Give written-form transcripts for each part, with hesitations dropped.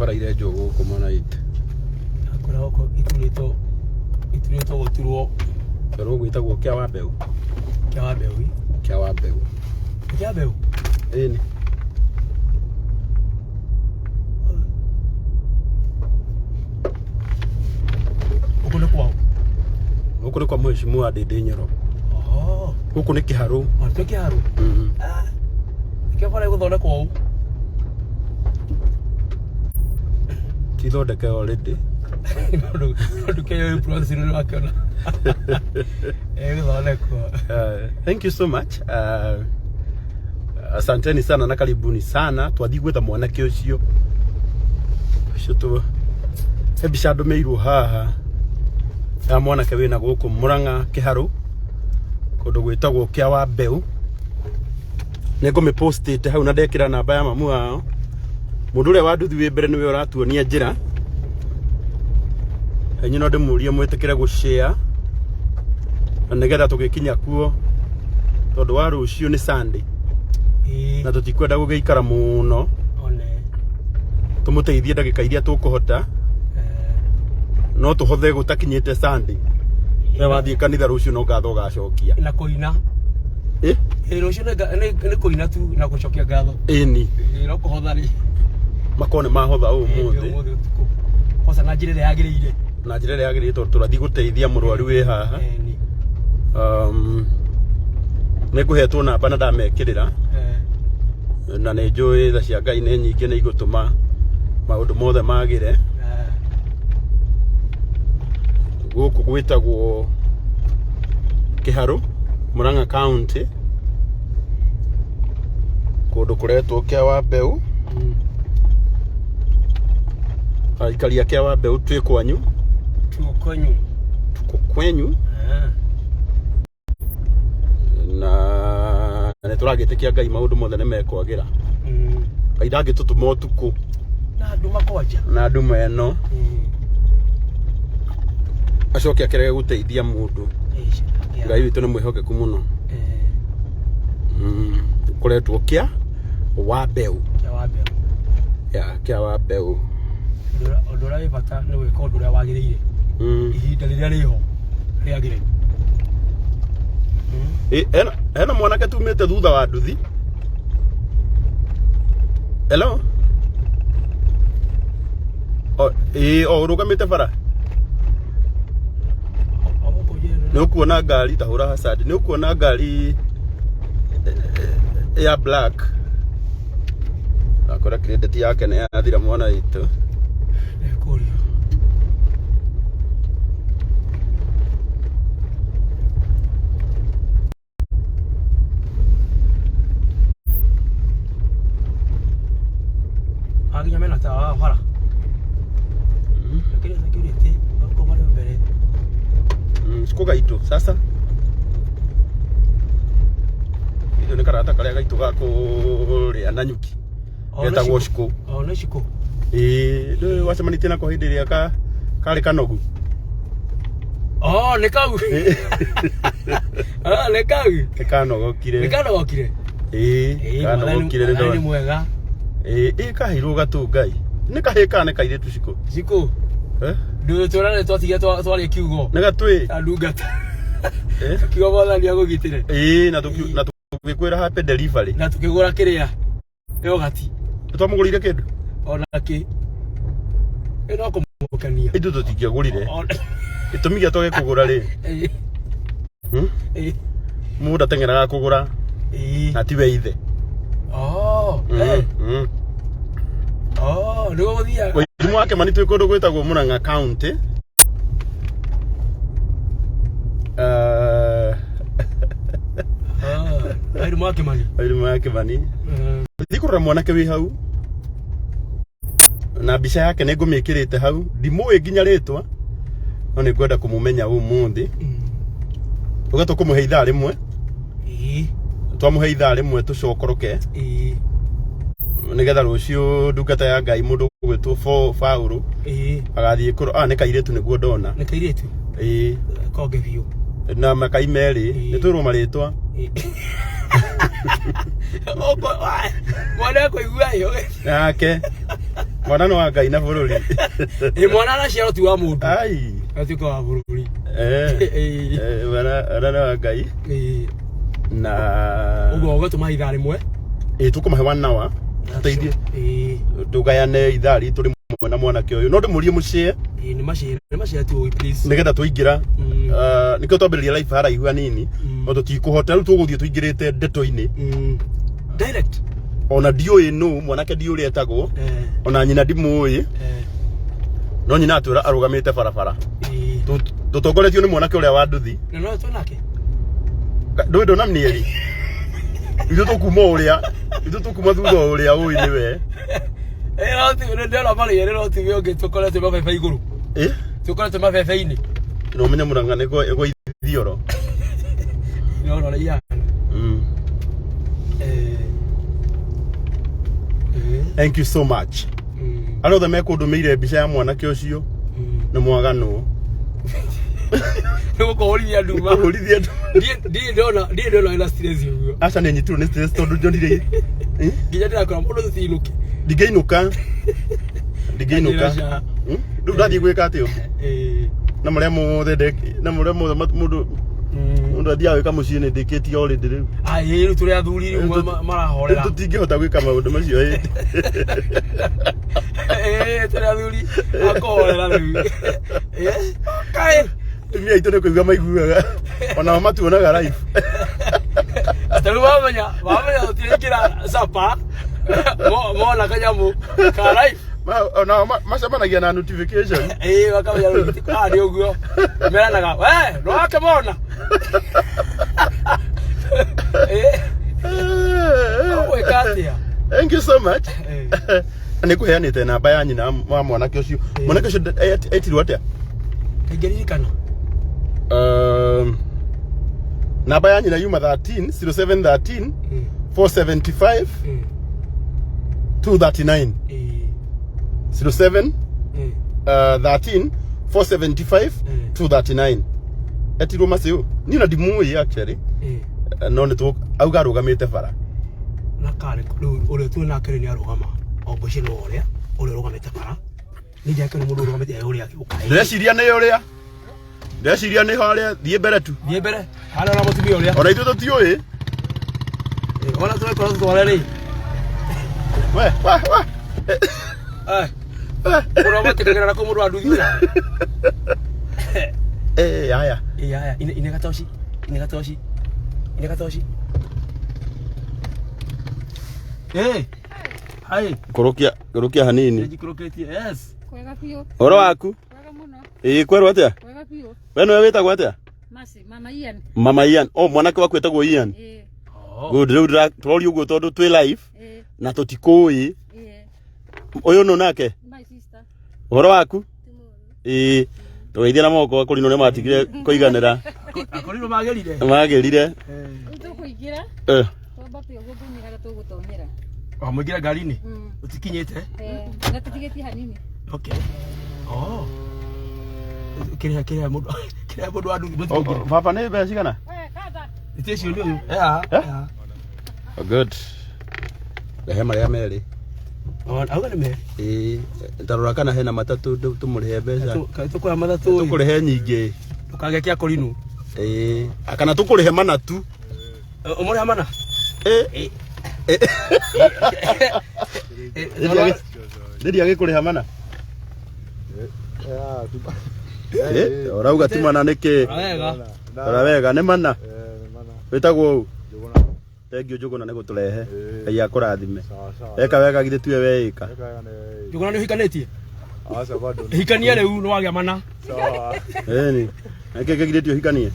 Bara irenjwo gũkũ mwana witũ. Kũrĩa gũkũ iturĩtwo iturĩtwo gũturwo. Werũ gwĩtagwo kĩa wa mbeũ. Kĩa wa mbeũ. Kĩa wa mbeũ. Kĩa mbeũ? Ĩni. Gũkũ nĩ kwao? Gũkũ nĩ kwa Mheshimiwa Ndindi Nyoro. Oh. Gũkũ nĩ Kĩharũ. Oh, nĩ Kĩharũ? Mm. Ah. Nĩkĩo bara ĩgũthondekwo ũũ. Ti thondeke already. Tondũ kĩyo influence nĩ wakĩona. Ĩgũthondekwo. Thank you so much. Asanteni sana na karibuni sana. Twathiĩ gwetha mwanake ũcio. Ũcio tu he mbica ndũmĩirwo haha ya mwanake wĩna gũkũ Murang'a Kĩharũ kũndũ gwĩtagwo kĩa wa mbeũ. Nĩ ngũmĩpostĩte hau na ndekĩra namba ya mamu wao. Mũndũ ũrĩa wa nduthi wĩ mbere nĩwe ũratuonia njĩra. Inyuĩ no ndĩmũrie mwĩtĩkĩre gũ share na nĩgetha tũgĩkinya kuo tondũ wa rũciũ nĩ Sunday na tũtikwenda gũgĩikara mũno, tũmũteithie ndagĩka iria tũkũhota, no tũhothe gũtakinyĩte Sunday. We wathiĩ kanitha rũciũ no ngatho ũgacokia. Na kũina. Ĩ? Ĩ, rũciũ nĩ kũina tu na gũcokia ngatho. Ĩni. Ĩ, no kũhotha rĩ. Makorwo nĩ mahotha ũmũthĩ. Ũmũthĩ ũtukũ. Kwanza na njĩra ĩrĩa yagĩrĩire. Na njĩra ĩrĩa yagĩrĩire tondũ tũrathiĩ gũteithia mũrwaru wĩ haha. Ĩni. Nĩ ngũhetwo namba na ndamekĩrĩra. Na nĩ njũĩ tha cia Ngai nĩ nyingĩ nĩ igũtũma maũndũ mothe magĩre. Gũkũ gwĩtagwo Kĩharũ, Murang'a County, kũndũ kũretwo kĩa wa mbeũ. Aikari a kĩa wa mbeũ twĩ kwanyu. Tuko kwenyu. Tuko kwenyu. Na nĩ tũragĩtĩkia Ngai maũndũ mothe nĩ mekwagĩra. Ngai ndangĩtũtũma ũtukũ Na nduma kwanja. Na nduma ĩno acoke akĩrege gũteithia mũndũ. Ngai witũ nĩ mwĩhokeku mũno. Kũretwo kĩa wa mbeũ. Kĩa wa mbeũ. Ya kĩa wa mbeũ. Ũndũ ũrĩa wĩ bata nĩ gwĩka ũndũ ũrĩa wagĩrĩire. Ihinda rĩrĩa rĩho rĩagĩrĩire. Ĩ, hena mwanake tumĩte thutha wa nduthi. Hello? O, ĩ, o ũrũgamĩte bara. Nĩ ũkuona ngari ta hũra hazard. Nĩ ũkuona ngari ya black. Akora credit yake nĩ yathira mwana witũ. Ekũrio. Aginya mena tawa wa bara. Lakini security wako bado mbere. Ciko gaitũ sasa. Itũ nĩ karata karĩa gaitũ ga kũrĩa Nanyuki. Getagwo Shiko. Oh, nĩ Shiko. Ĩĩ, ndũĩ wacemanĩtie nako hĩndĩ ĩrĩa ka karĩ kanogu. Oh, nĩ kau. Ah, nĩ kau. Nĩ kanogokire. Nĩ kanogokire. Ĩĩ, kanogokire nĩ Mwathani nĩ mwega. Ĩĩ, ĩ kaheirwo gatũ Ngai. Nĩ kahĩĩ kana nĩ kairĩtu Shiko? Shiko. Eh? Ndũĩ tũrane twatigia twaria kiugo. Nĩ gatwĩ. Ta ndungata. Eh? Kiugo Mwathani agũgitĩre. Ĩĩ, na tũgĩkwĩra happy delivery. Na tũkĩgũra kĩrĩa. Yogati. Twamũgũrĩire kĩndũ? Ona kĩ. Ĩ no kũmũkenia. Ithuĩ tũtingĩagũrire. Gĩtũmi gĩa twage kũgũra rĩ. Mũndũ ateng'eraga kũgũra. Na tiwe ithe. Oh. Oh, nĩguo gũthiaga. Mũrimũ wa Kĩmani twĩ kũndũ gwĩtagwo Murang'a County. Mũrimũ wa Kĩmani. Mũrimũ wa Kĩmani. Thiĩ kũrora mwanake wĩ hau na mbica yake nĩ ngũmĩkĩrĩte hau, ndimũĩ nginya rĩtwa no nĩ ngwenda kũmũmenya ũmũthĩ. Tuge tũkũmũhe ithaa rĩmwe. Twamũhe ithaa rĩmwe tũcokoroke. Nĩgetha rũciũ ndungata ya Ngai mũndũ ũgwĩtwo Paũlũ agathiĩ kũrora. Ah, nĩ kairĩtu nĩguo ndona. Nĩ kairĩtu? Ĩĩ. Konge biũ. Na makai merĩ, nĩ twĩrwo marĩtwa. Mwana ekũigua ĩ. Nake. Mwana nĩ wa Ngai na bũrũri. Ĩ mwana araciarwo ti wa mũndũ. Ai. Atuĩka wa bũrũri. Eh. Ĩ. Eh, mwana nĩ wa Ngai Ĩ. na Ũguo ũgatũma ithaa rĩmwe. Ĩ tũkũmahe one hour tũteithie Ĩ. tũgayane ithaa ritũ rĩmwe na mwanake ũyũ no ndĩmũrie mũciĩ Ĩ nĩ macere, nĩ macere tu please. nĩgetha tũingĩra nĩkĩo twambĩrĩria live haraihu hanini no tũtikũhota rĩu tũgũthiĩ tũingĩrĩte ndeto-inĩ Direct. Ona ndiũĩ nũ mwanake, ndiũĩ ũrĩa etagwo, ona nyina ndimũĩ, no nyina atwĩra arũgamĩte barabara. Tũtongoretio nĩ mwanake ũrĩa wa nduthi. Na no twĩnake. Ndũĩ ndũnamnieri ithuĩ tũkuma ũrĩa ithuĩ tũkuma thutha ũrĩa ũĩ nĩwe. Eh, no ti ndĩrona marĩa no ti ũngĩ tũkoretwo mabebe igũrũ. Eh? Tũkoretwo mabebe-inĩ. No ũmenye Mũrang'a nĩ gwa ithioro. No rora ihana. Eh. Eh. Thank you so much arĩa othe mekũndũmĩire mbica ya mwanake ũcio. Nĩ mwaganwo. Nĩ gũkũhũrithia nduma. Kũhũrithia nduma. Ndirĩ ndona wĩna stress ũguo. Aca, nĩ nyitirwo nĩ stress tondũ njonire Nginya ndĩrakora mũndũ tũtinũke. Ndingĩinũka, ndingĩinũka. Aca. Rĩu ndathiĩ gwĩka atĩa na marĩa mothe na marĩa mothe mũndũ mũndũ athiaga gwĩka mũciĩ nĩ ndĩkĩtie already rĩu. Ai, rĩu tũrĩ athuri rĩu marahorera. Rĩu tũtingĩhota gwĩka maũndũ macio ĩ. Eh, tũrĩ athuri akũhorera rĩu. Eh, kaĩ. Atumia aitũ nĩ kũigua maiguaga, onao matuonaga live. Atĩ rĩu mamenya tũtirĩkĩra capa mona kanyamũ ka live. Onao macemanagia na notification. Ĩĩ, makamenya rĩu ah, nĩ ũguo meranaga we nĩwakĩmona. Eh, ũgwĩka atĩa? Thank you so much. Eh. Nĩ kũheanĩte namba ya nyina wa mwanake ũcio. Mwanake ũcio etirwo atĩa? Kaingĩririkana. Namba ya nyina yuma 13 0713 475 239. 07 13 475 239. Etirwo Maciũ, niĩ na ndimũĩ actually. No nĩ tũ auga arũgamĩte bara. Na karĩ rĩu ũrĩa twĩ nake rĩu nĩ arũgama o ngwĩciria nĩ ũrĩa ũrũgamĩte bara nĩ njake nĩ mũndũ ũrũgamĩte ũrĩa agĩũka. Ndĩreciria nĩ ũrĩa, ndĩreciria nĩ harĩa, thiĩ mbere tu. Thiĩ mbere harĩa ona mũtumia ũrĩa. Ona ithuĩ tũtiũĩ. Ona tũgĩkorwo tũtware rĩ. We we we. Eh, ũrĩa matĩkagĩra na kũ mũndũ wa nduthi ũrĩa. Eh, haya. Ĩ haya, ine gatoci, ine gatoci, ine gatoci. Eh, hai. Kũrũkia, kũrũkia hanini. Nĩnjikũrũkĩtie, yes. Kwega biũ. Ũhoro waku? Kwega mũno. Ĩĩ, kwerwo atĩa? Kwega biũ. We nĩwe wĩtagwo atĩa? Masi, Mama Ian. Mama Ian. Oh, mwanake waku wĩtagwo Ian. Ĩĩ. Oh. Good, rĩu tũroria ũguo tondũ twĩ live Ĩĩ. na tũtikũĩ. Ĩĩ. Ũyũ nũ nake? My sister. Ũhoro waku? Ĩĩ, tũgeithie na moko akũrinũ nĩ matigire kũiganĩra. Akorirwo magĩrire. Magĩrire. Rĩu tũkũingĩra. Eh. Twambate ũguo ngũmĩra harĩa tũgũtonyera. Wamũingĩra ngari-inĩ? Mm. Ũtikinyĩte? Eh, na tũtigĩtie hanini. Okay. Oh. Kĩrĩha mũndũ wa nduthi Oh, mũtikũingĩra. baba, nĩ mbeca cigana? We, kanda. Ĩtĩ icio nĩ ũyũ. Eh, Eh? Oh, good. Rehe marĩa merĩ. Oh, auga nĩ merĩ. Ĩĩ, tarora kana hena matatũ tũmũrĩhe mbeca. Kaĩ tũkũrĩha matatũ ĩ? Tũkũrĩhe nyingĩ. Ndũkage kĩa kũrinũ. Ĩĩ, kana tũkũrĩhe mana tu. Ũmũrĩha mana? Ĩ. Ndĩri agĩkũrĩha mana? Ĩ, ũrauga ti mana nĩkĩ? Wega. Rora wega, nĩ mana. Wĩtagwo ũũ? Thank you Njũgũna nĩ gũtũrehe. Ngai akũrathime. Eka wega, githĩ tiwe weĩka. Njũgũna, nĩ ũhikanĩtie? Hikania rĩu nĩ wagĩa mana. Ĩni. Nĩkĩ kĩgirĩtie ũhikanie?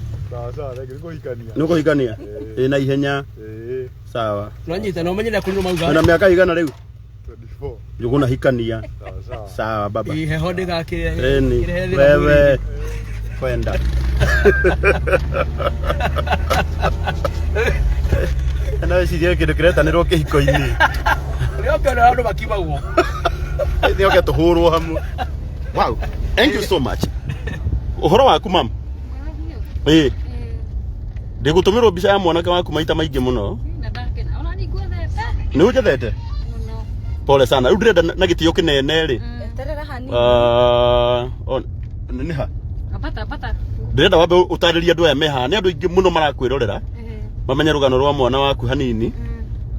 Nĩ ũkũhikania? Ĩ, na ihenya. Sawa. Nĩwanyita na ũmenye nĩ akũrinũ mauga. Wĩna mĩaka igana rĩu? Njũgũna, hikania. Sawa baba. Ĩ, heho ndĩgakĩre. Ĩni. Kĩrehe thĩna Wewe. mwĩrĩ-inĩ. Kwenda. Na wĩcirie kĩndũ kĩretanĩrwo kĩhiko-inĩ. Nĩ ũkĩona andũ makimagwo. Nĩ oke tũhũrwo hamwe. Wow. Thank you so much. Ũhoro waku, mam? Mwega biũ. Ĩ, Ĩĩ. ndĩgũtũmĩrwo mbica ya mwanake waku maita maingĩ mũno. Na ndakena. Ona nĩ nguothete. Nĩ ũnjethete? Mũno. Pole sana. Rĩu ndĩrenda na gĩtĩo kĩnene rĩ. Eterera hanini. Ah, nĩ ha? Ambata ambata. Ndĩrenda wambe ũtarĩrie andũ aya me haha. Nĩ andũ aingĩ mũno marakwĩrorera. Mamenye rũgano rwa mwana waku hanini.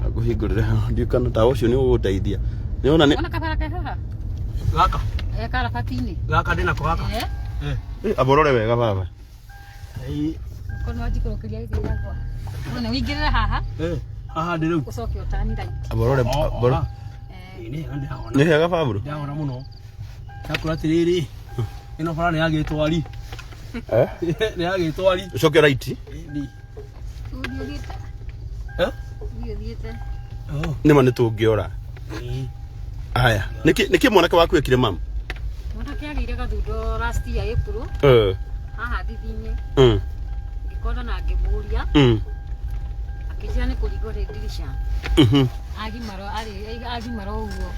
Ngũhingũrĩre haha. Ndiũĩ kana tawa ũcio nĩ ũgũgũteithia. Nĩwona nĩ Ona kabara ke haha. Gaka. Eh karabati-inĩ. Gaka ndĩnako gaka. Eh. Eh. Eh, amba ũrore wega baba. Ĩĩ. Kono wanjikũrũkĩria gĩkĩ gĩakwa. Ona wĩingĩrĩre haha Eh. Haha ndĩ rĩu. ũcoke ũtani right. Amba ũrore Oh, amba ũrore. ah. Eh. Ĩĩ nĩ hega ndĩrahona. Nĩ hega Pablo? Ndĩrahona mũno. Ndakũra atĩrĩrĩ. Ĩno bara nĩ ya gĩtwari. Eh? Nĩ ya gĩtwari. Ũcoke right. Ĩĩ. Ũthiĩ ũthiĩte. Eh? Ũthiĩ ũthiĩte. Oh. Nĩma nĩ tũngĩora. Ĩĩ. Aya. Nĩkĩ nĩkĩ mwanake waku ekire mam? Mwanake agĩire gathundo last year April Eh. haha thithi-inĩ. Ngĩkona na ngĩmũria akĩnjĩra nĩ kũringwo nĩ ndirisha. Agimara arĩ agimara ũguo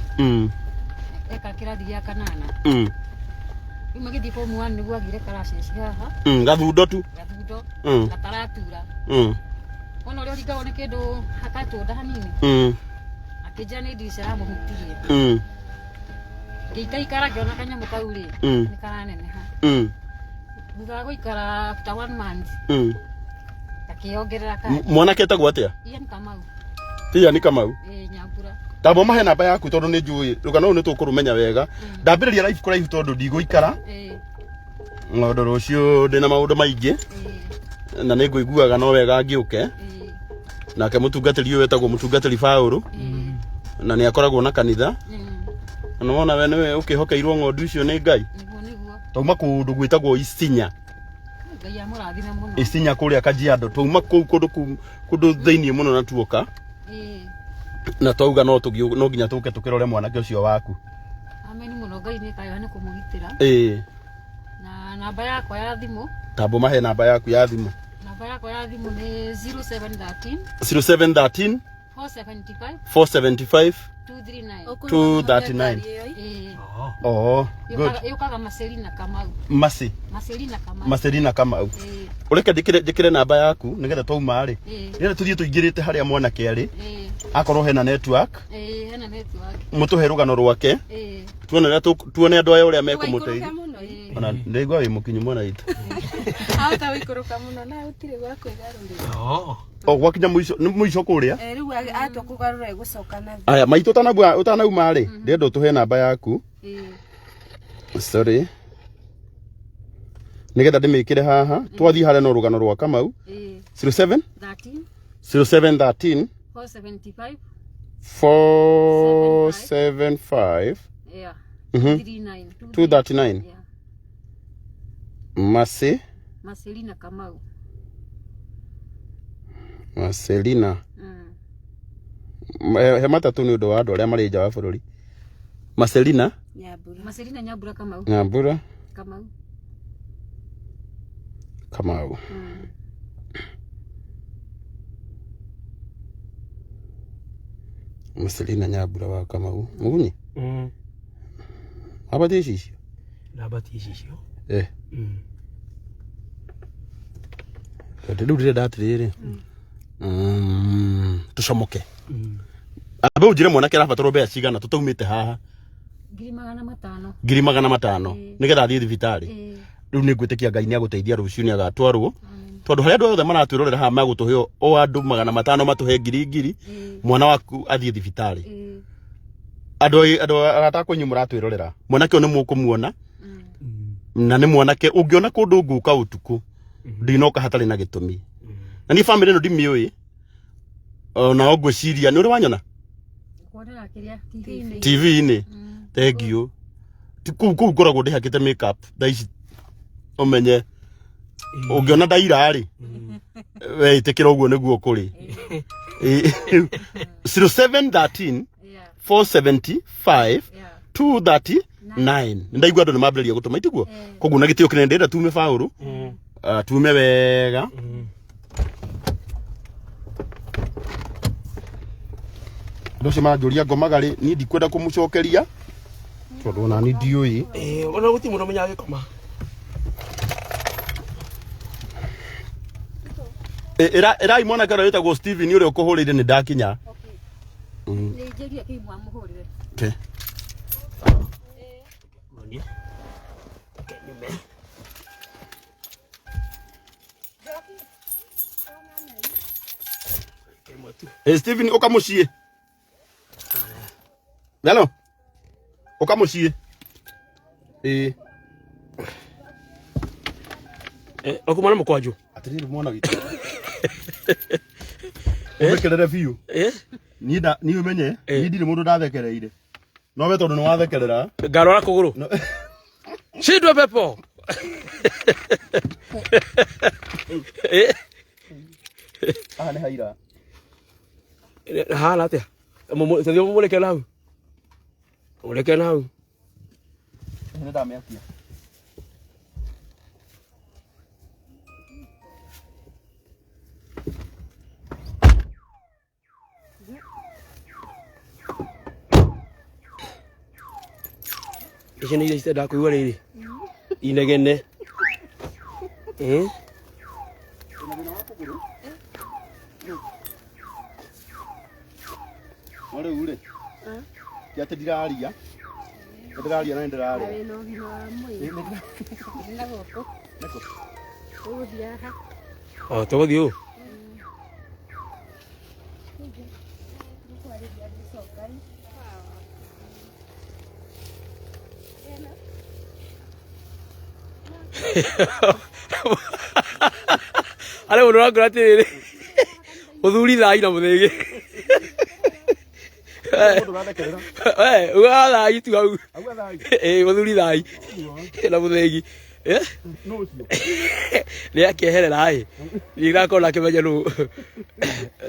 eka kĩrathi gĩa kanana. Rĩu magĩthiĩ form one nĩguo agĩire karaceci haha Gathundo tu. gathundo gataratura. Wona ũrĩa ũringagwo nĩ kĩndũ hakatũnda hanini. Akĩnjĩra nĩ ndirisha yamũhutirie. Ngĩikaikara ngĩona kanyamũ kau rĩ nĩ karaneneha. Thutha wa gũikara after one month gakĩongerera kangĩ. Mwanake etagwo atĩa? Ian Kamau. Ian Kamau. Ĩĩ Nyambura. Tamba mahe namba yaku tondũ nĩ njũĩ rũgano rũu nĩ tũkũrũmenya wega. Ndambĩrĩria live kũraihu tondũ ndigũikara. Ĩĩ. Ng'ondo rũciũ ndĩna maũndũ maingĩ Ĩĩ. na nĩ ngũiguaga no wega ngĩũke. Ĩĩ. Nake mũtungatĩri ũyũ wetagwo mũtungatĩri Paũlũ Ĩĩ. na nĩ akoragwo na kanitha. Na wona we nĩwe ũkĩhokeirwo ng'ondu icio nĩ Ngai. Nĩguo nĩguo. Tauma kũndũ gwĩtagwo Isinya. Ngai amũrathime mũno. Isinya kũrĩa Kajiado. Tauma kũu kũndũ kũndũ thĩinĩ mũno na tuoka. Ĩĩ. Na twauga no tũgĩ no nginya tũke tũkĩrore mwanake ũcio waku. Ameni mũno Ngai nĩ kayũ nĩ kũmũgitĩra. Ĩĩ. Na namba yakwa ya thimũ. Tambo mahe namba yaku ya thimũ. Namba yakwa ya thimũ nĩ 0713 0713 475 475 239. 239. Ĩĩ. Oh. Oh, good. Yũkaga Maselina Kamau. Masi. Maselina Kamau. Maselina Kamau. Ĩĩ. Ũreke njĩkĩre njĩkĩre namba yaku nĩgetha twauma rĩ. Ĩĩ. Nĩgetha tũthiĩ tũingĩrĩte harĩa mwanake arĩ. Ĩĩ. Akorwo hena network, Ĩĩ, hena network. mũtũhe rũgano rwake. Ĩĩ. Tuone ũrĩa tuone andũ aya ũrĩa Ndũgaikũrũke mekũmũteithia. mũno. Ĩĩ. Ona ndĩraigua wĩ mũkinyu mwana witũ. Ahota gũikũrũka mũno na gũtirĩ gwa kwĩgarũrĩra. Oh. O gwakinya mũico nĩ mũico kũrĩa. Eh, rĩu atua kũgarũra ĩgũcoka na thĩ. Aya maitũ ũtanauma ũtanauma rĩ, ndĩrenda ũtũhe namba yaku. Ĩĩ. Sorry. Nĩgetha ndĩmĩkĩre haha. Twathiĩ harĩa no rũgano rwa Kamau. Ĩĩ. 07 13 0713 475 475 yeah 39 239. Yeah. Masi Maselina Kamau. Marcelina. He matatũ nĩ ũndũ wa andũ arĩa marĩ nja wa bũrũri. Marcelina Nyambura. Maselina Nyambura Kamau. Nyambura Kamau. Kamau. Marcelina Nyambura wa Kamau. Mugunyi? Abatie icicio? Ndambatie icicio. Eh. Tondũ rĩu ndĩrenda atĩrĩrĩ. Tũcomoke. Ambe ũnjĩre mwanake arabatarwo mbeca cigana tũtaumĩte haha. 500,000. 500,000 nĩgetha athiĩ thibitarĩ. Ĩĩ. Rĩu nĩ ngwĩtĩkia Ngai nĩ agũteithia rũciũ nĩ agatwarwo. Tondũ harĩa andũ othe maratwĩrorera haha magũtũhe o andũ 500 matũhe ngiri ngiri mwana waku athiĩ thibitarĩ. Ĩĩ. Andũ andũ arata akwa inyuĩ mũratwĩrorera mwanake ũyũ nĩ mũkũmuona na nĩ mwanake ũngĩona kũndũ ngũka ũtukũ ndinoka hatarĩ na gĩtũmi. Na niĩ bamĩrĩ ĩno ndimĩũĩ onao ngwĩciria nĩ ũrĩ wanyona Kuonera kĩrĩa TV-inĩ. TV-inĩ. Thank you. Ti kũu kũu ngoragwo ndĩhakĩte makeup thaa ici ũmenye ũngĩona ndaira rĩ we ĩtĩkĩra ũguo nĩguo kũrĩ. 0713 Yeah. 475 Yeah. 239. Ndaigua andũ nĩ mambĩrĩria gũtũma itiguo koguo na gĩtĩo kĩnene ndĩrenda tume Paũlũ tume wega. Andũ acio maranjũria ngomaga rĩ niĩ ndikwenda kũmũcokeria tondũ ona niĩ ndiũĩ. Eh, ona gũtirĩ mũndũ ũmenyaga gĩkoma. Ĩrai mwanake ũrĩa wĩtagwo Steven ũrĩa ũkũhũrĩire nĩ ndakinya. Nĩ njĩrie kĩ mwamũhũrĩre. Okay. Muonie. Reke nyume. Ĩmwe tu. Hey, Stephen uka muciĩ. Hello. Uka muciĩ. Ĩĩ. Eh, ũkuma na mũkwanjũ. Atiriri mwana witũ. Ũthekerere biũ. Eh? Niĩ nda niĩ ũmenye Eh. niĩ ndirĩ mũndũ ndathekereire. No we tondũ nĩ wathekerera. Ngarwara kũgũrũ. No. Shindwe pepo. Eh? Haha nĩ haira. Hana atĩa? Tũthiĩ mũmũreke na hau. Mũreke na hau. Nĩ ndamĩakia. Icio nĩ iria citendaga kũigua rĩrĩ. Inegene. Eh? Wĩna thĩna wa kũgũrũ? No rĩu rĩ, ti atĩ ndiraria. Nĩ ndĩraria na nĩ ndĩrarĩa. Wĩna ũgima wa mwĩrĩ. Ĩ, nĩ ndĩra- Na gũkũ. Nĩkũ? Ũgũthiĩ haha. O, tũgũthiĩ ũũ. Arĩ mũndũ ũrakora atĩrĩrĩ, mũthuri thai na mũthĩgĩ. Mũndũ ũrathekerera. We, uga thai tu hau. Auga thai. Ĩ, mũthuri thai na mũthĩgi. Eh? Nũ ũcio? Nĩ akĩeherera ĩ. Niĩ ndakorwo akĩmenya nũ.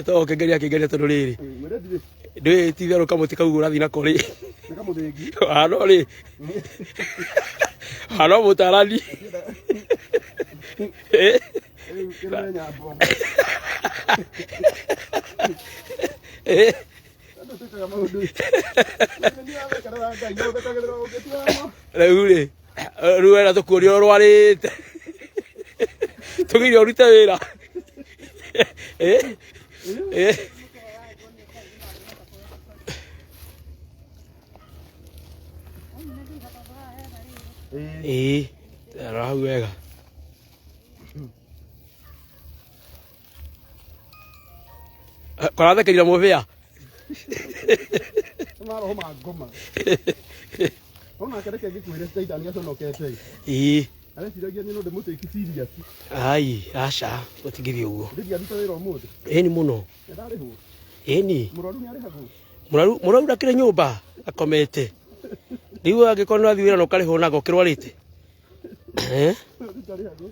To kĩngeria akĩngeria tondũ rĩrĩ. Ĩ, mwĩre ndirĩ. Ndũĩ ti itherũ kamũtĩ kau ũrathiĩ nako rĩ. Nĩ kamũthĩgi. Hano rĩ. Hano mũtarani. Eh? Rĩu kĩrore nyambo. Eh? Andũ twĩkaga maũndũ. Nĩ ũrathekerera Ngai, no ũthekagĩrĩra ũngĩtuama. Rĩu rĩ. Rĩu wena tũkuonia ũrwarĩte. Tũgirie ũrute wĩra. Eh? Eh? Ĩ, Ĩĩ. Rora hau wega. Kũrathekerire mũbĩa. nĩ maroho ma ngoma. Onake reke ngĩkwĩre Caitani aconokete. Ĩĩ. Areciragia niĩ no ndĩmũtĩki serious. Ai, aca, gũtingĩthiĩ ũguo. Ndingĩaruta wĩra ũmũthĩ. Ĩni mũno. Nĩ ndarĩhwo. Ĩni. Mũrwaru nĩ arĩhagwo. Mũrwaru mũrwaru ndakĩrĩ nyũmba akomete. Rĩu angĩkorwo nĩ wathiĩ wĩra na ũkarĩhwo nanga ũkĩrwarĩte. Eh? Ndarĩhagwo.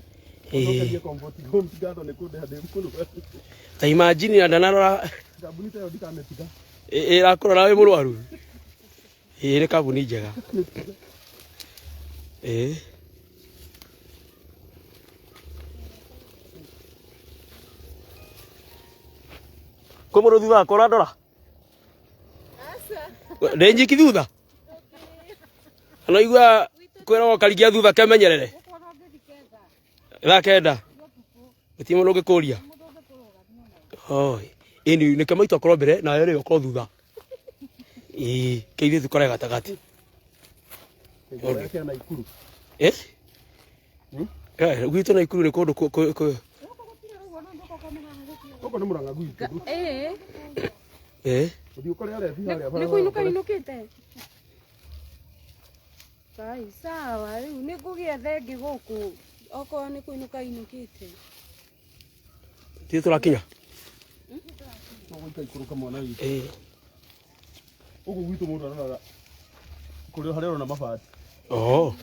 Ĩĩ. Cokerie Comfort Homes ngatho nĩ kũndĩha ndĩ mũrwaru. Ta imagine na ndanarora Kambuni ta ĩyo ndikamĩtiga. ĩrakũrora wĩ mũrwaru. Ĩĩ nĩ kambuni njega. Ĩĩ. Kwĩ mũndũ thutha wakwa ũrandora? Ndĩ nyiki thutha? Kana igua kwĩragwo karingia thutha kemenyerere? Thaa kenda? Gũtirĩ mũndũ ũngĩkũria? Oi. Ĩni nĩkĩo maitũ akorwo mbere nawe rĩ ũkorwo thutha. Ĩĩ, ke ithuĩ tũkore gatagatĩ. Ngoro yake ya Naikuru. Eh? Hmm? Eh, gwitũ Naikuru nĩ kũndũ Gũkũ nĩ Mũrang'a gwitũ. Ĩĩ. Eh? Ũthiĩ ũkore arebi harĩa Nĩ barabara. kũinũka inũkĩte. Kai, sawa, rĩu nĩ ngũgĩa thengĩ gũkũ okorwo nĩ kũinũka inũkĩte. Ithuĩ tũrakinya? No gũika ikũrũka mwana witũ. Ĩĩ. Gũkũ gwitũ mũndũ aroraga kũrĩa harĩa ũrona mabati. Oh.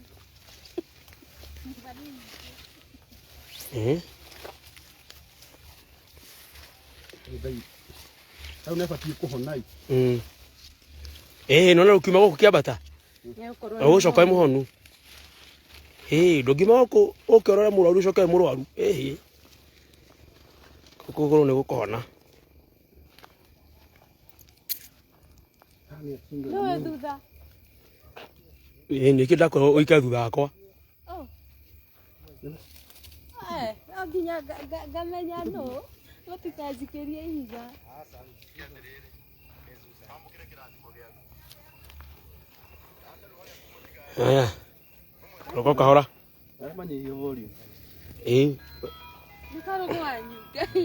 Eh? Ngai. Hau nĩ abatiĩ kũhona ĩ. Mm. Eh, nona ukiuma gũkũ kĩambata Nĩgũkorwo ũgũcoka wĩ mũhonu. Ĩĩ, ndũngiuma gũkũ ũke ũrore mũrwaru ũcoke wĩ mũrwaru. Ĩhĩ. Kũgũrũ nĩ gũkũhona. Haha nĩ acinga. Nĩwe thutha. Ĩĩ, nĩkĩo ndakwĩra ũikare thutha wakwa. Oh. Eh, no nginya ngamenya nũ mũtikanjikĩrie ihiga. Haya. Roko kahora. Manyihie volume. Ĩĩ. Nĩ karũgũ wanyu Ngai.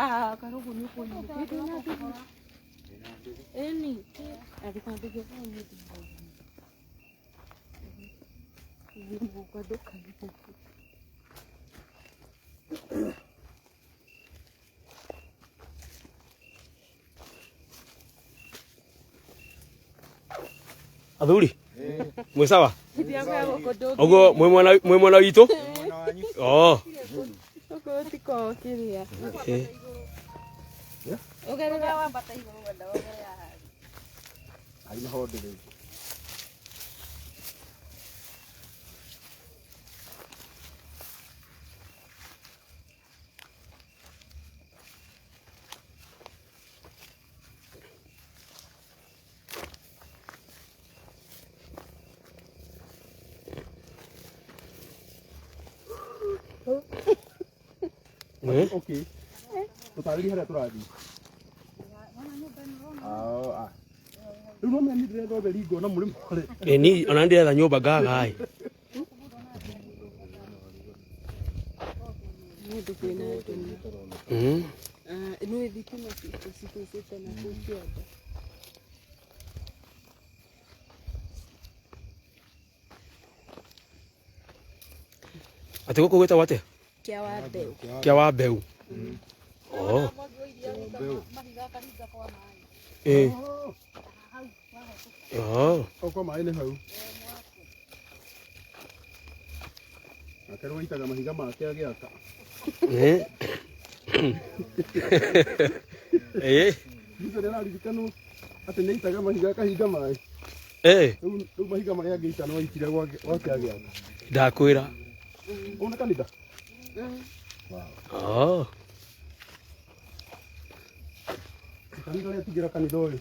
Ah, karũgũ nĩ ũkũnyitĩte na ndugu. Ĩni. Angĩkwambĩria Athuri. Mwĩ sawa? Ũguo mwĩ mwena mwĩ mwena witũ? Oh. Ũguo ti kwao kĩrĩa. Eh. Ũgerera wambata igũrũ wenda wogerera haha. Aina honde rĩu. Eh? Okay. Tũtarĩrie harĩa tũrathiĩ. Ah, ah. Rĩu no menya niĩ ndĩretha ũtheri ngona mũrĩmo ũrĩa. Ĩ ni ona ndĩretha nyũmba ngaga ĩ. Nĩ ũndũ kwĩna ndũma. Mm. Ah, nĩ thitima cituĩcĩte na kũu kĩanda. Atĩ gũkũ gwĩtagwo atĩa? Kĩa wa mbeũ. Kĩa wa mbeũ. Oh. Ĩ. Oh. Okorwo maĩ nĩ hau. Nake rĩu aitaga mahiga make agĩaka. Eh. Eh. Musa nĩ araririkanwo atĩ nĩ aitaga mahiga akahinga maĩ. Eh. Rĩu rĩu mahiga marĩa angĩita no aikire gwake gwake agĩaka. Ndakwĩra. Ũũ nĩ kanitha? Oh. Kanitha ũrĩa tigĩra kanitha ũyũ.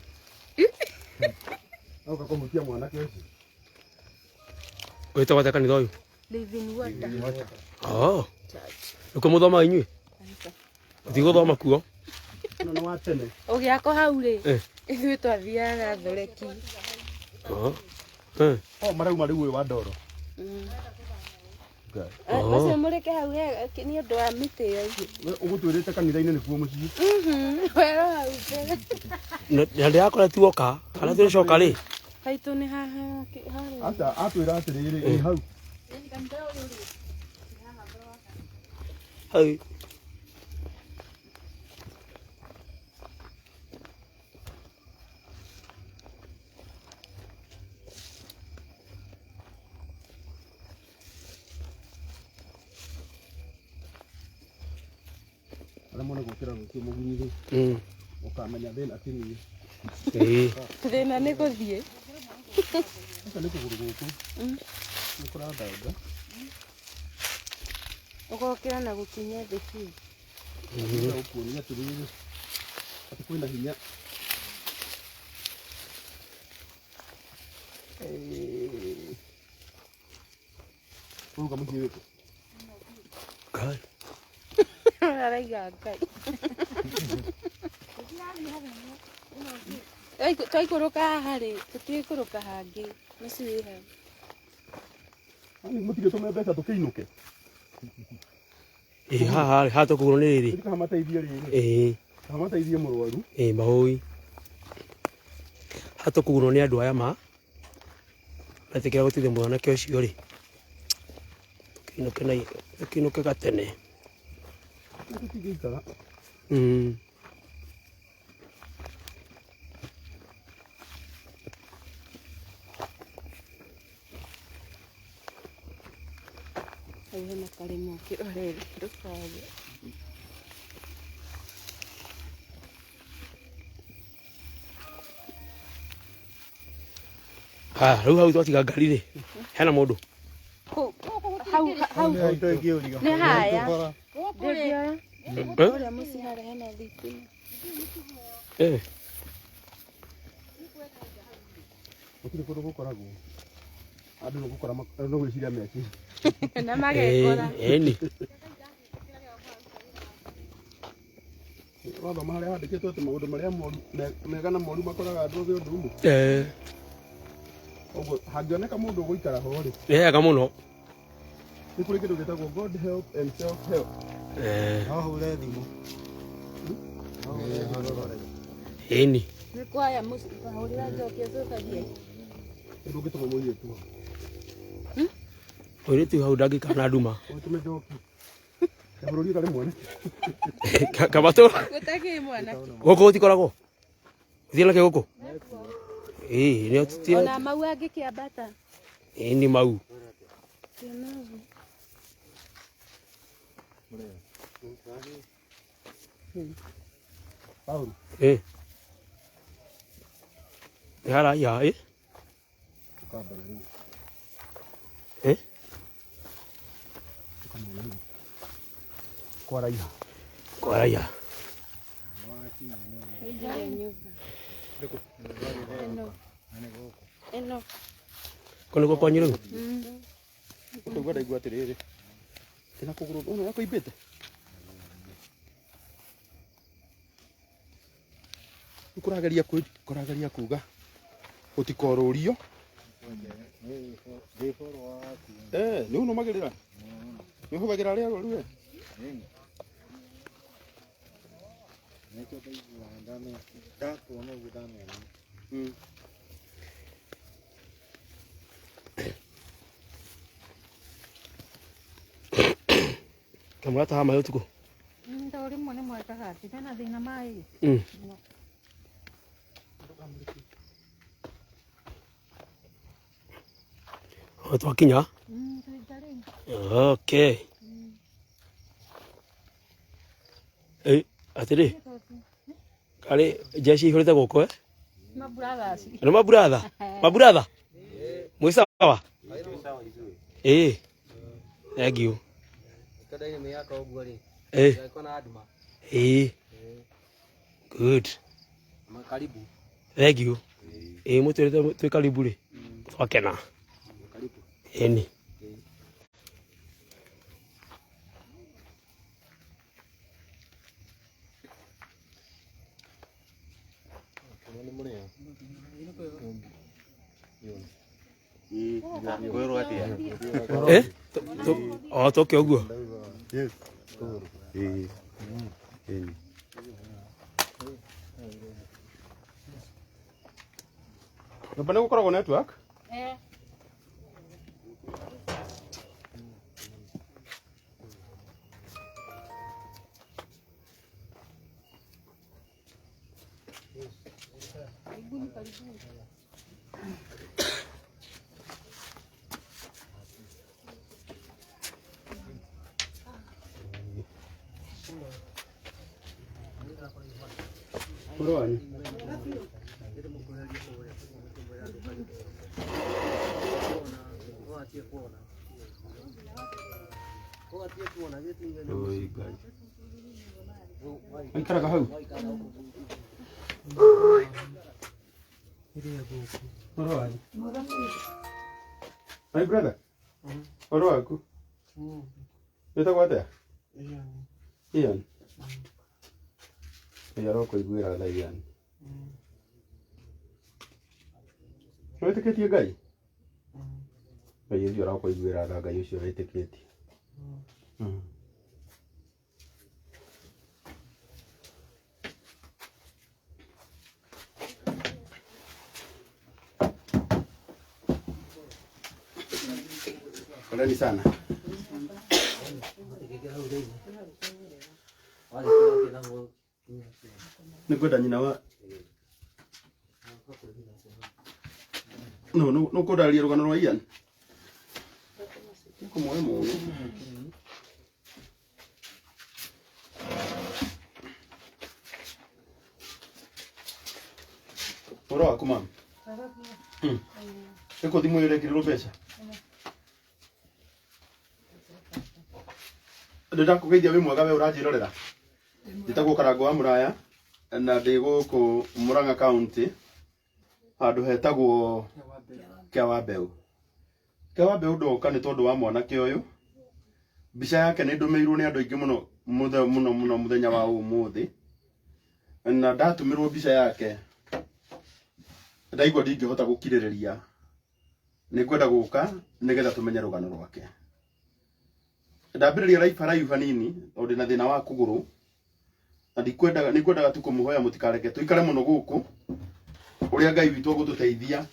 Oka kũhutia mwanake ũcio. Wĩtagwo atĩa kanitha ũyũ? Living Water Oh. Church. Nĩkuo mũthomaga inyuĩ? Mũtigũthoma kuo? Ĩno nĩ wa tene. Ũgĩakwo hau rĩ, Eh. ithuĩ twathiaga Thoreki. Oh. Eh. O marauma rĩu ũyũ wa ndoro. Ngai. Oh. Macio mũrĩke hau he nĩ ũndũ wa mĩtĩ ĩyo. We ũgũtwĩrĩte kanitha-inĩ nĩkuo mũciĩ. Wero hau mbere. Na ndĩrakora ti woka, kana tũrĩcoka rĩ? Haitũ nĩ haha harĩa. Aca atwĩra atĩrĩrĩ ĩ hau. Hau. Arĩa mona gũkĩra rũciũ mũgunyi rĩ Mm. ũkamenya thĩna ti niĩ. Ĩĩ. Thĩna nĩ gũthiĩ. Aca nĩ kũgũrũ gũkũ. Nĩ kũrathanga. Ũgokĩra na gũkinya thĩ biũ. Nĩgetha gũkuonia atĩrĩrĩ atĩ kwĩna hinya. Eh. Ũruga mũciĩ wĩkũ? Ngai. Araiga Ngai. Twaikũrũka haha rĩ, tũtigũikũrũka hangĩ. Mũciĩ wĩ hau. Yaani mũtigĩtũme mbeca tũkĩinũke. Ĩĩ haha rĩ, haha tũkũgũrũ nĩ rĩrĩ. Tũthiĩ kamateithie rĩrĩ. Ĩĩ. Kamateithie mũrwaru. Ĩĩ mahũi. Haha tũkũgũrwo nĩ andũ aya ma metĩkĩra gũteithia mwanake ũcio rĩ. Tũkĩinũke na tũkĩinũke gatene. Tũtingĩikara. Mm. Hau hena karĩma ũkĩrore thĩ ndũkagwe. Ha, rĩu hau twatiga ngari rĩ. Hena mũndũ. Kũ- Hau hau nĩ haya. Ndĩngĩoya. Eh? Ũrĩa mũciĩ harĩa hena thitima. Eh. Gũtirĩ kũndũ gũkoragwo. Andũ nĩ gũkora nĩ gwĩciria meciria. Na magekora. Ĩĩ, ĩni. Wathoma harĩa handĩkĩtwo atĩ maũndũ marĩa moru mega na moru makoraga andũ othe ũndũ ũmwe. Eh. Ũguo hangĩoneka mũndũ ũgũikara ho rĩ. Nĩ hega mũno. Nĩ kũrĩ kĩndũ gĩtagwo God help and self help. Eh. No hũre thimũ. No hũre thimũ. Ĩni. Nĩ kwaya mũhũrĩra njoki acokagie. Ũndũ ũngĩtũma mũirĩtu. Mũirĩtu hau ndangĩkana nduma. Ũtũme njoki. Bũrũri ũtarĩ mwana. Kabatũra. Gũtakĩrĩ mwana. Gũkũ gũtikoragwo. Thiĩ nakĩ gũkũ? Ĩĩ, nĩ ti Ona mau angĩkĩambata. Ĩĩ nĩ mau. Paul. Ĩĩ. Nĩ haraiha ĩ? Ĩ? Kwaraiha. Kwaraiha. Ĩno. Kũ nĩkuo kwanyu rĩu? Ndaigua ndaigua atĩrĩrĩ. Ĩna kũgũrũ ũno yakũimbĩte. Rĩu kũrageria kũrageria kuga ũtikorũrio. Eh, nĩ ũnũmagĩrĩra? Nĩ ũhũthagĩra arĩa arwaru we? Kamũrataha maĩ ũtukũ? To rĩmwe nĩ mwekaga atĩ hena thĩna maĩ. O twakinya? Okay. Ĩ, atĩrĩ karĩ jeshi ihũrĩte gũkũ eh? Nĩ maburatha maburatha mwĩ sawa ĩĩ thank you ĩĩ ĩĩ good thank you ĩĩ mũtwĩrĩte twĩ karibu rĩ twakena ĩni Eh? O toke ũguo Yes. Ĩĩ. Ĩĩ. Nyũmba nĩ gũkoragwo network? Eh. Ũhoro wanyu? Oi, Ngai. Aikaraga hau? Ũhoro wanyu? My brother? Ũhoro waku? Wĩtagwo atĩa? Ian. Ngai arokũiguĩra tha Ian. Nĩwĩtĩkĩtie Ngai? Ngai ũcio arokũiguĩra tha Ngai ũcio wĩtĩkĩtie. Poleni sana. Nĩ ngwenda nyina wa no no no kũndarĩria rũgano rwa Ian. Nĩkũmoe mũno. Ũhoro waku mama? Ĩkũ thimũ ĩyo ĩrekĩrirwo mbeca? Ndĩndakũgeithia wĩ mwega we ũranjĩrorera. Njĩtagwo Karangũ wa Mũraya na ndĩ gũkũ Murang'a County handũ hetagwo Kĩa wa Mbeũ. Kĩa wa Mbeũ ndoka nĩ tondũ wa mwanake ũyũ. Mbica yake nĩ ndũmĩirwo nĩ andũ aingĩ mũno mũno mũno mũthenya wa ũmũthĩ. Na ndatũmĩrwo mbica yake ndaigua ndingĩhota gũkirĩrĩria, nĩ ngwenda gũka nĩgetha tũmenye rũgano rwake. Ndambĩrĩria live haraihu hanini tondũ ndĩna thĩna wa kũgũrũ na ndikwendaga, nĩ ngwendaga tu kũmũhoya mũtikareke tũikare mũno gũkũ, ũrĩa Ngai witũ agũtũteithia,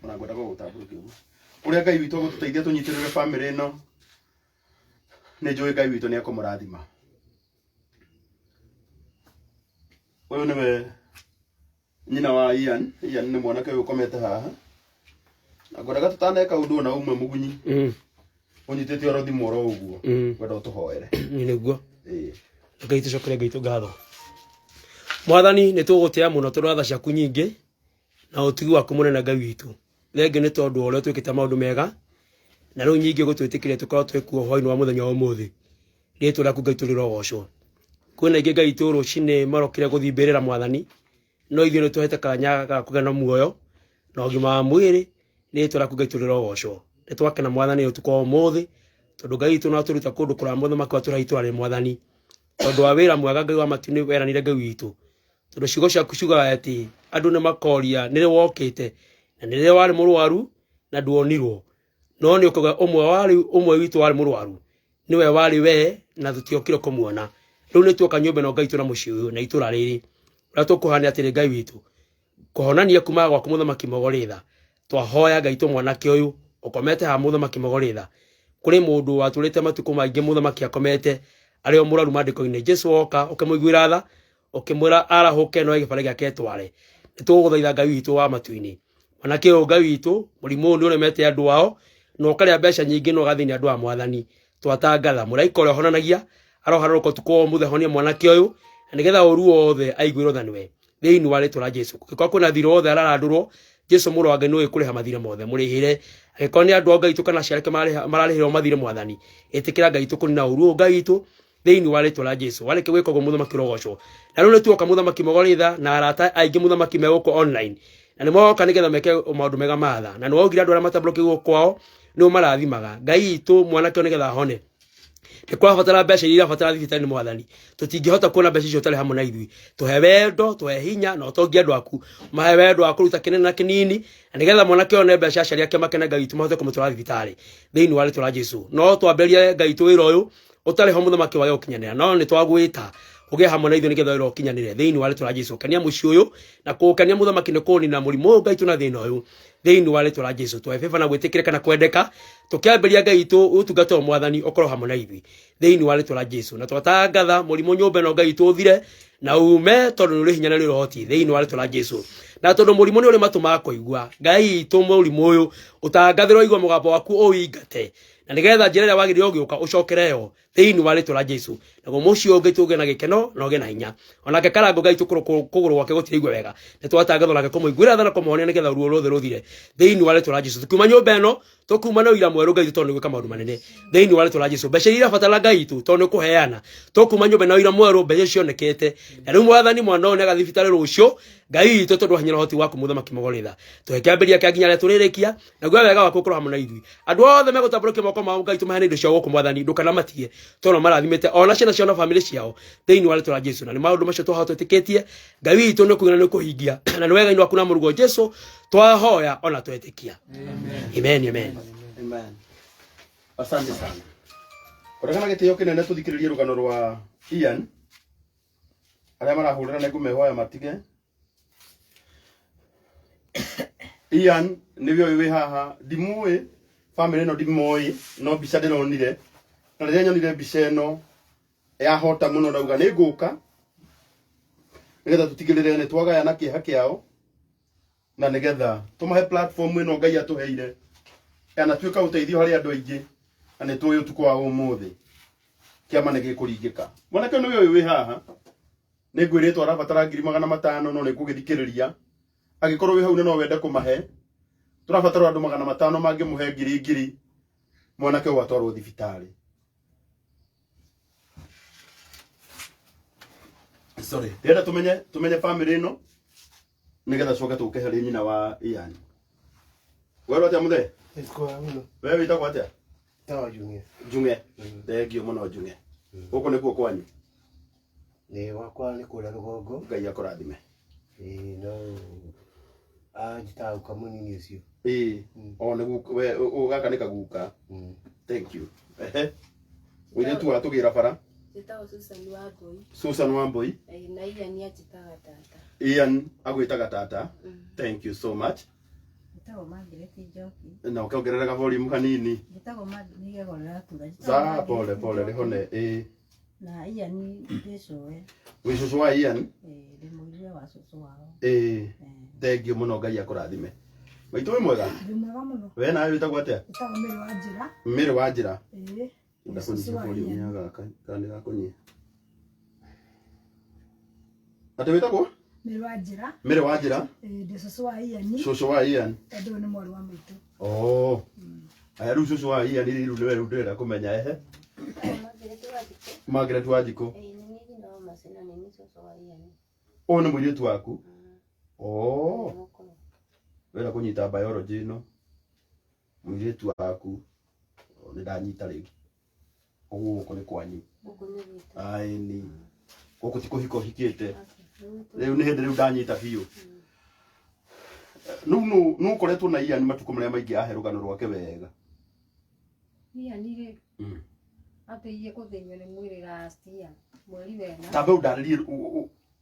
ona ngwendaga gũtambũrũkia ũguo, ũrĩa Ngai witũ agũtũteithia tũnyitĩrĩre famĩlĩ ĩno, nĩ njũĩ Ngai witũ nĩ ekũmũrathima. Ũyũ nĩwe nyina wa Ian. Ian nĩ mwanake ũyũ ũkomete haha, na ngwendaga tũtaneka ũndũ ona ũmwe mũgunyi ũnyitĩte oro thimũ oro ũguo, ngwenda ũtũhoere. Nĩ nĩguo. Ĩĩ. Ngai tũcokere Ngai tũ ngatho. Mwathani, nĩ tũgũtĩa mũno tondũ wa tha ciaku nyingĩ na ũtugi waku mũnene Ngai witũ. Thengiũ nĩ tondũ wa ũrĩa twĩkĩte maũndũ mega na rĩu nyingĩ gũtwĩtĩkĩria tũkorwo twĩ kuo hwainĩ wa mũthenya wa ũmũthĩ. Rĩtwa rĩaku Ngai tũrĩrogocwo. Kwĩna aingĩ Ngai witũ rũcinĩ marokire gũthiĩ mbĩrĩra Mwathani, no ithuĩ nĩ tũhete kanya ga kũgĩa na muoyo na ũgima wa mwĩrĩ. Rĩtwa rĩaku Ngai tũrĩrogocwo. Nĩ twakena Mwathani ũtukũ wa ũmũthĩ tondũ Ngai witũ no atũruta kũndũ kũraya mũthamaki wa tũrahi itũra rĩ Mwathani, tondũ wa wĩra mwega Ngai wa matu nĩ weranire Ngai witũ, tondũ ciugo ciaku ciugaga atĩ andũ nĩ makoria nĩrĩ wokĩte na nĩrĩ warĩ mũrwaru na nduonirwo, no nĩ ũkauga ũmwe warĩ ũmwe witũ warĩ mũrwaru nĩwe warĩ we na tũtiokire kũmuona. Rĩu nĩ tuoka nyũmba ĩno Ngai witũ na mũciĩ ũyũ na itũra rĩrĩ ũrĩa tũkũhana atĩrĩ Ngai witũ kũhonania kuma gwaku mũthamaki Mũgorĩtha. Twahoya Ngai tũ mwanake ũyũ ũkomete haha mũthamaki Mũgorĩtha, kũrĩ mũndũ watũrĩte matukũ maingĩ mũthamaki akomete arĩ o mũrwaru maandĩko-inĩ, Jesu woka ũkĩmũiguĩra tha ũkĩmwĩra arahũke no gĩbarĩ gĩake etware. Nĩ tũgũgũthaitha Ngai witũ wa matu-inĩ, mwanake ũyũ Ngai witũ mũrimũ ũyũ nĩ ũremete andũ ao na ũkarĩa mbeca nyingĩ na ũgathĩnia andũ a Mwathani. Twatangatha mũraika ũrĩa ũhonanagia aroharũrũka ũtukũ wa ũmũthĩ ahonie mwanake ũyũ, na nĩgetha ũru wothe aiguĩrwo tha nĩwe thĩinĩ wa rĩtwa rĩa Jesu. Kũngĩkorwo kwĩna thirĩ wothe ararandũrwo, Jesu mũrũ wa Ngai nĩwe kũrĩha mathirĩ mothe, mũrĩhĩre. Angĩkorwo nĩ andũ a Ngai witũ kana aciari ake mararĩhĩrwo mathirĩ Mwathani, ĩtĩkĩra Ngai witũ kũnina ũru ũyũ Ngai witũ thĩinĩ wa rĩtwa rĩa Jesu. Warĩkia gwĩka ũguo mũthamaki ũrogocwo. Na rĩu nĩ tuoka mũthamaki Mũgorĩtha na arata aingĩ mũthamaki me gũkũ online, na nĩ moka nĩgetha meke maũndũ mega matha, na nĩ waugire andũ arĩa matambũrũkĩirwo kwao nĩo marathimaga Ngai witũ mwanake ũyũ nĩgetha ahone. Nĩ kũrabatara mbeca iria irabatara thibitarĩ nĩ Mwathani, tũtingĩhota kuona mbeca icio ũtarĩ hamwe na ithuĩ. Tũhe wendo, tũhe hinya na ũtongie andũ aku, mahe wendo wa kũruta kĩnene na kĩnini, na nĩgetha mwanake ũyũ one mbeca aciari ake makene Ngai witũ mahote kũmũtwara thibitarĩ thĩinĩ wa rĩtwa rĩa Jesu. No twambĩrĩrie Ngai witũ wĩra ũyũ ũtarĩ ho mũthamaki wage gũkinyanĩra, no nĩ twagwĩta ũgĩe hamwe na ithuĩ nĩgetha wĩra ũkinyanĩre thĩinĩ wa rĩtwa rĩa Jesu. Kenia mũciĩ ũyũ na kũũkenia mũthamaki nĩ kũnina mũrimũ ũyũ Ngai witũ na thĩna ũyũ thĩinĩ wa rĩtwa rĩa Jesu. Tũhe favor na gwĩtĩkĩrĩka na kwendeka tũkĩambĩrĩria Ngai witũ ũtungata ũyũ Mwathani ũkorwo hamwe na ithuĩ thĩinĩ wa rĩtwa rĩa Jesu. Na twatangatha mũrimũ nyũmba ĩno Ngai witũ ũthire na ume, tondũ nĩ ũrĩ hinya na nĩ ũrĩ ũhoti thĩinĩ wa rĩtwa rĩa Jesu. Na tondũ mũrimũ nĩ ũrĩ matũ ma kũigua, Ngai witũ mũrimũ ũyũ ũtangathĩrwo igua mũgambo waku ũingate, na nĩgetha njĩra ĩrĩa wagĩrĩire ũgĩũka ũcokere yo thĩinĩ wa rĩtwa rĩa Jesu. Naguo mũciĩ ũyũ Ngai tũgĩe na gĩkeno na ũgĩe na hinya. Onake Karangũ Ngai kũgũrũ gwake gũtiraigua wega, nĩ twatangatha onake kũmũiguĩra tha na kũmũhonia nĩgetha ruo ruothe rũthire thĩinĩ wa rĩtwa rĩa Jesu. Tukiuma nyũmba ĩno tũkuma na ũira mwerũ Ngai tondũ nĩ gwĩka maũndũ manene thĩinĩ wa rĩtwa rĩa Jesu. Mbeca iria irabatara Ngai witũ tondũ nĩ kũheana, tũkuma nyũmba na ũira mwerũ, mbeca cionekete. Na rĩu Mwathani mwana ũyũ nĩ agathiĩ thibitarĩ rũciũ Ngai witũ tondũ wa hinya na ũhoti waku mũthamaki Mũgorĩtha. Tũhe kĩambĩrĩria kĩa nginya harĩa tũrĩrĩkia, naguo wega waku ũkorwo hamwe na ithuĩ. Andũ othe megũtambũrũkia moko mao Ngai tũmaheane indo ciao gũkũ Mwathani, ndũkanamatige tondũ marathimĩte ona ciana ciao na famĩlĩ ciao thĩinĩ wa rĩtwa rĩa Jesu. Na nĩ maũndũ macio twahoya twĩtĩkĩtie Ngai witũ nĩ kuga na nĩ kũhingia, na nĩ wega-inĩ waku na mũrugo Jesu twahoya ona twetĩkia. Amen, amen. Amen. Asante sana. Kũregana gĩtĩo kĩnene tũthikĩrĩrie rũgano rwa Ian. Arĩa marahũrĩra nĩ ngũmehoya matige. Ian nĩwe ũyũ wĩ haha, ndimuĩ, famĩlĩ ĩno ndimoĩ, no mbica ndĩronire, na rĩrĩa nyonire mbica ĩno yahota mũno ndauga nĩ ngũka nĩgetha tũtigĩrĩre nĩ twagayana kĩeha kĩao, na nĩgetha tũmahe platform ĩno Ngai atũheire yanatuĩka ũteithio harĩ andũ aingĩ, na nĩ tũĩ ũtukũ wa ũmũthĩ kĩama nĩ gĩkũringĩka. Mwanake nĩwe ũyũ wĩ haha, nĩ ngwĩrĩtwo arabatara 500,000, no nĩ ngũgĩthikĩrĩria. Angĩkorwo wĩ hau na no wende kũmahe, tũrabatara andũ 500 mangĩmũhe ngiri ngiri, mwanake ũyũ atwarwo thibitarĩ. Sorry, ndĩrenda tũmenye famĩlĩ ĩno nĩgetha coke tũke harĩ nyina wa Ian. Werwo atĩa mũthee? We wĩtagwo atĩa? Tawa Njung'e. Njung'e. Thengio mũno Njung'e. Gũkũ nĩkuo kwanyu? Nĩ gwakwa nĩ kũrĩa rũgongo. Ngai akũrathime. Ĩĩ no anjĩtaga guka mũnini ũcio. Ĩĩ o nĩ guka we gaka nĩ kaguka. Thank you. Ehe. Mũirĩtu wa tũgĩra bara. Njĩtagwo Susan Wambui. Susan Wambui. Ĩĩ na Ian anjĩtaga tata. Ian agwĩtaga tata. Thank you so much. Njĩtagwo Margaret Njoki. Na ũkĩongerera volume hanini. Njĩtagwo Margaret nĩ igego rĩratura. Njĩtagwo Za Margaret pole pole Njoki. rĩhone. Ĩĩ. Na Ian ndĩ cũwe. Wĩ cũcũ wa Ian? Ĩĩ ndĩ mũirĩtu wa cũcũ wao. Ĩĩ. Thank you mũno Ngai akũrathime. Maitũ wĩ mwega? Ndĩ mwega mũno. We nawe wĩtagwo atĩa? Njĩtagwo Mary wa Njĩra. Mary wa Njĩra. Ĩĩ. Ndakũnyihia Cũcũ wa volume Ian. ya gaka kana nĩ gakũnyiha. Atĩ wĩtagwo? Mary wa Njĩra. Mary wa Njĩra. Ĩĩ ndĩ cũcũ wa Ian. Cũcũ wa Ian. Tondũ ũyũ nĩ mwarĩ wa maitũ. Oh. Aya rĩu cũcũ wa Ian rĩu nĩwe rĩu ndĩrenda kũmenya ehe. Margaret Wanjikũ. Margaret Wanjikũ. Ĩĩ nĩ niĩ nyina wa Mercy na nĩ niĩ cũcũ wa Ian. Ũyũ nĩ mũirĩtu waku? Oh. Wenda kũnyita biology ĩno. Mũirĩtu waku. Oh, nĩ ndanyita rĩu. Ũguo gũkũ nĩ kwanyu. Gũkũ nĩ gwitũ. Aĩni. Gũkũ ti kũhika ũhikĩte. Rĩu nĩ hĩndĩ rĩu ndanyita biũ. Rĩu nũ ũkoretwo na Ian matukũ marĩa maingĩ ahe rũgano rwake wega. Ian rĩ ambĩrĩirie kũthĩnio nĩ mwĩrĩ last year mweri wena. Tambe ũndarĩrie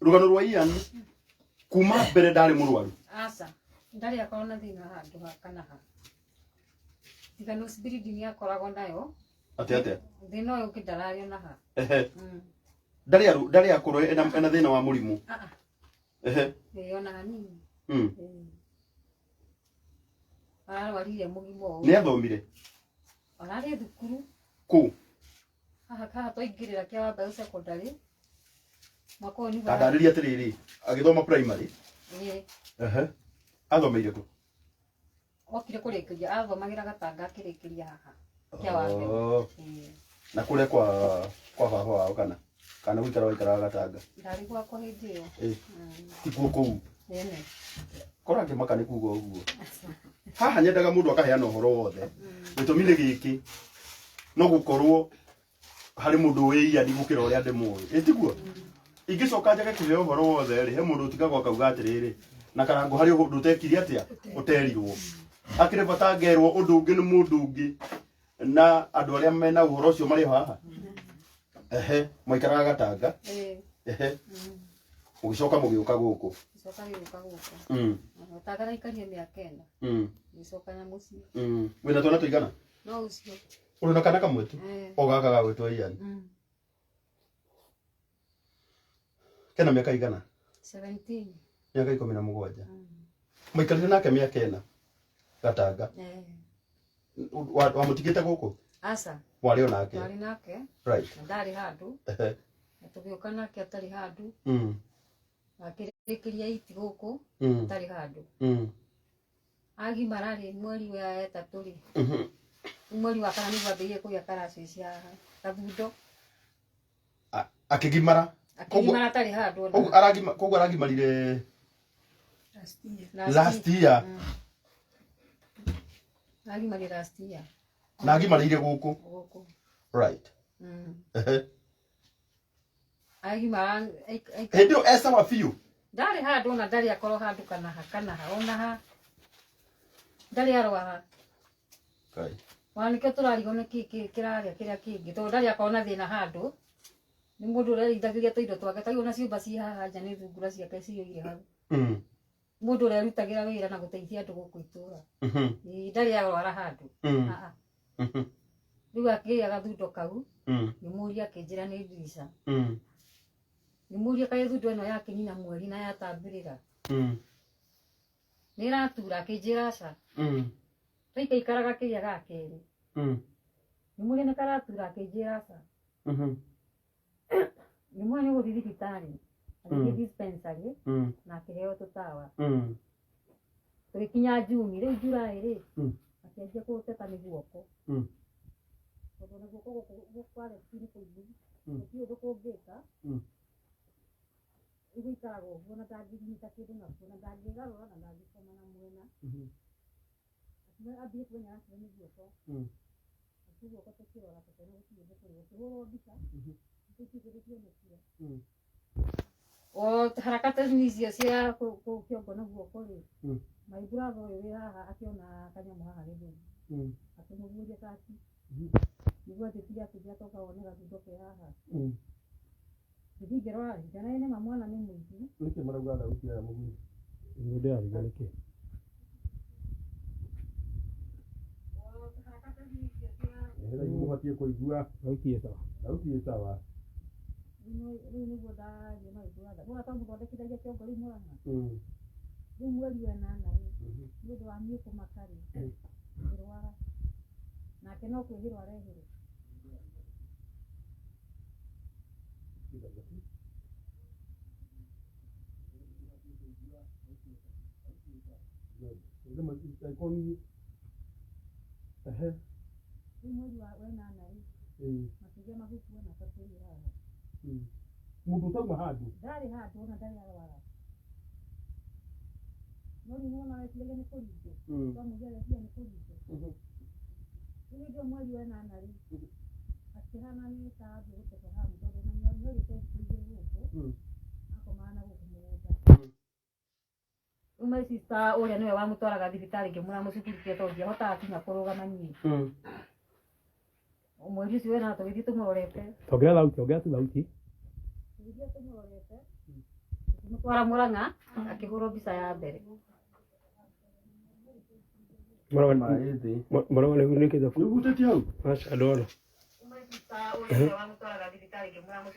rũgano rwa Ian kuma mbere ndarĩ mũrwaru. Aca, ndarĩ akorwo na thĩna handũ ha kana ha. Tiga nose bleeding akoragwo nayo. Atĩa atĩa? Thĩna ũyũ ũngĩ ndararĩ ona ha. Ehe. Ndarĩ ndarĩ akorwo ena thĩna wa mũrimũ. Ehe. Ĩĩ ona hanini. Ararwarire mũgima ũũ. Nĩ athomire? Ararĩ thukuru. Kũ? Haha haha twaingĩrĩra kĩa Wambeũ secondary. Mwaka ũyũ nĩguo. Ta ndarĩria atĩrĩrĩ, agĩthoma primary? Ĩĩ. Ehe. Athomeire kũ? Okire kũrĩkĩria, athomagĩra Gatanga akĩrĩkĩria haha kĩa Wambeũ. Na kũrĩa kwa baba wao kana? Kana gũikara waikaraga Gatanga? Ndarĩ gwakwa hĩndĩ ĩyo. Ĩĩ. Tikuo kũu? Ĩne. Korwo ngĩmaka nĩ kuga ũguo. Haha nyendaga mũndũ akaheana ũhoro wothe. Gĩtũmi nĩ gĩkĩ. No gũkorwo harĩ mũndũ wĩ Ian gũkĩra ũrĩa ndĩmũĩ. Ĩ tiguo? Ingĩcoka njage kũheo ũhoro wothe rĩ, he mũndũ ũtigagwo akauga atĩrĩrĩ, na Karangũ harĩ ũndũ ũtekire atĩa? Ũterirwo. Akĩrĩ bata ngerwo ũndũ ũngĩ nĩ mũndũ ũngĩ na andũ arĩa mena ũhoro ũcio marĩ haha. Ehe, mwaikaraga Gatanga. Ehe. Mũgĩcoka mũgĩũka gũkũ. Gĩcoka gĩũka gũkũ. Gatanga gaikarire mĩaka ĩna. Gĩcoka na mũciĩ. Wĩna twana tũigana? No ũcio. Ũrĩ na kana kamwe tu? O gaka gagwĩtwo Ian. Kena mĩaka igana? 17. Mĩaka 17. Mũikarire nake mĩaka ĩna Gatanga. Wamũtigĩte gũkũ? Aca. Warĩ o nake? Warĩ nake. Right. Na ndarĩ handũ. Na tũgĩũka nake atarĩ handũ. Akĩrĩkĩria iti gũkũ atarĩ handũ. Agimara rĩ mweri wa ĩtatũ rĩ. Mweri wa kana nĩguo ambĩrĩirie kũgĩa karaci cia gathundo. Akĩgimara? Akĩgimara atarĩ handũ ona. Koguo aragimarire last year. Agimarire last year. Na agimarĩire gũkũ? Gũkũ. Right. Agimara hĩndĩ ĩyo e sawa biũ? Ndarĩ handũ ona ndarĩ akorwo handũ kana ha kana ha ona ha. Ndarĩ arwara. Kai. Ona nĩkĩo tũrarigwo nĩ kĩ kĩrarĩa kĩrĩa kĩngĩ tondũ ndarĩ akorwo na thĩna handũ. Nĩ mũndũ ũrerithagĩria tũindo twake ta ona ciũmba ci haha nja nĩ thungura ciake ciyũire hau. Mũndũ ũrerutagĩra wĩra na gũteithia andũ gũkũ itũũra. Ndarĩ arwara handũ. Rĩu akĩgĩa gathundo kau, ngĩmũria akĩnjĩra nĩ ndirica. Ngĩmũria kaĩ thundo ĩno yakĩnina mweri na yatambĩrĩra. Nĩ ĩratura akĩnjĩra aca. Twaikaikaraga kĩgĩa ga kerĩ. Ngĩmũria nĩ karatura akĩnjĩra aca. Ngĩmũria nĩ ũgũthiĩ thibitarĩ. Agĩthiĩ dispensary na akĩheo tũtawa. Tũgĩkinya Juni, rĩu July rĩ, akĩanjia kũteta nĩ guoko. Tondũ na guoko gũkũ kwa left nĩ kũimbu. Gũtirĩ ũndũ kũngĩka. Rĩu gũikaraga ũguo na ndangĩnyita kĩndũ nakuo na ndangĩgarũra na ndangĩkoma na mwena. Akiuga ambie kuona araturwo nĩ guoko. Nakuo guoko tũkĩrora tũkĩona gũtirĩ ũndũ kũrĩ. Gũkĩhũrwo mbica, gũtirĩ kĩndũ kĩonekire. O harakati icio cia kĩongo na guoko rĩ, my brother ũyũ wĩ haha akĩona kanyamũ haha gĩthũri, akĩmũguĩria kati nĩguo anjĩtire akĩnjĩra toka wone gathundo ke haha. Ngĩthiĩ ngĩrora rĩ, ngĩona ĩ nĩma mwana nĩ mũici. Nĩkĩ marauga thauti ya mũguri? Nĩ ndĩrarigwo nĩkĩ. Nĩgetha mũbatie kũigua Thauti ĩ sawa. Thauti ĩ sawa. Rĩu nĩguo ndaria my brother, nĩwona twamũthondekithagia kĩongo rĩu Mũrang'a. Rĩu mweri wa ĩnana rĩ, nĩ ũndũ wa niĩ kũmaka rĩ, ngĩrwara. Nake no kwĩhĩrwo arehĩrwo. Rĩu mweri wa ĩnana rĩ, makĩgĩa mahuku ona atatũ haha. Mũndũ ũtauma handũ. Ndarĩ handũ ona ndarĩ arwara. No rĩu nĩwona weciragia nĩ kũringwo. Twamũria areciria nĩ kũringwo. Rĩu hĩndĩ ĩyo mweri wa ĩnana rĩ, akĩhana nĩ ta athiĩ gũte fahamu tondũ ona nĩorĩte thikũ igĩrĩ gũkũ, akomaga na gũkũ mũgũnda. Rĩu my sister ũrĩa nĩwe wamũtwaraga thibitarĩ ngĩmwĩra mũcukurikie tondũ ndiahotaga kinya kũrũgama niĩ. Mweri ũcio wena tũgĩthiĩ tũmũrorete. Ongera thauti, ongera tu thauti. Tũgĩthiĩ tũmũrorete. Tũkĩmũtwara Mũrang'a akĩhũrwo mbica ya mbere. Marauga nĩkĩ Nĩ ũhutĩtie hau? Aca ndona.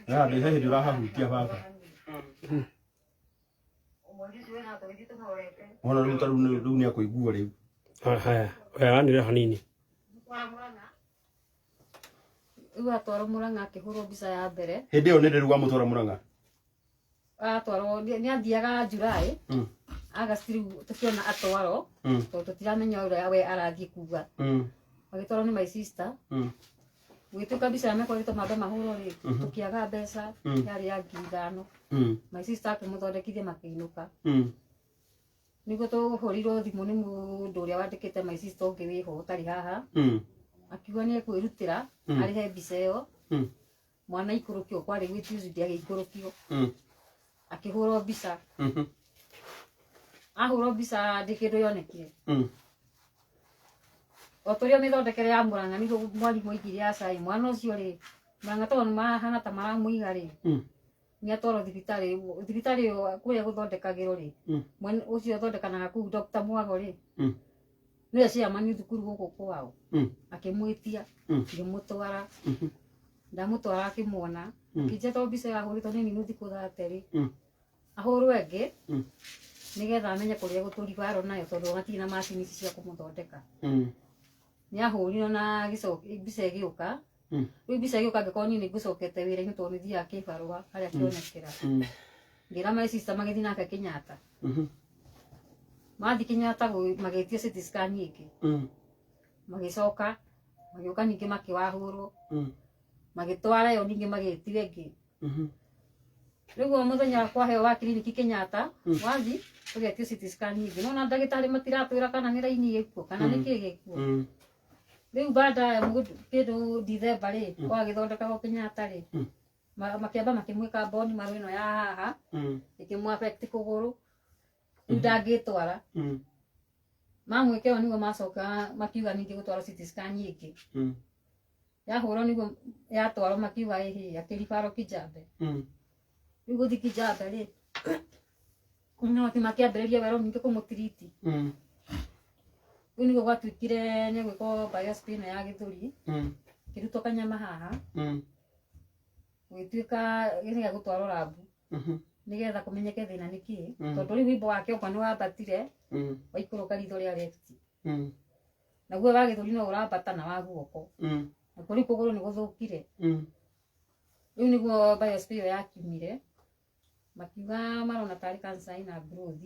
Na ndĩ he hĩndĩ ũrahahutia baba. Wona rĩu ta rĩu nĩ akũigua rĩu. Haya, oya anĩrĩra hanini. Rĩu atwarwo Mũrang'a akĩhũrwo mbica ya mbere. Hĩndĩ ĩyo nĩ rĩu wamũtwara Mũrang'a? Atwarwo nĩ athiaga July. August rĩu tũkĩona atwarwo tondũ tũtiramenya ũrĩa we arathiĩ kuga. Agĩtwarwo nĩ my sister. Gũgĩtuĩka mbica ya mekwaritwo mambe mahũrwo rĩ, tũkĩaga mbeca yarĩ ya 5,000. My sister akĩmũthondekithia makĩinũka. Nĩguo tũhũrirwo thimũ nĩ mũndũ ũrĩa wandĩkĩte my sister ũngĩ wĩho ũtarĩ haha. Akiuga nĩ ekwĩrutĩra arĩhe mbica ĩyo. Mwana aikũrũkio kwarĩ gwĩ Tuesday agĩikũrũkio. Akĩhũrwo mbica. Ahũrwo mbica ndĩ kĩndũ yonekire. O tũrĩa mĩthondekere ya Mũrang'a nĩguo mwarimũ aigire acai mwana ũcio rĩ, Mũrang'a tondũ nĩmahana ta maramũiga rĩ, nĩ atwarwo thibitarĩ, thibitarĩ ĩyo kũrĩa gũthondekagĩrwo rĩ, mwene ũcio ũthondekanaga kũu Dr. Mwago rĩ, nĩwe chairman thukuru gũkũ kwao, akĩmwĩtia, ngĩmũtwara, ndamũtwara akĩmuona, akĩnjĩra tondũ mbica ĩyo ahũrĩtwo nĩ nini thikũ thate rĩ, ahũrwo ĩngĩ, nĩgetha amenye kũrĩa gũtũribarwo nayo tondũ matirĩ na macini ici cia kũmũthondeka. Nĩ ahũrirwo na mbica ĩgĩũka. Rĩu mbica ĩgĩũka ngĩkorwo niĩ nĩngũcokete wĩra-inĩ tondũ nĩ thiaga kĩbarũa harĩa kĩonekera. Ngĩra my sister magĩthiĩ nake Kenyatta. Mathiĩ Kenyatta magĩtio CT scan ĩngĩ. Magĩcoka magĩũka ningĩ makĩwahũrwo. Magĩtwara ĩyo ningĩ magĩtio ĩngĩ. Rĩu o mũthenya kwaheo wa kiriniki Kenyatta, wathiĩ ũgetio CT scan ĩngĩ. Nĩwona ndagĩtarĩ matiratwĩra kana nĩ raini ĩkuo kana nĩ kĩĩ gĩkuo. Rĩu baada ya kĩndũ Dithemba rĩ, kwagĩthondekagwo Kenyatta rĩ, makĩamba makĩmwĩka bone marrow ĩno ya haha, ĩkĩmũ affect kũgũrũ. Rĩu ndangĩtwara. Mamwĩka ĩyo nĩguo macoka makiuga ningĩ gũtwarwo CT scan ĩngĩ. Yahũrwo nĩguo yatwarwo makiuga ĩhĩ akĩribarwo Kijabe. Rĩu gũthiĩ Kijabe rĩ, no ti makĩambĩrĩria werũ ningĩ kũmũtiriti. Rĩu nĩguo gwatuĩkire nĩ gwĩkwo biopsy ĩno ya gĩthũri, kĩrutwo kanyama haha, gũgĩtuĩka nĩ gũtwarwo rabu nĩgetha kũmenyeke thĩna nĩ kĩĩ, tondũ rĩu wimbo wa kĩongo nĩ wambatire waikũrũka ritho rĩa left. Naguo wa gĩthũri no ũrambata na wa guoko. Nakuo rĩu kũgũrũ nĩ gũthũkire. Rĩu nĩguo biopsy ĩyo yakiumire, makiuga marona tarĩ cancer ĩna growth.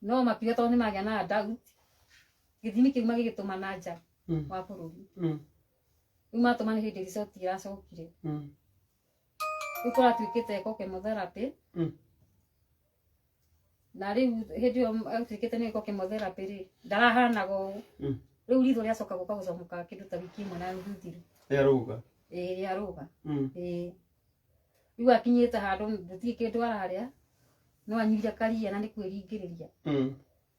No makiuga tondũ nĩmagĩa na doubt, gĩthimi kĩu magĩgĩtũma na nja wa bũrũri. Rĩu matũma nĩ hĩndĩ result ĩracokire. Rĩu kũratuĩkĩte eko chemotherapy. Na rĩu hĩndĩ ĩyo atuĩkĩte nĩ eko chemotherapy rĩ, ndarahanaga ũũ. Rĩu ritho rĩacoka gũka gũcomoka kĩndũ ta wiki ĩmwe na nuthu thiru. Rĩarũga. Ĩĩ rĩarũga. Ĩĩ. Rĩu akinyĩte handũ gũtirĩ kĩndũ ararĩa no anyuire karia na nĩ kwĩringĩrĩria.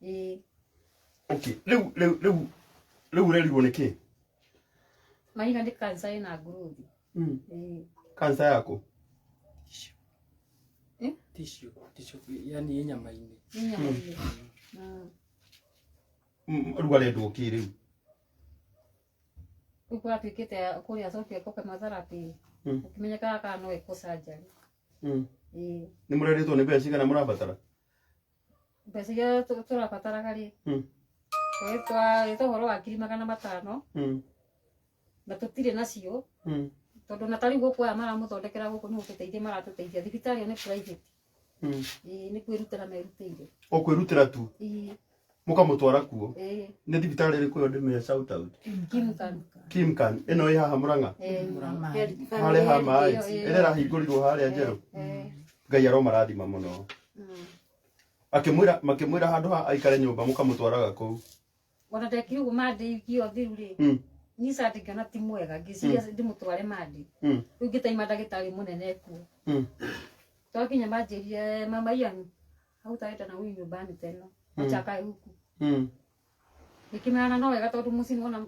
Ĩĩ. Okay, rĩu rĩu rĩu rĩu ũrerirwo nĩ kĩ? Mahiga nĩ kanca ĩna nguruthi. Ĩĩ. Kanca yaku? Eh? Tissue, tissue, yani ĩ nyama-inĩ. Nĩ nyama-inĩ. Rĩu arendwo kĩ rĩu? Rĩu kũratuĩkĩte kũrĩa acokire kũkemotherapy ũkĩmenyekaga kana no ĩkwo surgery. Ĩĩ. Nĩ mũrerĩtwo nĩ mbeca cigana mũrabatara? Mbeca iria tũrabataraga rĩ, twarĩtwo ũhoro wa 500,000 na tũtirĩ nacio tondũ na tarĩu gũkũ aya maramũthondekera gũkũ nĩ gũtũteithia maratũteithia thibitarĩ ĩyo nĩ private. Ĩĩ, nĩ kwĩrutĩra merutĩire. O kwĩrutĩra tu? Ĩĩ. Mũkamũtwara kuo? Ĩĩ. Nĩ thibitarĩ ĩrĩkũ ĩyo ndĩmĩhe shout out? Kimkan. Kimkan ĩno ĩ haha Mũrang'a? Ĩĩ. Harĩa ha maĩ ĩrĩa ĩrahingũrirwo harĩa njerũ? Ngai aromarathima mũno. Akĩmwĩra makĩmwĩra handũ ha aikare nyũmba mũkamũtwaraga kũu. Ona ndekire ũguo mandĩ wiki ĩyo thiru rĩ, niĩ ca ndingĩona ti mwega ngĩciria ndĩmũtware mandĩ. Rĩu ngĩtaima ndagĩtarĩ mũnene kuo. Twakinya manjĩrire mama Ian hautaenda na huyu nyumbani tena wacha akae huku. Ngĩkĩmera no wega tondũ mũciĩ nĩwona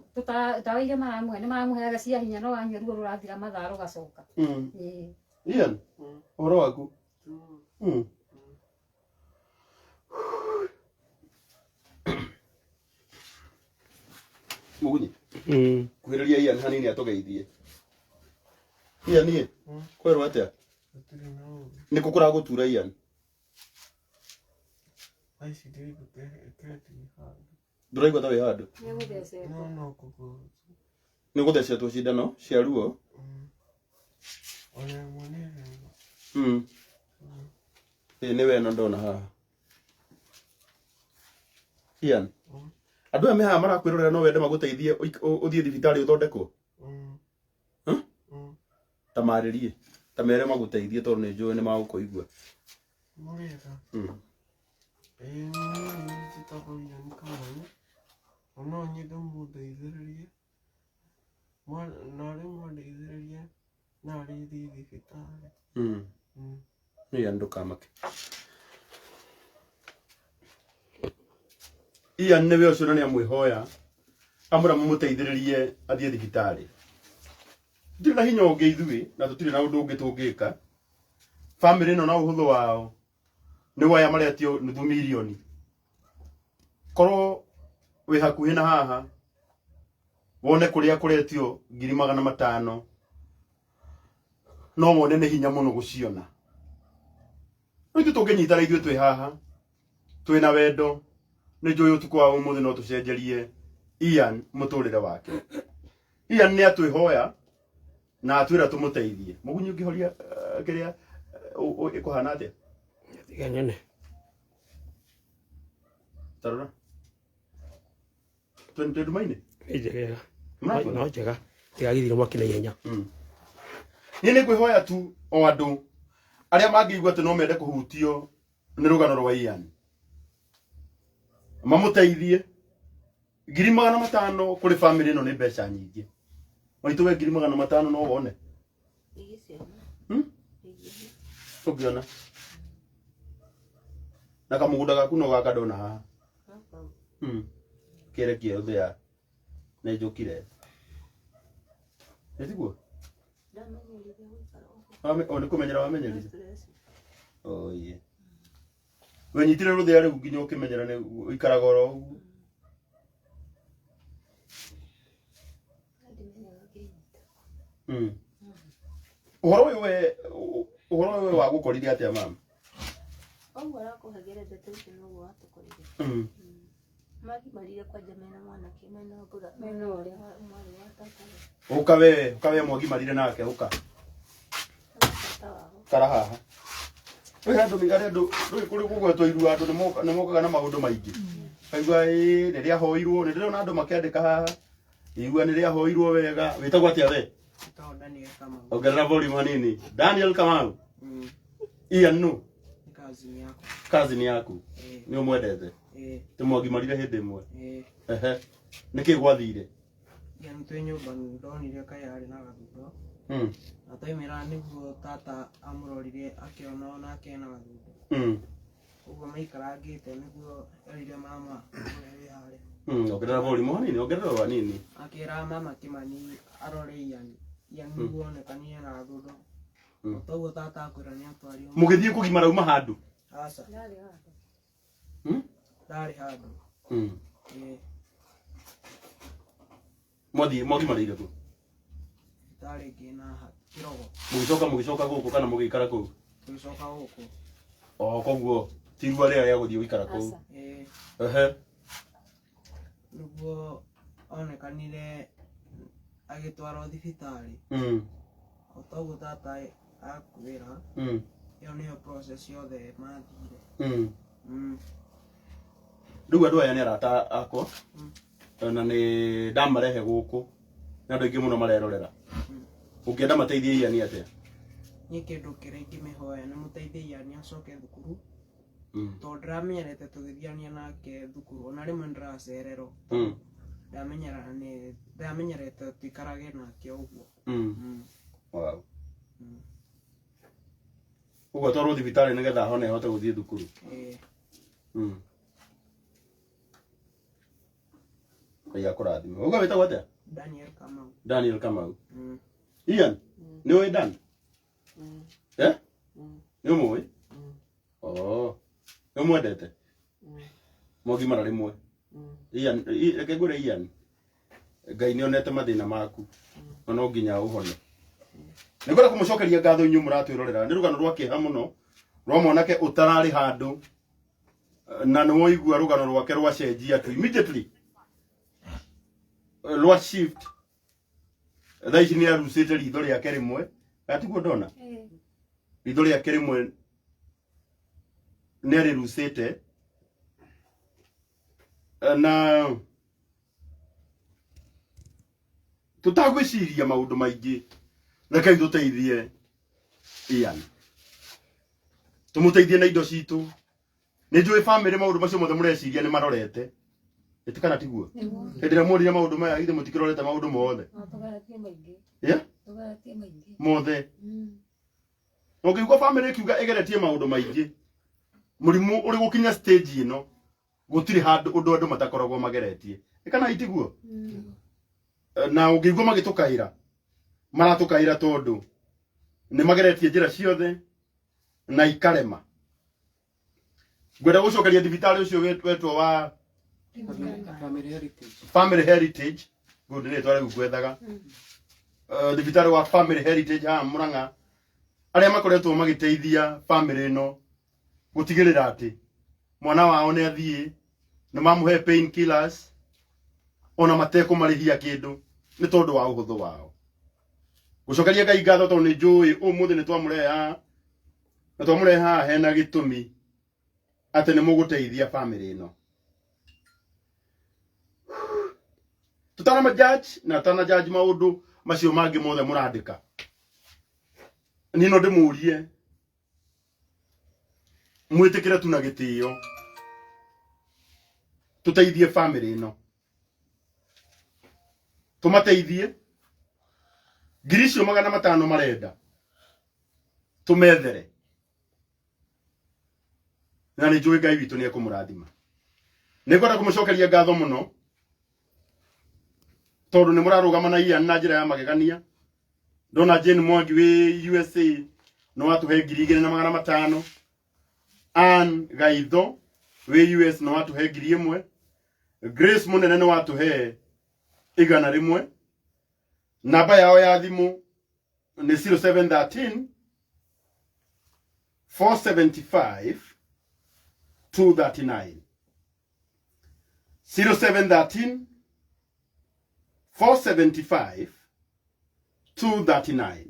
ndawa iria maramũhe nĩ maramũheaga cia hinya no anyua ruo rũrathira mathaa rũgacoka. Ĩĩ. Ian, ũhoro waku? Mũgunyi, kuhĩrĩria Ian hanini atũgeithie. Ian ĩ, kwerwo atĩa? Gũtirĩ na ũru. Nĩ kũ kũragũtura Ian? Thaa ici ndĩraigua ta ndirĩ handũ. Ndũraigua ta wĩ handũ? Nĩgũthecetwo. No no kũgũrũ. Nĩ gũthecetwo cindano cia ruo? Ona ĩmwe nĩ ĩrema. Ĩĩ nĩwe ĩno ndona haha. Ian, andũ aya me haha marakwĩrorera no wende magũteithie ũthiĩ thibitarĩ ũthondekwo? Ta marĩrie, ta mere magũteithie tondũ nĩ njũĩ nĩ magũkũigua. Mũrĩega. Ĩĩ niĩ njĩtagwo Ian Kamau na no nyende mũndeithĩrĩrie narĩ mwandeithĩrĩria narĩ thiĩ thibitarĩ. Ian ndũkamake. Ian nĩwe ũcio na nĩamwĩhoya amwĩra mũmũteithĩrĩrie athiĩ thibitarĩ. Tũtirĩ na hinya ũngĩ ithuĩ na tũtirĩ na ũndũ ũngĩ tũngĩka. Bamĩrĩ ĩno na ũhũthũ wao nĩ aya maretio nuthu mirioni. Korwo wĩ hakuhĩ na haha wone kũrĩa kũretio 500,000 no wone nĩ hinya mũno gũciona. Rĩu ithuĩ tũngĩnyitana ithuĩ twĩ haha twĩna wendo nĩ njũĩ ũtukũ wa ũmũthĩ no tũcenjerie Ian mũtũrĩre wake. Ian nĩ atwĩhoya na atwĩra tũmũteithie. Mũgunyi ũngĩhoria kĩrĩa ĩkũhana atĩa? Tiga nyone. Tarora. Twĩ nduma-inĩ? Nĩ njegega. Mũrakuona? No njega. Tigagithire mwaki na ihenya. Niĩ nĩ ngwĩhoya tu o andũ arĩa mangĩigua atĩ no mende kũhutio nĩ rũgano rwa Ian mamũteithie 500,000 kũrĩ bamĩrĩ ĩno nĩ mbeca nyingĩ. Maitũ we 500,000 no wone? Ũngĩona na kamũgũnda gaku no gaka ndona haha. Kĩre kĩerũ thĩa nĩ njũkire. Nĩ tiguo? O nĩ kũmenyera wamenyerire? Oye. Wenyitire rũthĩa rĩu nginya ũkĩmenyera nĩ ũikaraga oro ũguo. Ũhoro ũyũ we ũhoro ũyũ wa gũkorire atĩa mama? Ũguo arakũhagĩra ndeto icio noguo watũkorire. Magimarire kwanja mena mwanake mena mbura Mena ũrĩa. mwarĩ wa tata. Ũka we mwagimarire nake ũka. Tata wao. Kara haha. Wĩ handũ arĩa andũ ndũĩ kũrĩ kũgwetwo irua andũ nĩ mokaga na maũndũ maingĩ. Kaigua ĩĩ nĩ rĩahoirwo nĩ ndĩrona andũ makĩandĩka haha. Irua nĩ rĩahoirwo wega. Wĩtagwo atĩa we? Njĩtagwo Daniel Kamau. Ongerera volume hanini. Daniel Kamau. Ian nũ? Nĩ cousin yakwa. Cousin yaku. Nĩ ũmwendete? Ĩĩ. Tũmwagimarire hĩndĩ ĩmwe. Ĩĩ. Ehe. Nĩkĩ gwathire? Ian twĩ nyũmba ndonire kaĩ arĩ na gathundo. Na twaimĩra nĩguo tata amũrorire akĩona onake ena gathundo. Ũguo maikarangĩte nĩguo erire mama ũrĩa wĩ harĩa. Ongerera volume hanini, ongerera o hanini. Akĩra mama Kĩmani arore Ian. Ian nĩguo onekanire na gathundo. Toguo tata akwĩra nĩ atwarirwo. Mũgĩthiĩ kũgimara uma handũ? Aca. Ndarĩ handũ. Ndarĩ handũ. Ĩĩ. Mwathiĩ mwagimarĩire kũ? Thibitarĩ ĩngĩ na Kĩrogo. Mũgĩcoka mũgĩcoka gũkũ kana mũgĩikara kũu? Tũgĩcoka gũkũ. O koguo ti irua rĩrĩa rĩa gũthiĩ gũikara kũu. Ĩĩ. Ehe. Nĩguo onekanire agĩtwarwo thibitarĩ. O toguo tata akwĩra. Ĩyo nĩyo process yothe mathire. Rĩu andũ aya nĩ arata akwa na nĩ ndamarehe gũkũ nĩ andũ aingĩ mũno marerorera. Ũngĩenda mateithie Ian atĩa? Niĩ kĩndũ kĩrĩa ingĩmĩhoya nĩ mũteithie Ian acoke thukuru. Tondũ ndĩramenyerete tũgĩthiania nake thukuru ona rĩmwe ndĩracererwo. Ndamenyerete tũikarage nake ũguo. Wow. Ũguo atwarwo thibitarĩ nĩgetha ahone ahote gũthiĩ thukuru. Ĩĩ. Ngai akũrathime. Ũguo wĩtagwo atĩa? Daniel Kamau. Daniel Kamau. Ian, nĩ ũĩ Dan? Eh? Nĩ ũmũĩ? Oh. Nĩ ũmwendete? Mwagimara rĩmwe. Ian, reke ngwĩre Ian, Ngai nĩ onete mathĩna maku na no nginya ũhone. Nĩ ngwenda kũmũcokeria ngatho inyuĩ mũratwĩrorera. Nĩ rũgano rwa kĩeha mũno rwa mwanake ũtararĩ handũ na nĩ woigua rũgano rwake rwacenjia tu immediately rwa shift. Thaa ici nĩ arucĩte ritho rĩake rĩmwe, gatiguo ndona ritho rĩake rĩmwe nĩ arĩrucĩte na tũtagwĩciria maũndũ maingĩ, rekei tũteithie Ian, tũmũteithie na indo citũ. Nĩ njũĩ bamĩrĩ maũndũ macio mothe mũreciria nĩ marorete ĩti kana tiguo? Hĩndĩ ĩrĩa muonire maũndũ maya githĩ mũtikĩrorete maũndũ mothe? No tũgeretie maingĩ. Yeah? Tũgeretie maingĩ. Mothe. Na ũngĩigua bamĩrĩ ĩkiuga ĩgeretie maũndũ maingĩ, mũrimũ ũrĩ gũkinya stage ĩno gũtirĩ handũ ũndũ andũ matakoragwo mageretie. Ĩ kana itiguo? Na ũngĩigua magĩtũkaĩra, maratũkaĩra tondũ nĩ mageretie njĩra ciothe na ikarema. Ngwenda gũcokeria thibitarĩ ũcio wetwo wa Family Heritage. Family Heritage, good, nĩ rĩtwa rĩu ngwethaga. Thibitarĩ wa Family Heritage haha Murang'a, arĩa makoretwo magĩteithia family ĩno gũtigĩrĩra atĩ mwana wao nĩ athiĩ, nĩ mamũhe pain killers ona matekũmarĩhia kĩndũ nĩ tondũ wa ũhũthũ wao. Gũcokeria Ngai ngatho tondũ nĩ njũĩ ũmũthĩ nĩ twamũrehe haha, na twamũrehe haha hena gĩtũmi atĩ nĩ mũgũteithia family ĩno. Tũtanama judge na tũtana judge maũndũ macio mangĩ mothe mũrandĩka, niĩ no ndĩmũrie mwĩtĩkĩre tu na gĩtĩo tũteithie family ĩno, tũmateithie ngiri icio 500 marenda tũmethere, na nĩ njũĩ Ngai witũ nĩ ekũmũrathima. Nĩ ngwenda kũmũcokeria ngatho mũno tondũ nĩ mũrarũgama na Ian na njĩra ya magegania. Ndona Jane Mwangi wĩ USA nĩ watũhe 2500, Ann Gaitho wĩ US nĩ watũhe 1000, Grace Mũnene nĩ watũhe 100. Namba yao ya thimũ nĩ 0713 475 239, 0713 475 239.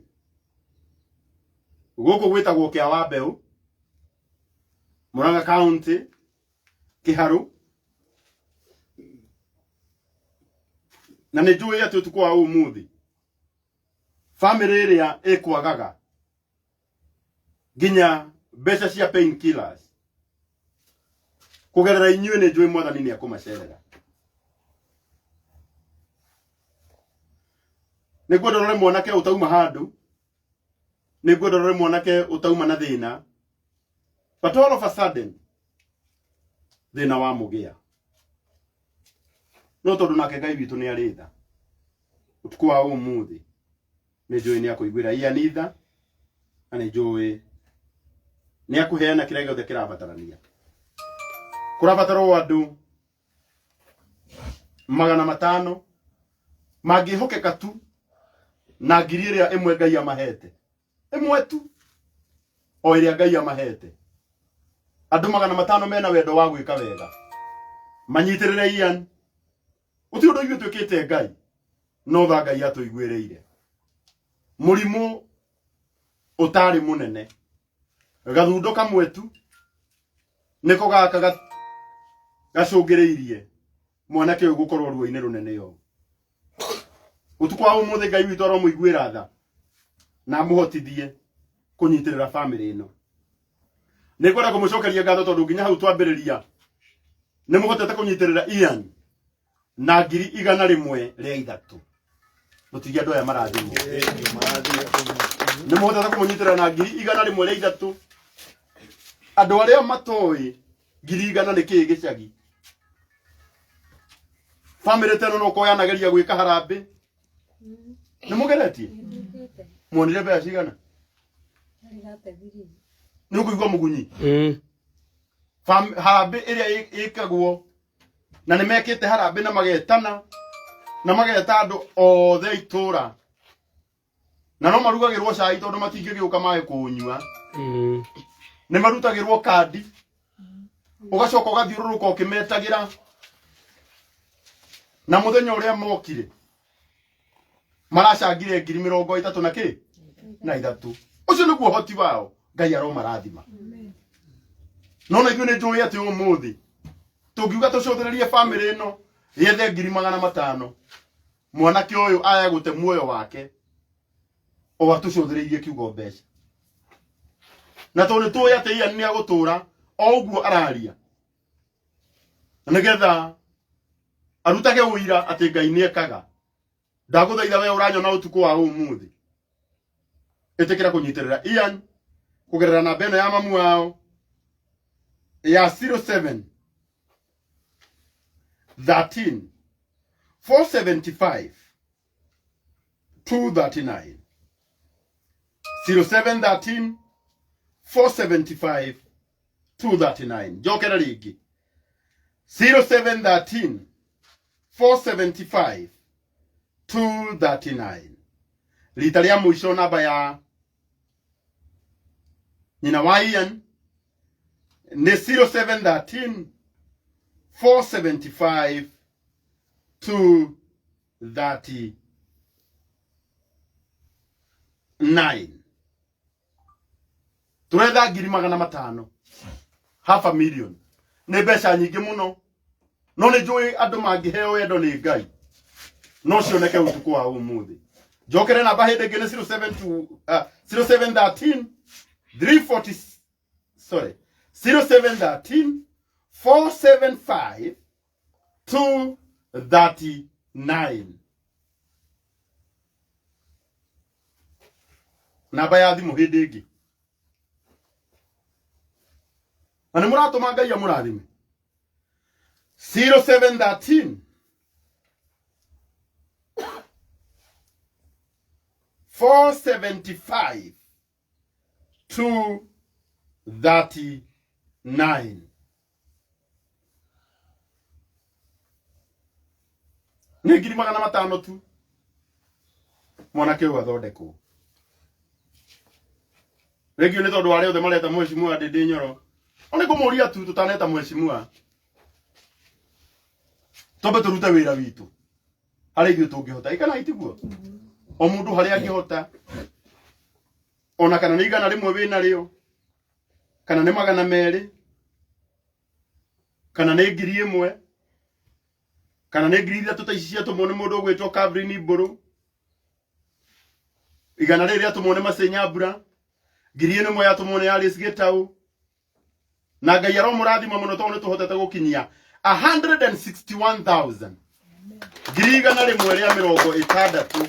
Gũkũ gwĩtagwo Kĩa wa Mbeũ, Murang'a County, Kĩharũ. Na nĩ njũĩ atĩ ũtukũ wa ũmũthĩ famĩlĩ ĩrĩa ĩkwagaga nginya mbeca cia pain killers kũgerera inyuĩ, nĩ njũĩ mwathani nĩ ekũmacerera. Nĩngwenda ũrore mwanake ũtauma handũ, nĩngwenda ũrore mwanake ũtauma na thĩna, but all of a sudden thĩna wamũgĩa. No tondũ nake Ngai witũ nĩ arĩ tha, ũtukũ wa ũmũthĩ nĩ njũĩ nĩ akũiguĩra Ian tha, na nĩ njũĩ nĩ akũheana kĩrĩa gĩothe kĩrabatarania. Kũrabatarwo andũ 500 mangĩhokeka tu na ngiri ĩrĩa ĩmwe Ngai amahete, ĩmwe tu o ĩrĩa Ngai amahete. Andũ 500 mena wendo wa gwĩka wega manyitĩrĩre Ian. Gũtirĩ ũndũ ithuĩ twĩkĩte Ngai, no tha Ngai atũiguĩrĩire. Mũrimũ ũtarĩ mũnene, gathundo kamwe tu nĩko gaka gacũngĩrĩirie mwanake ũyũ gũkorwo ruo-inĩ rũnene ũũ. Ũtukũ wa ũmũthĩ Ngai witũ aromũiguĩra tha na amũhotithie kũnyitĩrĩra bamĩrĩ ĩno. Nĩngwenda kũmũcokeria ngatho tondũ nginya hau twambĩrĩria nĩ mũhotete kũnyitĩrĩra Ian na 103,000. Mũtige andũ aya marathimwo. Nĩ mũhotete kũmũnyitĩrĩra na 103,000. Andũ arĩa matoĩ 100,000 nĩ kĩĩ gĩcagi. Bamĩrĩ ta ĩno no ũkorwo yanageria gwĩka harambĩ. Nĩ mũgeretie? Muonire mbeca cigana? Nĩ ũkũigua mũgunyi? Harambĩ ĩrĩa ĩkagwo na nĩ mekĩte harambĩ na magetana na mageta andũ othe a itũra na no marugagĩrwo cai tondũ matingĩgĩũka maĩ kũnyua. Nĩ marutagĩrwo kandi, ũgacoka ũgathiũrũrũka ũkĩmetagĩra, na mũthenya ũrĩa mokire maracangire 33,000 na kĩ na ithatũ. Ũcio nĩguo ũhoti wao. Ngai aromarathima. No na ithuĩ nĩ njũĩ atĩ ũmũthĩ tũngiuga tũcũthĩrĩrie bamĩrĩ ĩno yethe 500,000, mwanake ũyũ aya gũte muoyo wake o atũcũthĩrĩirie kiugo mbeca. Na tondũ nĩ tũĩ atĩ Ian nĩ agũtũra o ũguo araria, nĩgetha arutage ũira atĩ Ngai nĩ ekaga. Ndagũthaitha we ũranyona ũtukũ wa ũmũthĩ, ĩtĩkĩra kũnyitĩrĩra Ian kũgerera namba ĩno ya mamu wao ya 07 13 475 239, 07 13 475 239. Njokera rĩngĩ, 07 13 475 239. Rita rĩa mũico, namba ya nyina wa Ian nĩ 07 13 475 239. Turetha 500,000, half a million. Nĩ mbeca nyingĩ mũno, no nĩ njũĩ andũ mangĩheo wendo nĩ Ngai no cioneke ũtukũ wa ũmũthĩ. Njokere namba hĩndĩ ĩngĩ nĩ 072 0713 340, sorry, 0713 475 239. Namba ya thimũ hĩndĩ ĩngĩ. Na nĩ mũratũma Ngai amũrathime. 0713 475 239. Nĩ 500,000 tu mwanake ũyũ athondekwo. Rĩngĩ nĩ tondũ arĩa othe mareta mheshimiwa Ndĩndĩ Nyoro, o nĩ kũmũria tu tũtaneta mheshimiwa, twambe tũrute wĩra witũ harĩa ithuĩ tũngĩhota. Ĩkana itiguo o mũndũ harĩa angĩhota, ona kana nĩ 100 wĩnarĩo, kana nĩ 200, kana nĩ 1,000, kana nĩ 3,000 ta ici ciatũmwo nĩ mũndũ ũgwĩtwo Catherine Mbũrũ. 100 rĩrĩ rĩatũmwo nĩ Macĩ Nyambura, 1,000 yatũmwo nĩ Alice Gĩtaũ. Na Ngai aromũrathima mũno tondũ nĩ tũhotete gũkinyia 161,000, 160,000.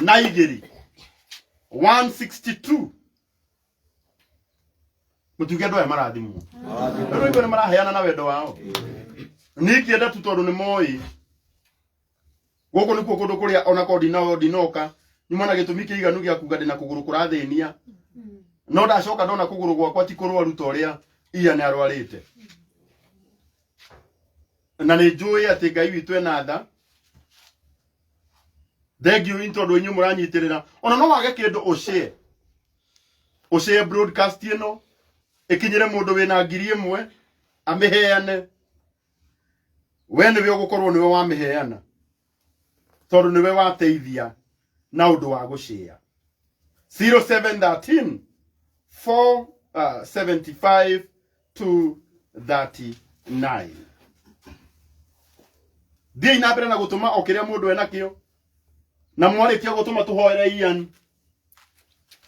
na igĩrĩ 162. Mũtuge andũ aya marathimwo. Rĩu nĩ maraheana na wendo wao. Niĩ ingĩenda tu tondũ nĩ moĩ gũkũ nĩkuo kũndũ kũrĩa ona korwo ndinoka nyuma na gĩtũmi kĩiganu gĩa kuga ndĩna kũgũrũ kũrathĩnia, no ndacoka ndona kũgũrũ gwakwa ti kũrwaru ta ũrĩa Ian arwarĩte, na nĩ njũĩ atĩ Ngai witũ ena tha. Thengiũ in tondũ inyuĩ mũranyitĩrĩra, ona no wage kĩndũ ũshare, ũshare broadcast ĩno ĩkinyĩre mũndũ wĩna 1000 amĩheane, we nĩwe ũgũkorwo nĩwe wamĩheana tondũ nĩwe wateithia na ũndũ wa gũshare. 0713 475 239. Thiĩi na mbere na gũtũma o kĩrĩa mũndũ enakĩo, na mwarĩkia gũtũma tũhoere Ian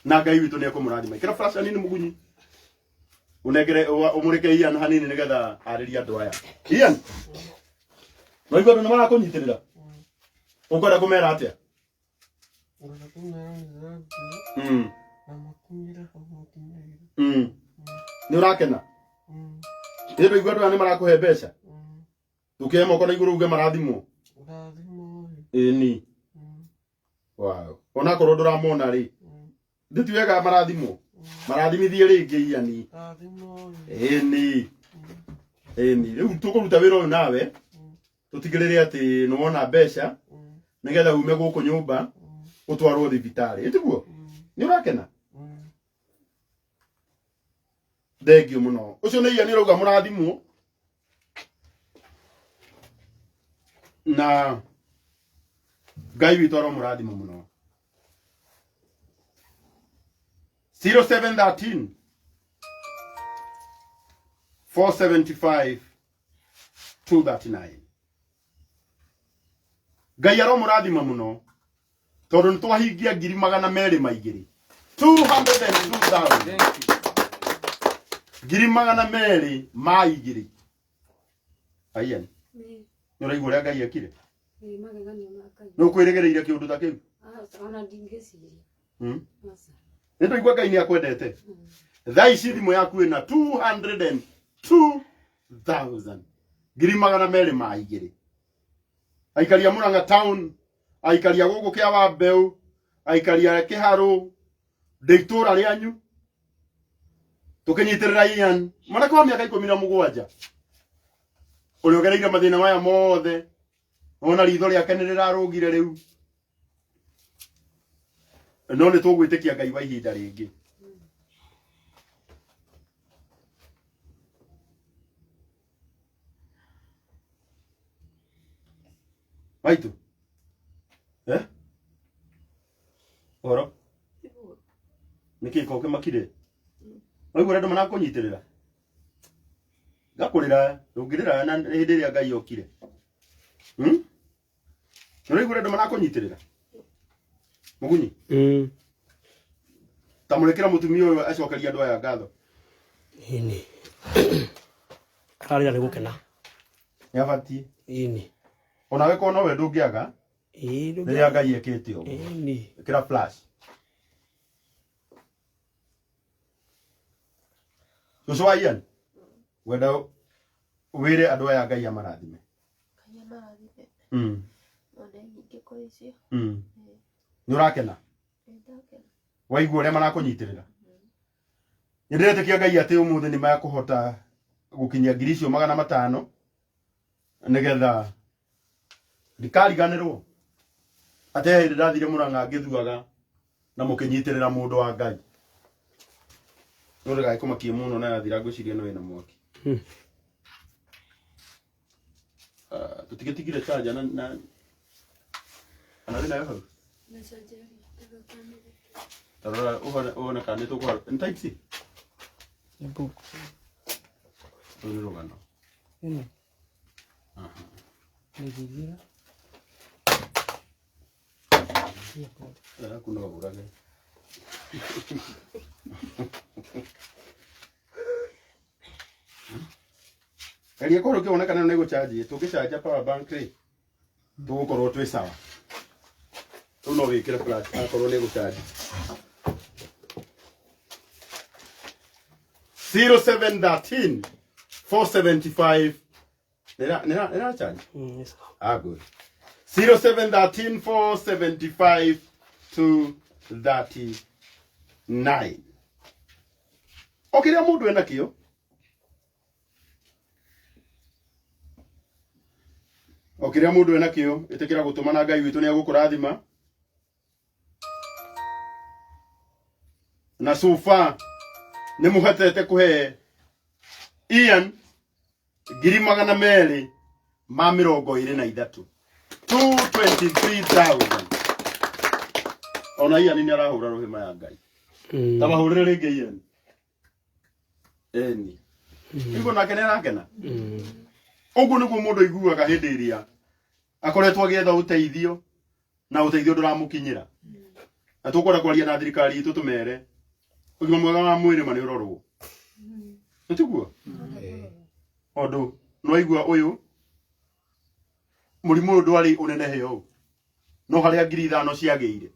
na Ngai witũ nĩ ekũmũrathima. Ĩkĩra flash hanini mũgunyi, ũnengere ũmũrĩke Ian hanini nĩgetha arĩrie andũ aya. Ian, no igua andũ nĩ marakũnyitĩrĩra, ũkwenda kũmera atĩa? Ngwenda kũmera nĩ thengiũ na makinyĩre hau makinyĩire. Nĩ ũrakena? Nĩ ndũ igua andũ aya nĩ marakũhe mbeca, tũkĩoe moko na igũrũ uge marathimwo. Rathimo. Ĩni. Wow, onakorwo ndũramona rĩ, nditi wega marathimwo, marathimithie rĩngĩ Ian. Rathimo. Ĩni, ĩni. Rĩu tũkũruta wĩra ũyũ nawe tũtigĩrĩre atĩ nĩ wona mbeca nĩgetha ume gũkũ nyũmba ũtwarwo thibitarĩ, ĩtiguo? Nĩ ũrakena? Thengio mũno. Ũcio nĩ Ian ũrauga mũrathimwo na Ngai witũ aromũrathima mũno. 0713 475 239. Ngai aromũrathima mũno tondũ nĩ twahingia 202,000, 202,000, 202,000. Aiyan, nĩ ũraigua ũrĩa Ngai ekire? Ĩ, magegania ma Ngai. Nĩ ũkwĩrĩgĩrĩire kĩũndũ ta kĩu? Aca, ona ndingĩciria. Aca. Nĩ tũigua Ngai nĩ akwendete. Thaa ici thimũ yaku ĩna 202,000, 202,000. Aikari a Murang'a town, aikari a gũkũ kĩa wa mbeũ, aikari a kĩharũ, ndĩ itũra rĩanyu tũkĩnyitĩrĩra Ian, mwanake wa mĩaka 17 ũrĩa ũgereire mathĩna maya mothe. Ona ritho rĩake nĩ rĩrarũgire rĩu, no nĩ tũgwĩtĩkia Ngai wa ihinda rĩngĩ. Maitũ, eh ũhoro nĩkĩ ko kĩmakire? Waigua ũrĩa andũ marakũnyitĩrĩra, ngakũrĩra ndũngĩrĩra na hĩndĩ ĩrĩa Ngai okire. Nĩũraigua ũrĩa andũ marakũnyitĩrĩra mũgunyi? Ta mũrekera mũtumia ũyũ acokeria andũ aya ngatho. Ĩni, ararĩra nĩ gũkena. Nĩ abatiĩ. Ĩni. Onawe korwo nowe ndũngĩaga Ĩĩ. Rĩrĩa Ngai ekĩte ũguo. Ĩni. Ĩkĩra flash. Cũcũ wa Ian, wenda wĩre andũ aya Ngai amarathime. Ngai amarathime. One nyingĩ kũrĩ icio. Nĩ ũrakena? Nĩndakena. Waigua ũrĩa marakũnyitĩrĩra, nĩ ndĩretĩkia Ngai atĩ ũmũthĩ nĩ makũhota gũkinyia 500,000 nĩgetha ndikariganĩrwo atĩ he hĩndĩ ndathire Mũrang'a ngĩthuaga na mũkĩnyitĩrĩra mũndũ wa Ngai. No ndĩgagĩkũmakie mũno na yathira, ngwĩciria no ĩna mwaki. Ah, tũtigĩtigire charger na kana wĩnayo hau? Tarora ũhone kana nĩ tũkũha nĩ type C. Book. Rũu nĩ rũgano. Ĩno. Nĩngĩingĩra. Yaku no ũrage. Geria korwo kĩwona kana nĩ gũchanji, tũngĩcanja power bank rĩ, tũgũkorwo twĩ sawa. Rĩu no wĩkĩre flash akorwo nĩ gũcanji. 0713 475 nä charge? Yes. Ah, good. 0713 475 239. O kĩrĩa mũndũ ena kĩo o kĩrĩa mũndũ ena kĩo ĩtĩkĩra gũtũma na Ngai witũ nĩ egũkũrathima. Na so far nĩ mũhetete kũhe Ian 223,000, 223,000. Ona Ian nĩ arahũra rũhĩma ya Ngai. Ta mahũrĩre rĩngĩ Ian. Eni iguo nake nĩ arakena. Ũguo nĩguo mũndũ aiguaga hĩndĩ ĩrĩa akoretwo agĩetha ũteithio na ũteithio ndũramũkinyĩra. Na tũkwenda kwaria na thirikari itũ tũmere ũgima mwega wa mwĩrĩ ma nĩ ũrorwo. Nĩ tiguo? Tondũ nĩwaigua ũyũ mũrimũ ũyũ ndwarĩ ũnenehe ũũ, no harĩa 5,000 ciagĩire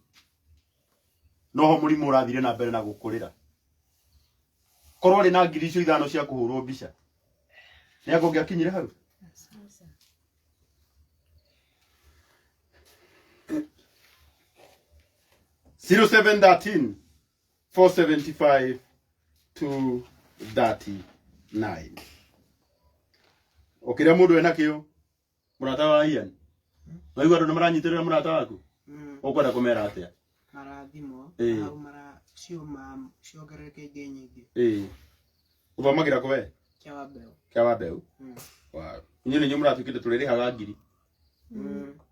noho mũrimũ ũrathire na mbere na gũkũrĩra. Korwo arĩ na 5,000 cia kũhũrwo mbica nĩ anga ũngĩakinyire hau. 0713 475 239. O kĩrĩa mũndũ ena kĩo mũrata wa Ian waigua andũ nĩ maranyitĩrĩra mũrata waku, ũkwenda kũmera atĩa? Marathimwo hau mara ciuma ciongerereke ingĩ nyingĩ. Ĩĩ, ũthomagĩra kũ we? Kĩa wa mbeũ. Kĩa wa mbeũ. Wow. Inyuĩ nĩ inyuĩ mũratuĩkĩte tũrĩrĩhaga ngiri.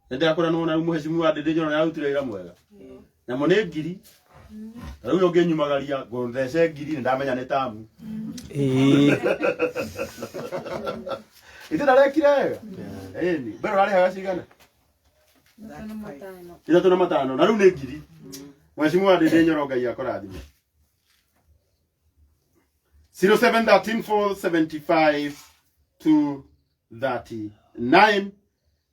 Nĩ ndĩrakũra nĩwona rĩu mũhecimu wa Ndĩndĩ Njoro nĩararutire wĩra mwega. Namo nĩ ngiri. Ta rĩu ũngĩnyumagaria ngũthece ngiri nĩ ndamenya nĩ tamu. Ithe ndarekire wega. Ĩni, mbere ũrarĩhaga cigana? 35 na rĩu nĩ ngiri. Mũhecimu wa Ndĩndĩ Nyoro Ngai akũrathime. 0713 475 239.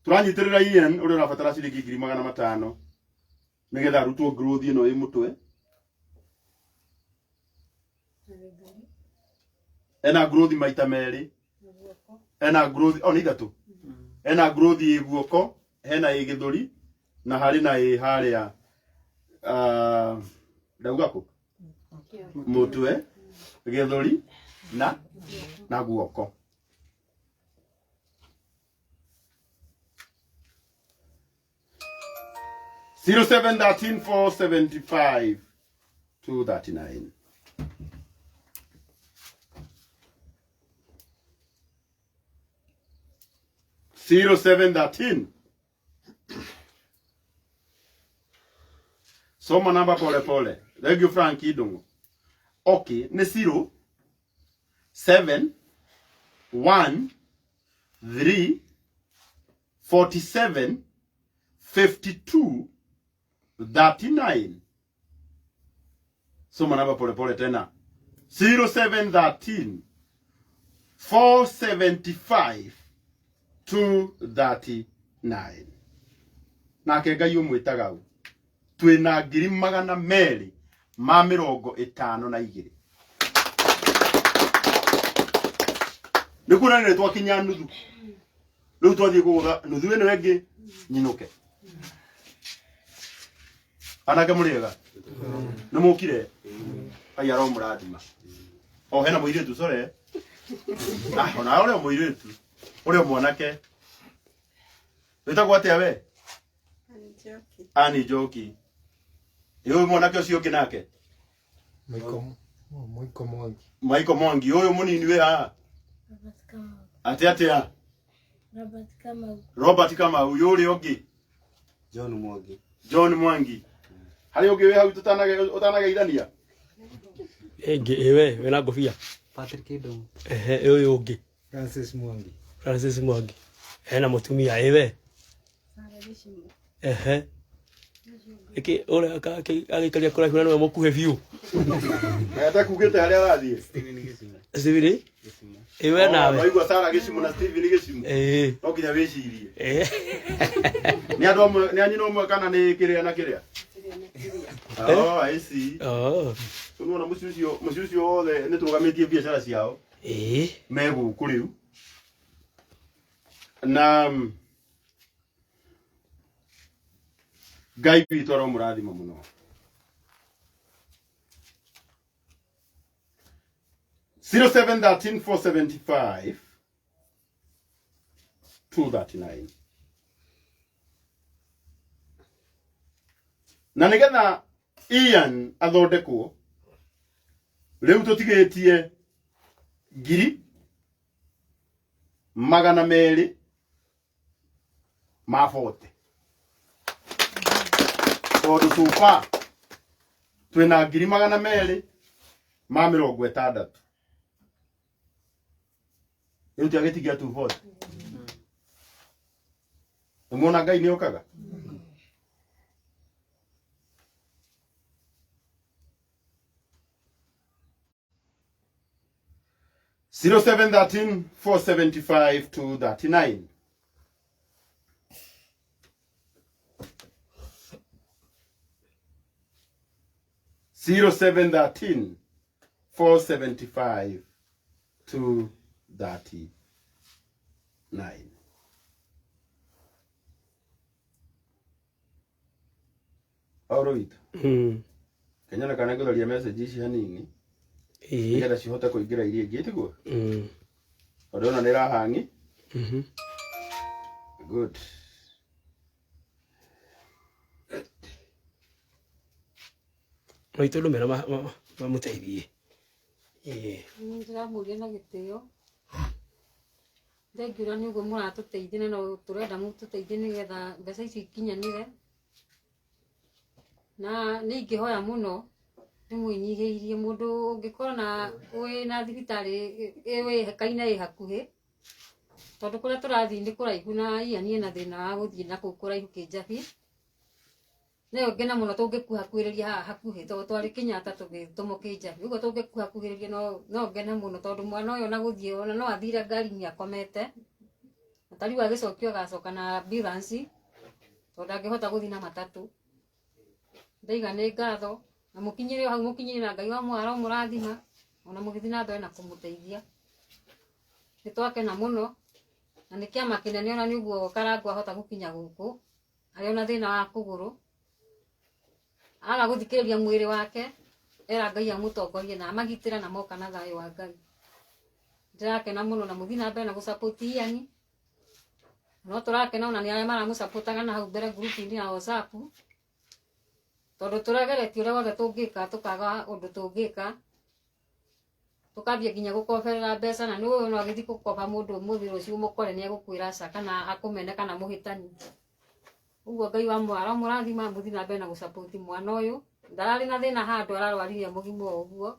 Tũranyitĩrĩra Ian ũrĩa ũrabatara ciringi 500,000 nĩgetha arutwo growth ĩno ĩ mũtwe. Ena growth maita merĩ, ena growth o nĩ ithatũ, ena growth ĩ guoko, hena ĩ gĩthũri na harĩ na ĩ harĩa ndauga kũ mũtwe, gĩthũri na guoko. 0713 475 239. 0713. Soma namba pole pole. Thank you Frank Idungu. Okay, ni 0 7 1 3 47 52 39. Soma namba pole pole tena. 0713 475 239. Nake Ngai ũmwĩtaga ũ? Twĩna 252,000. Nĩ kuonania nĩ twakinya nuthu. Rĩu twathiĩ kũgũtha nuthu ĩno ĩngĩ nyinũke. Anake mũrĩega? Nĩ mũkire? Ai aro mũrathima. O hena mũirĩtu core. Ah, ona ũrĩa mũirĩtu, ũrĩa mwanake. Wĩtagwo atĩa we? Ani Njoki. Ĩ ũyũ mwanake ũcio ũngĩ nake? Michael Mwangi. Michael Mwangi, ũyũ mũnini wĩ haha? Robert Kamau. Atĩ atĩa? Robert Kamau. Robert Kamau, ũyũ ũrĩa ũngĩ? John Mwangi. John Mwangi. Harĩ ũngĩ wĩ hau ũtanageithania? Ĩngĩ ĩ we wĩna ngũbia. Patrick Ndung'u. Ehe, ĩ ũyũ ũngĩ? Francis Mwangi. Francis Mwangi. Hena mũtumia ĩ we? Sarah Gĩcimu. Ehe. Nĩkĩ ũrĩa agĩikaria kũraihu na nĩwe mũkuhĩ biũ. Atakugĩte harĩa arathiĩ. Steven ĩ we nawe. Waigua Sara gĩcimu na Steven gĩcimu. Ĩĩ. No nginya wĩcirie. Ĩĩ. Nĩ andũ amwe, nĩ a nyina ũmwe kana nĩ kĩrĩa na kĩrĩa? Oh, I see. Oh. Nĩwona mũciĩ ũcio, mũciĩ ũcio wothe nĩ tũrũgamĩtie biacara ciao. Ĩĩ. Me gũkũ rĩu. Na Ngai witũ aromũrathima mũno. 0713 475 239. Na nĩgetha Ian athondekwo rĩu tũtigĩtie 240,000 tondũ cuba twĩna 260,000 rĩu tiagĩtigia 240. Nĩmuona Ngai nĩ okaga. 0713 475 239. 0713 475 239. Paũlũ witũ. Kenyona kana ngũtharia message ici hanini nĩgetha cihote kũingĩra iria ingĩ tiguo? Tondũ ĩno nĩ ĩrahangi. Good. Maitũ andũ mera mamũteithie. Ĩĩ. Ndĩramũria na gĩtĩo. Thengiũ na nĩ ũguo mũratũteithia na no tũrenda mũtũteithie nĩgetha mbeca ici ikinyanĩre. Na nĩ ingĩhoya mũno ndĩmwĩnyihĩirie mũndũ ũngĩkorwo na wĩna thibitarĩ ĩhakaine ĩ hakuhĩ, tondũ kũrĩa tũrathiĩ nĩ kũraihu na Ian ena thĩna wa gũthiĩ na kũu kũraihu Kĩnjabi. Nĩyo ngena mũno tũngĩkuhakuhĩrĩria haha hakuhĩ tondũ twarĩ Kenyatta tũgĩtũmwo Kĩnjabi. Ũguo tũngĩkuhakuhĩrĩria no ngene mũno tondũ mwana ũyũ ona gũthiĩ ona no athire ngari-inĩ akomete. Na ta rĩu agĩcokio agacoka na ambulance tondũ ndangĩhota gũthiĩ na matatũ. Ndaiga nĩ ngatho na mũkinyĩre o hau mũkinyĩre na Ngai wa mwaro mũrathima ona mũgĩthiĩ na mbere na kũmũteithia. Nĩ twakena mũno na nĩ kĩama kĩnene ona nĩ ũguo Karangũ ahota gũkinya gũkũ arĩ ona thĩna wa kũgũrũ. Aga gũthikĩrĩria mwĩrĩ wake era Ngai amũtongorie na amagitĩre na moka na thayũ wa Ngai. Ndĩrakena mũno na mũthiĩ na mbere na gũsupport Ian. No tũrakena ona nĩ arĩa maramũsupportaga na hau mbere group-inĩ ya WhatsApp. Tondũ tũrageretie ũrĩa wothe tũngĩka tũkaga ũndũ tũngĩka. Tũkambia nginya gũkoberera mbeca na nĩũĩ no agĩthiĩ gũkoba mũndũ ũmũthĩ rũciũ ũmũkore nĩ egũkwĩra aca kana akũmene kana mũhĩtani. Ũguo Ngai wa mwaro mũrathima mũthiĩ na mbere na gũsupport mwana ũyũ. Ndararĩ na thĩna handũ ararwarire mũgima o ũguo.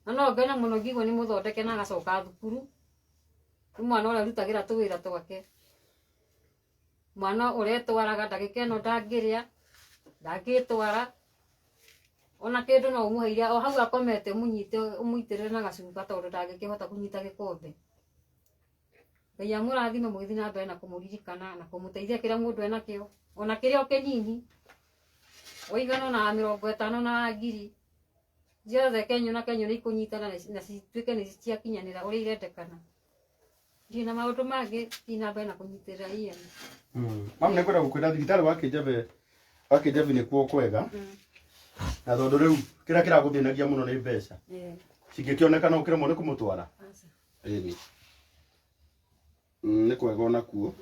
Na no ngene mũno ngĩigua nĩ mũthondeke na agacoka thukuru. Nĩ mwana ũrĩa ũrutagĩra tũwĩra twake. Mwana ũretwaraga ndagĩka ĩno ndangĩrĩa, ndangĩtwara. Ona kĩndũ no ũmũheire o hau akomete ũmũnyite ũmũitĩrĩre na gacuba tondũ ndangĩkĩhota kũnyita gĩkombe. Ngai amũrathime mũgĩthiĩ na mbere na kũmũririkana na kũmũteithia kĩrĩa mũndũ enakĩo ona kĩrĩa o kĩnini. Ũigana ona wa 50 na wa 1,000. Ciothe kenyũ na kenyũ nĩ ikũnyitana na cituĩke nĩ ciakinyanĩra ũrĩa irendekana. Ndirĩ na maũndũ mangĩ, thiĩ na mbere na kũnyitĩrĩra Ian. Mamu nĩ ngwenda gũkwĩra thibitarĩ wa Kĩnjabe wa Kĩnjabi nĩkuo kwega. Na tondũ rĩu kĩrĩa kĩragũthĩnagia mũno nĩ mbeca. Cingĩkĩoneka no ũkĩremwo nĩ kũmũtwara. Ĩni. Nĩ kwega onakuo.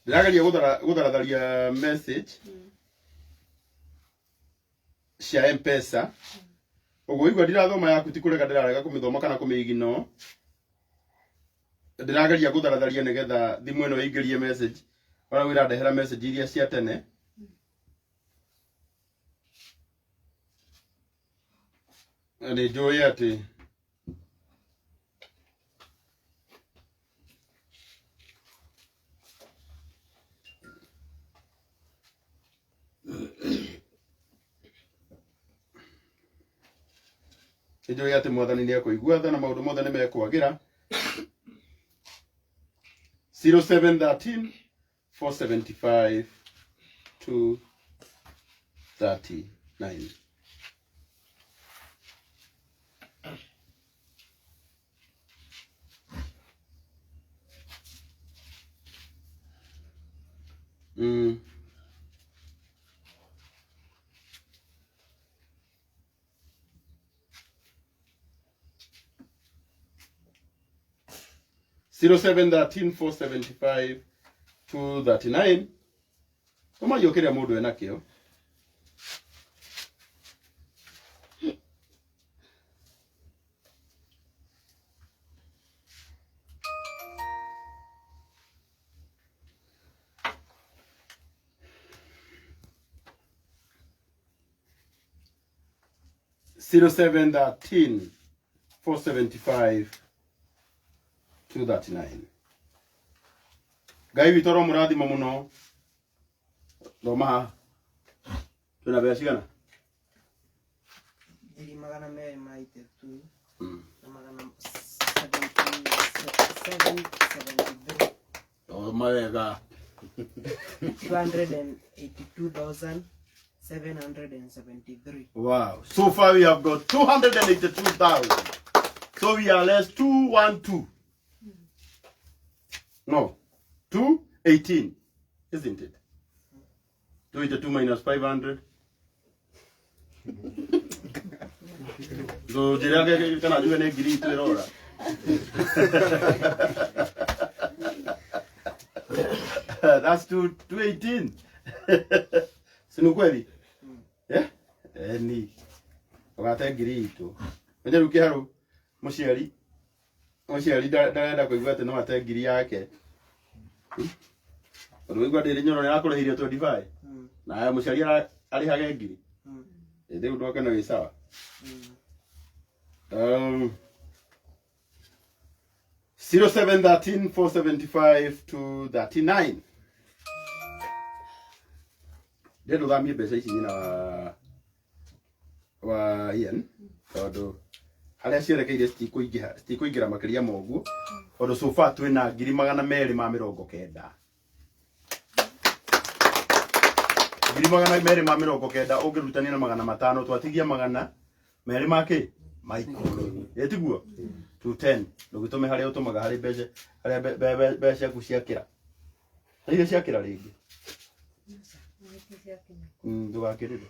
Ndĩrageria gũtharatharia message cia M-Pesa. Ũguo igua ndirathoma yaku ti kũrega ndĩrarega kũmĩthoma kana kũmĩignore. Ndĩrageria gũtharatharia nĩgetha thimũ ĩno ĩingĩrie message. Ona rĩu ĩrandehera message iria cia tene. Na nĩ njũĩ atĩ Nĩnjũĩ atĩ mwathani nĩekũigua tha na maũndũ mothe nĩmekwagĩra. 0713 475 239. Mm. 0713 475 239. Tũmaiyũ kĩrĩa mũndũ enakĩo. 0713 475 239. Ngai witũ aromũrathima mũno. Thoma haha. Twĩna mbeca cigana? 283 na magana 773. Thoma wega. 282,773. Wow. So far we have got 282,000. So we are less 212. No, 218, isn't it? 282 minus 500. So njĩra kana njuge nĩ ngiri itũ ĩrora. That's 218. Si ni kweli? Eh? Eh ni. Ũgate ngiri itũ. Menye rĩu kĩharũ mũciari mũciari ndarenda kũigua atĩ no ate ngiri yake. Tondũ waigua ndĩrĩ nyoro nĩarakũrĩhĩire 25. Na mũciari arĩhage ngiri. Rĩu ũndũ wake no wĩ sawa. 0713 475 239. Ndĩrenda ũthamie mbeca ici nyina wa Ian tondũ harĩa cierekeire citikũingĩha citikũingĩra makĩria ma ũguo tondũ so far twĩna 290,000. 290,000 ũngĩrutania na 500 twatigia 200 ma kĩ ma 10. Ĩtiguo 210 ndũgĩtũme harĩa ũtũmaga harĩ mbeca harĩa mbeca ciaku ciakĩra. Na iria ciakĩra rĩngĩ. Ndũgakĩrĩre.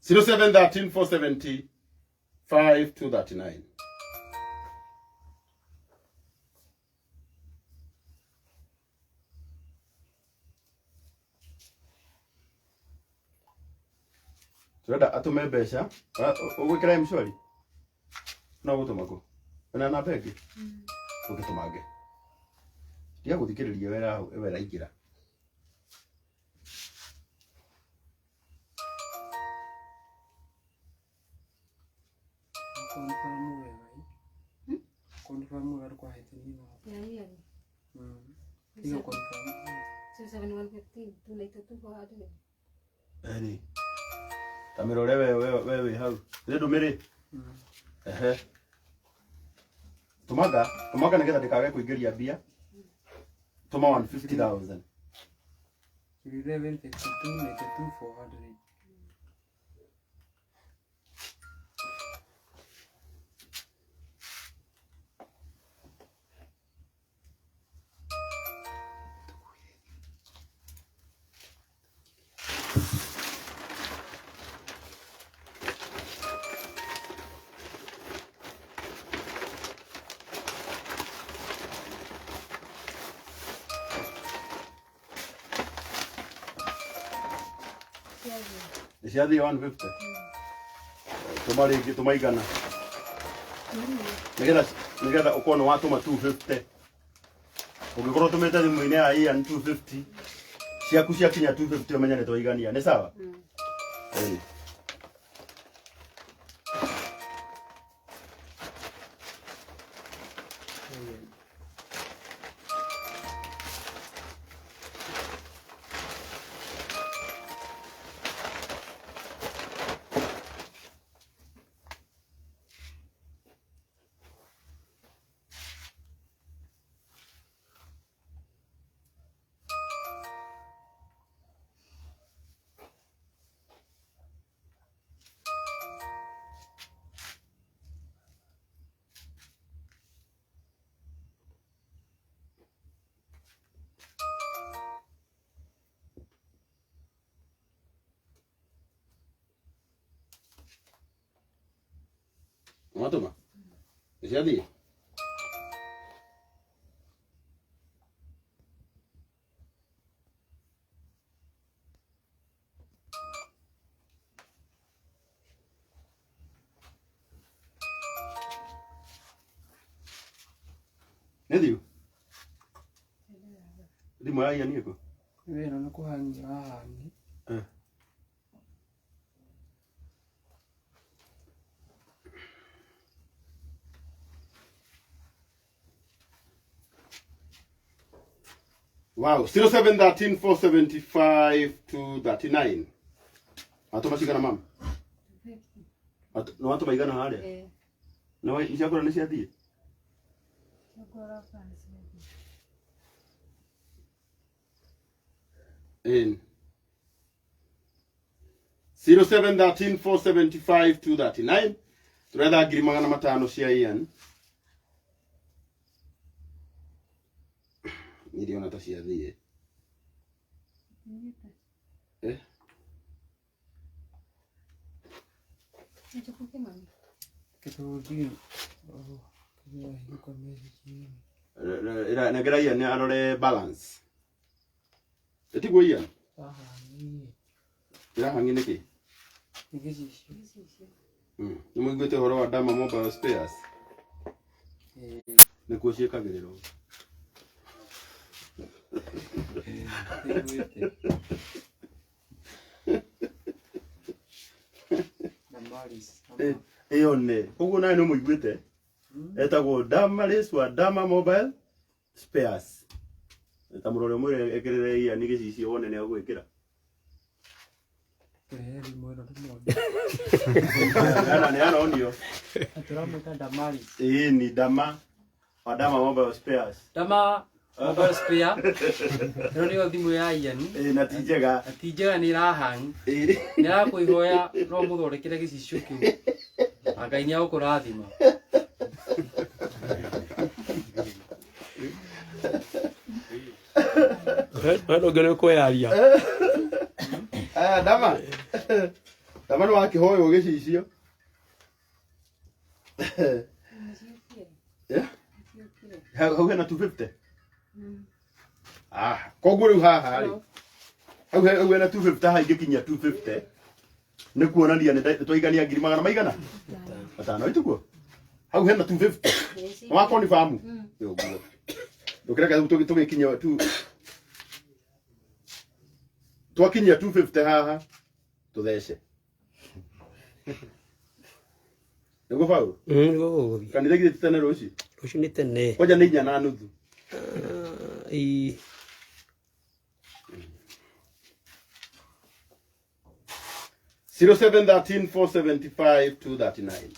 0713 475 239. Turenda atũme mbeca ũgwĩkĩra M-Shwari no gũtũma kũ wĩna namba ĩngĩ ũngĩtũmange tiga gũthikĩrĩria wera ingĩra. Confirm wega ndũkahĩtanie Ya Ian. Tiga confirm. 07115 292 400. Eni. Ta mĩrore we we wĩ hau. Nĩ ndũmĩrĩ? Ehe. Tũmaga, tũmaga nĩgetha ndĩkage kũingĩria mbia. Tũma 150,000. 1152 92 400. Ciathiĩ 150. Tũma rĩngĩ tũma igana. Nĩgetha nĩgetha ũkorwo nĩ watũma 250. Ũngĩkorwo ũtũmĩte thimũ-inĩ ya Ian 250 ciaku ciakinya 250 ũmenye nĩ twaigania. Nĩ sawa? Ĩni. Watũma? Nĩ ciathiĩ? Nĩ thiu? Thimũ ya Ian ĩkũ? Wĩra nĩ kũhangia wahangi. Eh. Wow, 0713 475 239. Atũma cigana mama? Nĩ watũma igana harĩa? Eh. Na we ciakũra nĩ ciathiĩ? In 0713 475 239 turetha 500,000 cia Ian niriona ta ciathiĩ eh Kĩtũngũrũ. Kĩrahingũka message. Nengera Ian arore balance ĩtiguo Ian Wahangi. ĩrahangi nĩkĩ Nĩ gĩcicio. Nĩ mũiguĩte ũhoro wa Dama Mobile Spares Eh, nĩkuo ciĩkagĩrĩrwo nĩiguĩte. Damaris. Ĩyo nĩ koguo nawe nĩ mũiguĩte etagwo Damaris wa Dama Mobile Spares ta mũrore mwĩre ekĩrĩre Ian gĩcicio wone nĩ agwĩkĩra Kĩrehe thimũ ĩno ndĩmone. Ana nĩ aronio Tũramwĩta Damaris. ĩĩ ni Dama wa Dama Mobile Spares Dama Mobile Spare. Ĩno nĩyo thimũ ya Ian. Ĩĩ na ti njega Na ti njega nĩ ĩrahang. Ĩĩ Nĩ arakũihoya no mũthondekere gĩcicio kĩu. Na Ngai nĩ agũkũrathima. We ndũngĩ nĩ kwĩyaria. Aya Dama Dama nĩ wakĩhoywo gĩcicio Eh? Hau hena 250 ah koguo rĩu haha rĩ hau hau hena 250 haha ingĩkinyia 250 nĩ kuonania nĩ twaigania ngiri magana maigana matano ituguo hau hena 250 nĩ wakoni famu ũguo ndũkĩreke rĩu tũgĩkinyia tu twakinyia 250 haha tũthece nĩguo Paul Nĩguo gũgũthiĩ. Kanitha githĩ ti tene rũciũ Rũciũ nĩ tene. Kwanja nĩ 4:30. Ĩĩ. 0713 475 239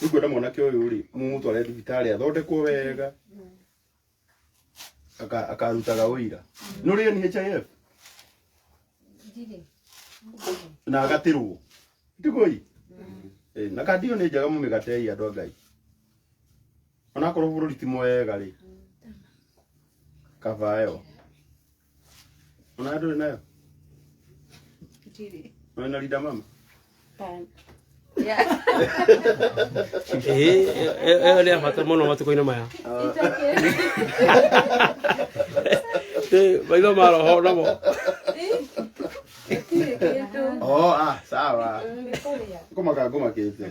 nĩngwenda mwanake ũyũ rĩ mũmũtware thibitarĩ athondekwo wega akarutaga ũira nĩ ũrĩ NHIF Ndirĩ. na agatĩrwo tiguo na kandi ĩyo nĩ njega mũmĩgatei andũ a Ngai onakorwo bũrũri ti mwega rĩ kaba ĩyo ona ndũrĩ nayo Ndirĩ. Wĩna Linda Mama Ĩĩ, ĩyo nĩ ya bata mũno matukũ-inĩ maya. Ĩĩ, maitho ma roho namo. Gũtirĩ kĩndũ. Oh, ah, sawa. Nĩ kũrĩa. Kũmaka ngũmakĩte.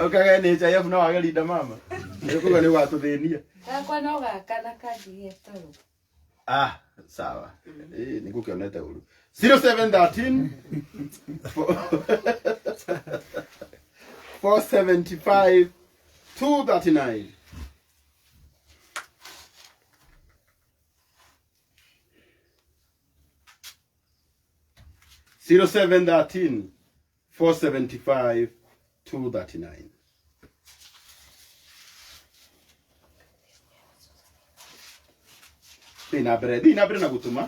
Ũkage nĩ HIF no wage Linda Mama. Nĩ kuga nĩ ũgatũthĩnia. Gakwa no gaka na kangigia toro. Ah, sawa. Eh, nĩngũkĩonete ũru. 0713 475 239. 0713 475 239. Thiĩ na mbere, thiĩ na mbere na gũtũma.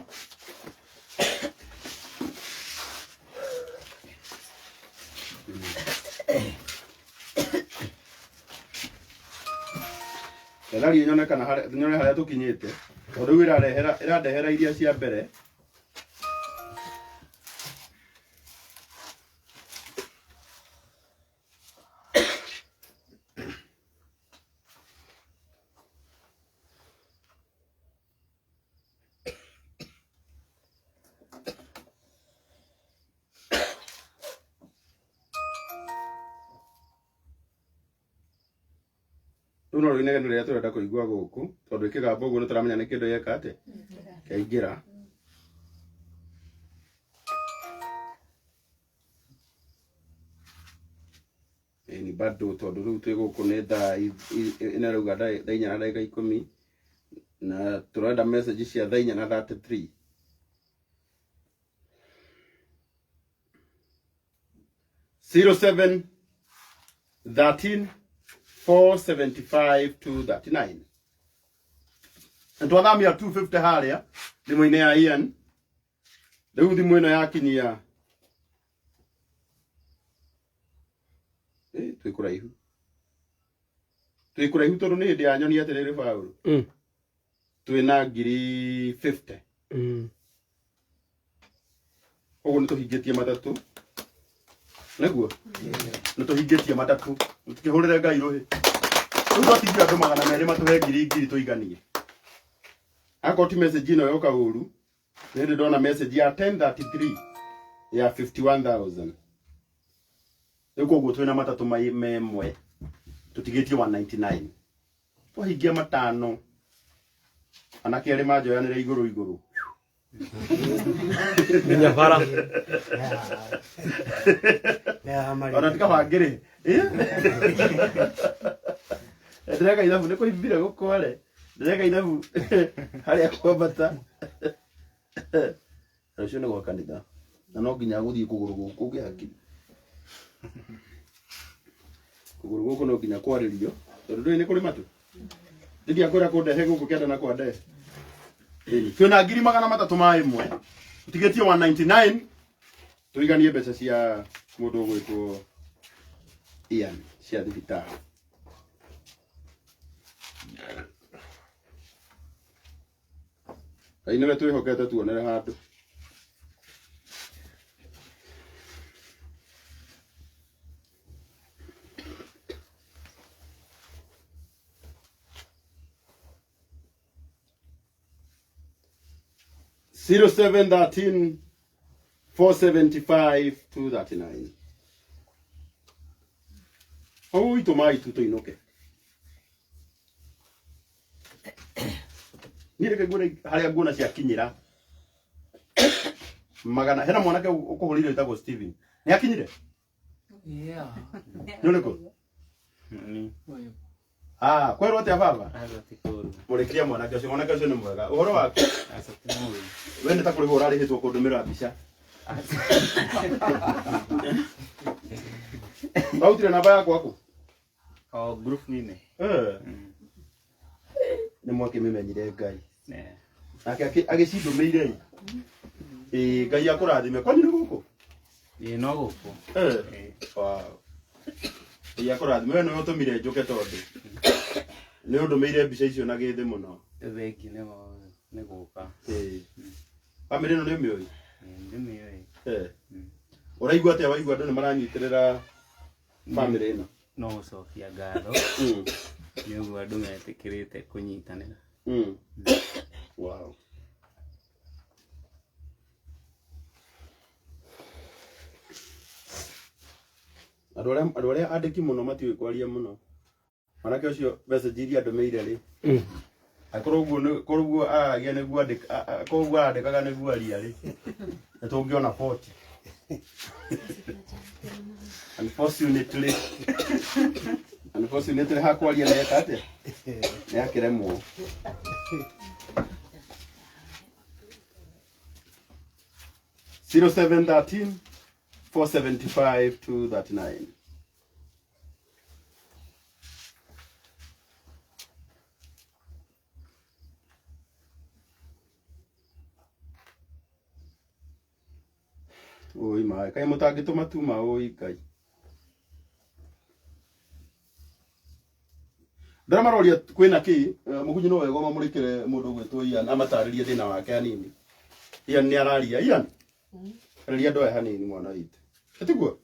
Etharie nyone kana harĩa nyone harĩa tũkinyĩte tondũ rĩu ĩrarehera ĩrandehera iria cia mbere. Rĩu no rĩu rĩrĩa tũrenda kũigua gũkũ tondũ ĩkĩgamba ũguo nĩtũramenya nĩ kĩndũ gĩeka atĩa kĩaingĩra. Ĩni bado tondũ rĩu twĩ gũkũ nĩ thaa ĩno ĩrauga thaa 4 na ndagĩka 10 na tũrenda message cia thaa 4 na 33. 07 13 475 239. Na twathamia 250 harĩa thimũ-inĩ ya Ian. Rĩu thimũ ĩno yakinyia twĩ kũraihu. Twĩ kũraihu tondũ nĩ hĩndĩ ya nyoni atĩrĩrĩ Paul. Twĩna ngiri 50. Ũguo nĩ tũhingĩtie matatũ. Nĩguo? Nĩ tũhingĩtie matatũ. Tũkĩhũrĩre Ngai rũhĩ. Rĩu twatigia andũ 200 matũhe ngiri ngiri tũiganie. Akorwo ti message ĩno yoka ũru, nĩ hĩndĩ ndona message ya 1033 ya 51,000. Rĩu koguo twĩna matatũ memwe tũtigĩtie 199. Twahingia matano anake erĩ manjoyanĩre igũrũ igũrũ. Nginya bara. Ona ti kaba ngĩrĩ. Ndĩreka ithabu nĩ kũimbire gũkware. Ndĩreka ithabu harĩa kwambata. Rũciũ nĩ gwa kanitha. Na no nginya gũthiĩ kũgũrũ gũkũ ngĩhaki. Kũgũrũ gũkũ no nginya kwarĩrio. Tondũ ndũĩ nĩ kũrĩ matũ. Ndingĩakwĩra kũndehe gũkũ kĩanda na kwandehe. Twĩna ngiri 301. Tũtigĩtie 199 tũiganie mbeca cia mũndũ ũgwĩtwo Ian cia thibitarĩ. Ngai nĩwe twĩhokete tuonere handũ. Zero 7 13 475 239. Hau itũ mai tu tũinũke. Niĩ reke nguone harĩa nguona ciakinyĩra. Magana hena mwanake ũkũhũrĩire wĩtagwo Steven. Nĩ akinyire? Yeah. Nĩ ũrĩkũ? Ah, kwerwo atĩa baba? Mũrĩkiria mwanake ũcio, mwanake ũcio nĩ mwega. Ũhoro waku? We nĩ ta kũrĩhwo ũrarĩhĩtwo kũndũmĩra mbica. Wautire namba yakwa kũ? O group-inĩ. Nĩ mwakĩmĩmenyire Ngai. Nake agĩcindũmĩire ĩ. Ngai akũrathime. Kwanyu nĩ gũkũ? Ĩĩ no gũkũ. Wow. Ngai akũrathime. We nĩwe ũtũmire njũke tondũ nĩ ũndũmĩire mbica icio na gĩthĩ mũno. Thengi nĩ gũka. Bamĩrĩ ĩno nĩ ũmĩũĩ? Ndĩmĩũĩ. Ũraigua atĩa waigua andũ nĩ maranyitĩrĩra bamĩrĩ ĩno? No gũcokia ngatho nĩ ũguo andũ metĩkĩrĩte kũnyitanĩra. Wow. Andũ arĩa andĩki mũno matiũĩ kwaria mũno. Mwanake ũcio message iria andũmĩire rĩ. Akorwo ũguo nĩ korwo ũguo aragia nĩguo andĩka akorwo ũguo arandĩkaga nĩguo aria rĩ. Nĩ tũngĩona 40. Unfortunately. Unfortunately hakwaria nĩ eka atĩa? Nĩ akĩremwo. 0713 475 239. Oi maĩ kaĩ mũtangĩtũma tuma oi Ngai. Ndara maroria kwĩna kĩ mũgunyi no wega mamũrĩkĩre mũndũ ũgwĩtwo Ian amatarĩrie thĩna wake hanini. Ian nĩ araria. Ian arĩria andũ aya hanini mwana witũ. Ĩtiguo?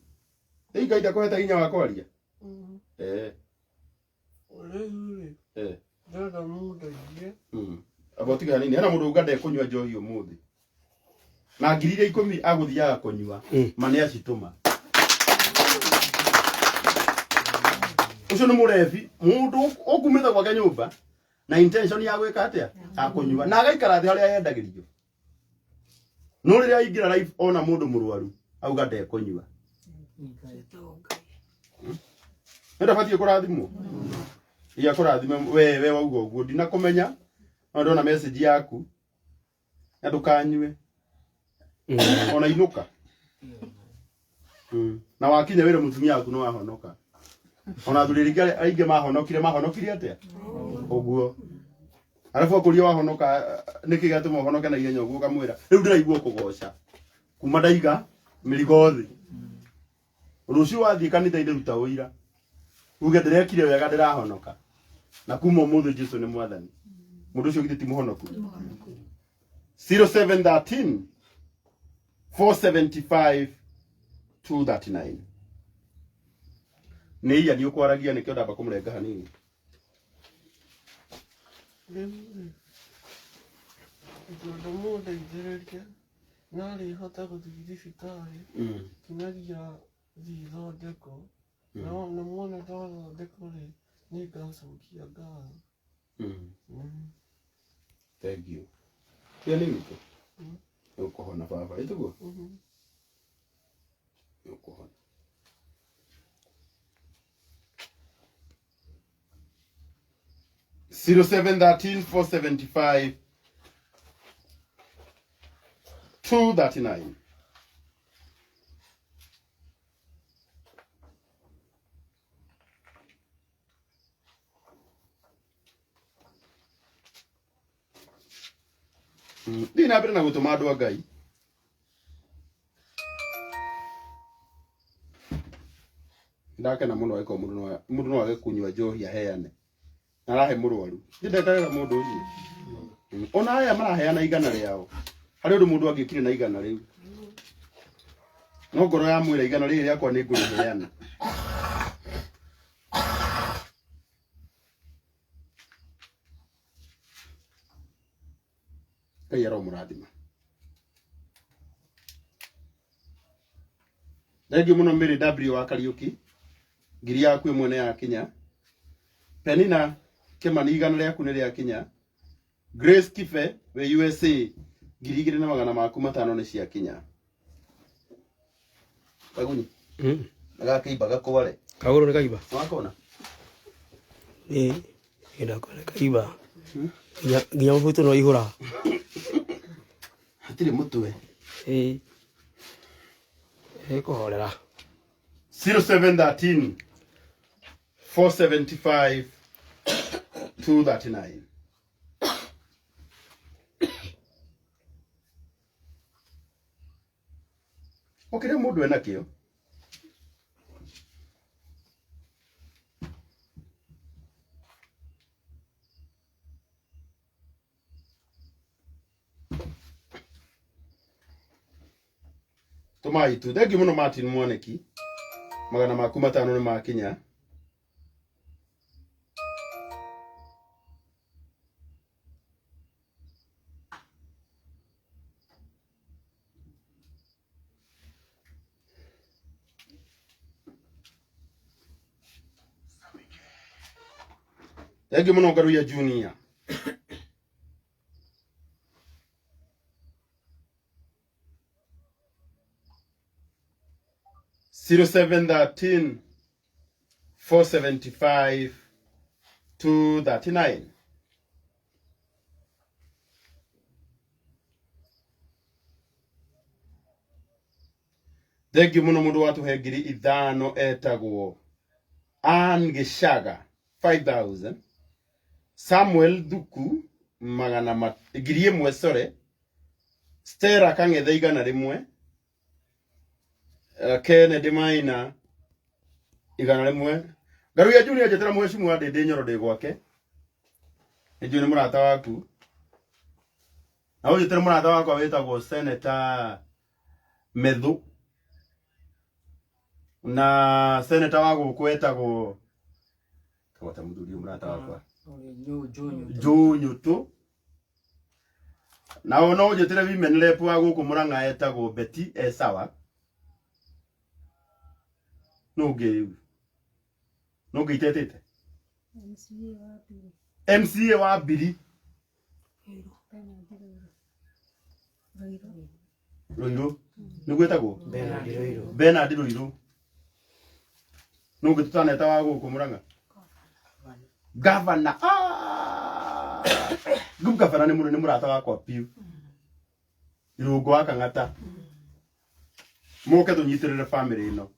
Ĩ Ngai ndakũhete hinya wa kwaria? Rĩu rĩ, ndĩrenda mũndeithie. Amba ũtige hanini. Hena mũndũ uga ndekũnyua njohi ũmũthĩ. Na ngiri iria 10 agũthiaga kũnyua ma nĩ acitũma. Ucio nĩ mũrebi mũndũ ũkumĩte gwake nyũmba na intention ya gwĩka atĩa ya kũnyua na agaikara thĩ harĩa yendagĩrio no rĩrĩa aingĩra life ona mũndũ mũrwaru auga ndekũnyua. Nĩ ndabatiĩ kũrathimwo iya kũrathime we wauga ũguo ndinakũmenya no ndona message yaku na ndũkanyue ona inũka. Na wakinya wĩre mũtumia waku nĩ wahonoka. Ona athuri aingĩ aingĩ mahonokire mahonokire atĩa ũguo. Arabu akũria wahonoka nĩkĩ gĩatũma ũhonoke na ihenya ũguo ũkamwĩra rĩu ndĩraigua kũgoca kuma ndaiga mĩrigo thĩ. Rũciũ wathiĩ kanitha-inĩ ruta ũira uge ndĩrekire wega ndĩrahonoka na kuma ũmũthĩ Jesu nĩ mwathani. Mũndũ ũcio githĩ ti mũhonoku? 0713 475 239 nĩ iya nĩ ũkwaragia nĩkĩo ndamba kũmũrenga hanini. Rĩu rĩ, ingĩenda mũndeithĩrĩrie no rĩhote gũthiĩ thibitarĩ nginyagia thiĩ thondekwo. Na muona ndathondekwo rĩ, nĩ ngacokia ngatho. Thank you. Tia nĩ witũ nĩ ũkũhona baba ĩtiguo nĩ ũkũhona. 0713 475 239. Thiĩ na mbere na gũtũma andũ a Ngai. Ndakena mũno angĩkorwo mũndũ no age kũnyua njohi aheane na arahe mũrwaru. Ndĩndekaga mũndũ ũcio. Ona aya maraheana igana rĩao harĩ ũndũ mũndũ angĩkire na igana rĩu no ngoro ya mwĩra igana rĩrĩ rĩakwa nĩ ngũrĩheana. Ngai aromũrathima. Thengiũ mũno Mary W wa Kariũki, ngiri yaku ĩmwe nĩ yakinya. Penina Kĩmani igana rĩaku nĩ rĩakinya. Grace Kibe wĩ USA 2500 nĩ ciakinya. Kagunyi gakĩimba gakware Kagũrũ nĩ kaimba. Wakona? Ĩĩ, ndakona kaimba. Nginya mũbuto no ihũra. Hatirĩ mũtwe. Ĩĩ. Ĩkũhorera. 0713 475 239. O kĩrĩa mũndũ enakĩo tũmai tu. Thengiũ mũno Martin Mwaniki, 500 nĩ makinya. Thengiũ mũno Ngaruiya Junior. 0713 475 239. Thengiũ mũno mũndũ watũhe 5000 etagwo Ann Gĩcaga 5000. Samuel Thuku 1,000 sorry. Stella Kang'ethe 100. Kennedy Maina 100. Ngaruiya Junior njetera mheshimiwa Ndĩndĩ Nyoro ndĩ gwake. Nĩ njũĩ nĩ mũrata waku. Na ũnjĩtĩre mũrata wakwa wĩtagwo Senator Methu. Na senator wa gũkũ etagwo kagwata mũthuri ũyũ mũrata wakwa Njũnyũtũ. Na no ũnjĩtĩre women rep wa gũkũ Mũrang'a etagwo Betty Esawa. Nũ ũngĩ rĩu? No ngä itetete MCA wa Mbiri. MCA wa Mbiri. Bernard Rũirũ. Rũirũ. Nĩ gwĩtagwo? Bernard Rũirũ. Bernard Rũirũ. No ngä tũtaneta wa gũkũ Mũrang'a? Gavana. Ah! Ngũ gavana nĩ nĩ mũrata wakwa piũ. Irũngũ wa Kang'ata. Mũke tũnyitĩrĩre family ĩno.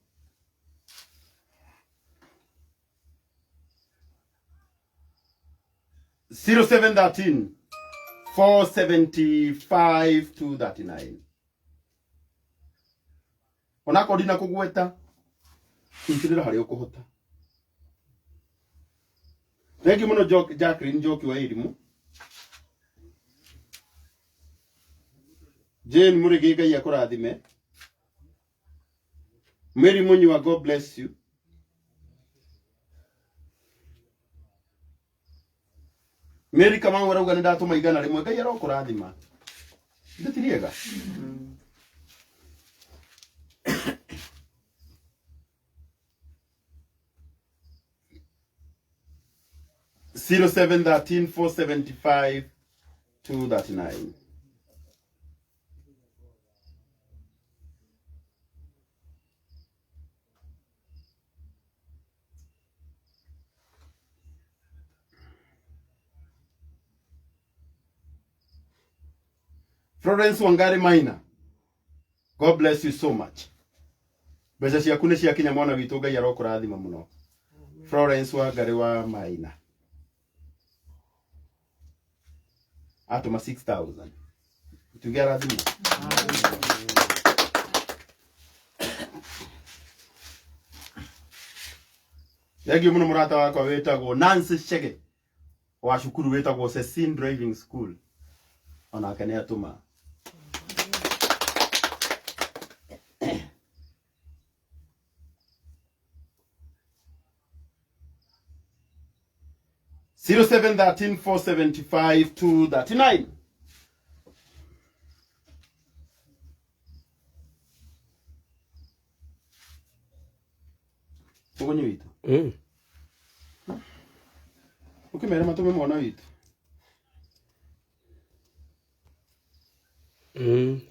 0713 475 239. Onakorwo ndina kũgweta, nyitĩrĩra harĩa ũkũhota. Thengiũ mũno Jacqueline Njoki wa Irimũ. Jane Mũrĩgĩ, Ngai akũrathime. Mary Munyua, God bless you. Mary Kamau arauga nĩ ndatũma 100, Ngai arokũrathima. Ithe ti rĩega? 0713 475 239. Florence Wangari Maina, God bless you so much. Mbeca ciaku nĩ ciakinya mwana witũ, Ngai arokũrathima mũno. Florence Wangari wa Maina atũma 6000. Tuge arathimwo. Thengiũ mũno mũrata wakwa wĩtagwo Nancy Chege wa cukuru wĩtagwo Cecine Driving School, onake nĩ atũma. 0713 475 239. Mũgonyi witũ. Ũkĩmere matũme mwana witũ.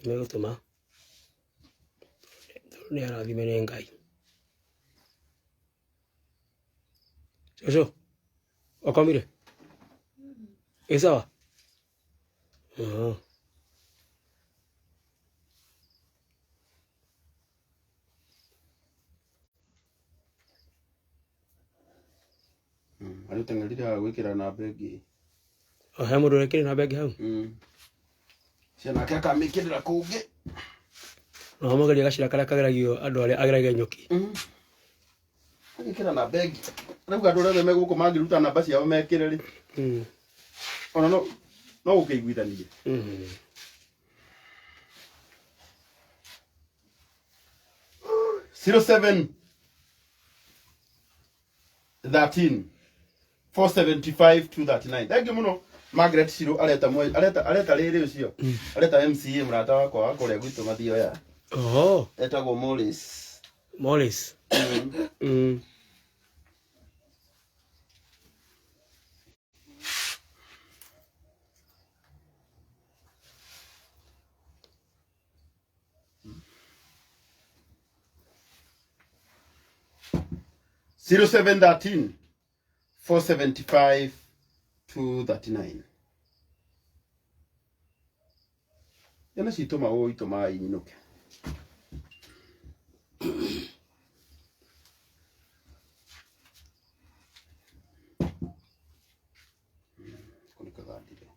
Megũtũma. Tondũ nĩ arathime nĩ Ngai. Cũcũ, wakomire? Ĩ sawa? Arĩ ũteng'erire haha gwĩkĩra namba ĩngĩ. O he mũndũ ũrekĩrĩ namba ĩngĩ hau? Ciana ake akamĩkĩrĩra kũngĩ. No mageria gacĩra karĩa kageragio andũ arĩa ageragia nyuki. Agĩkĩra namba ĩngĩ. Rĩu andũ arĩa othe me gũkũ mangĩruta namba ciao mekĩre rĩ. Ona no gũkĩiguithanie. 0713 475 239. Thank you mũno Margaret Shiro areta areta areta rĩrĩ ũcio. Areta MCA mũrata wakwa wa kũrĩa gwitũ Mathioya. Oho. Etagwo Morris. Morris. 0713 475 239. Ciana citũ ma itũmaga inyinũke. Kũnĩkagandire.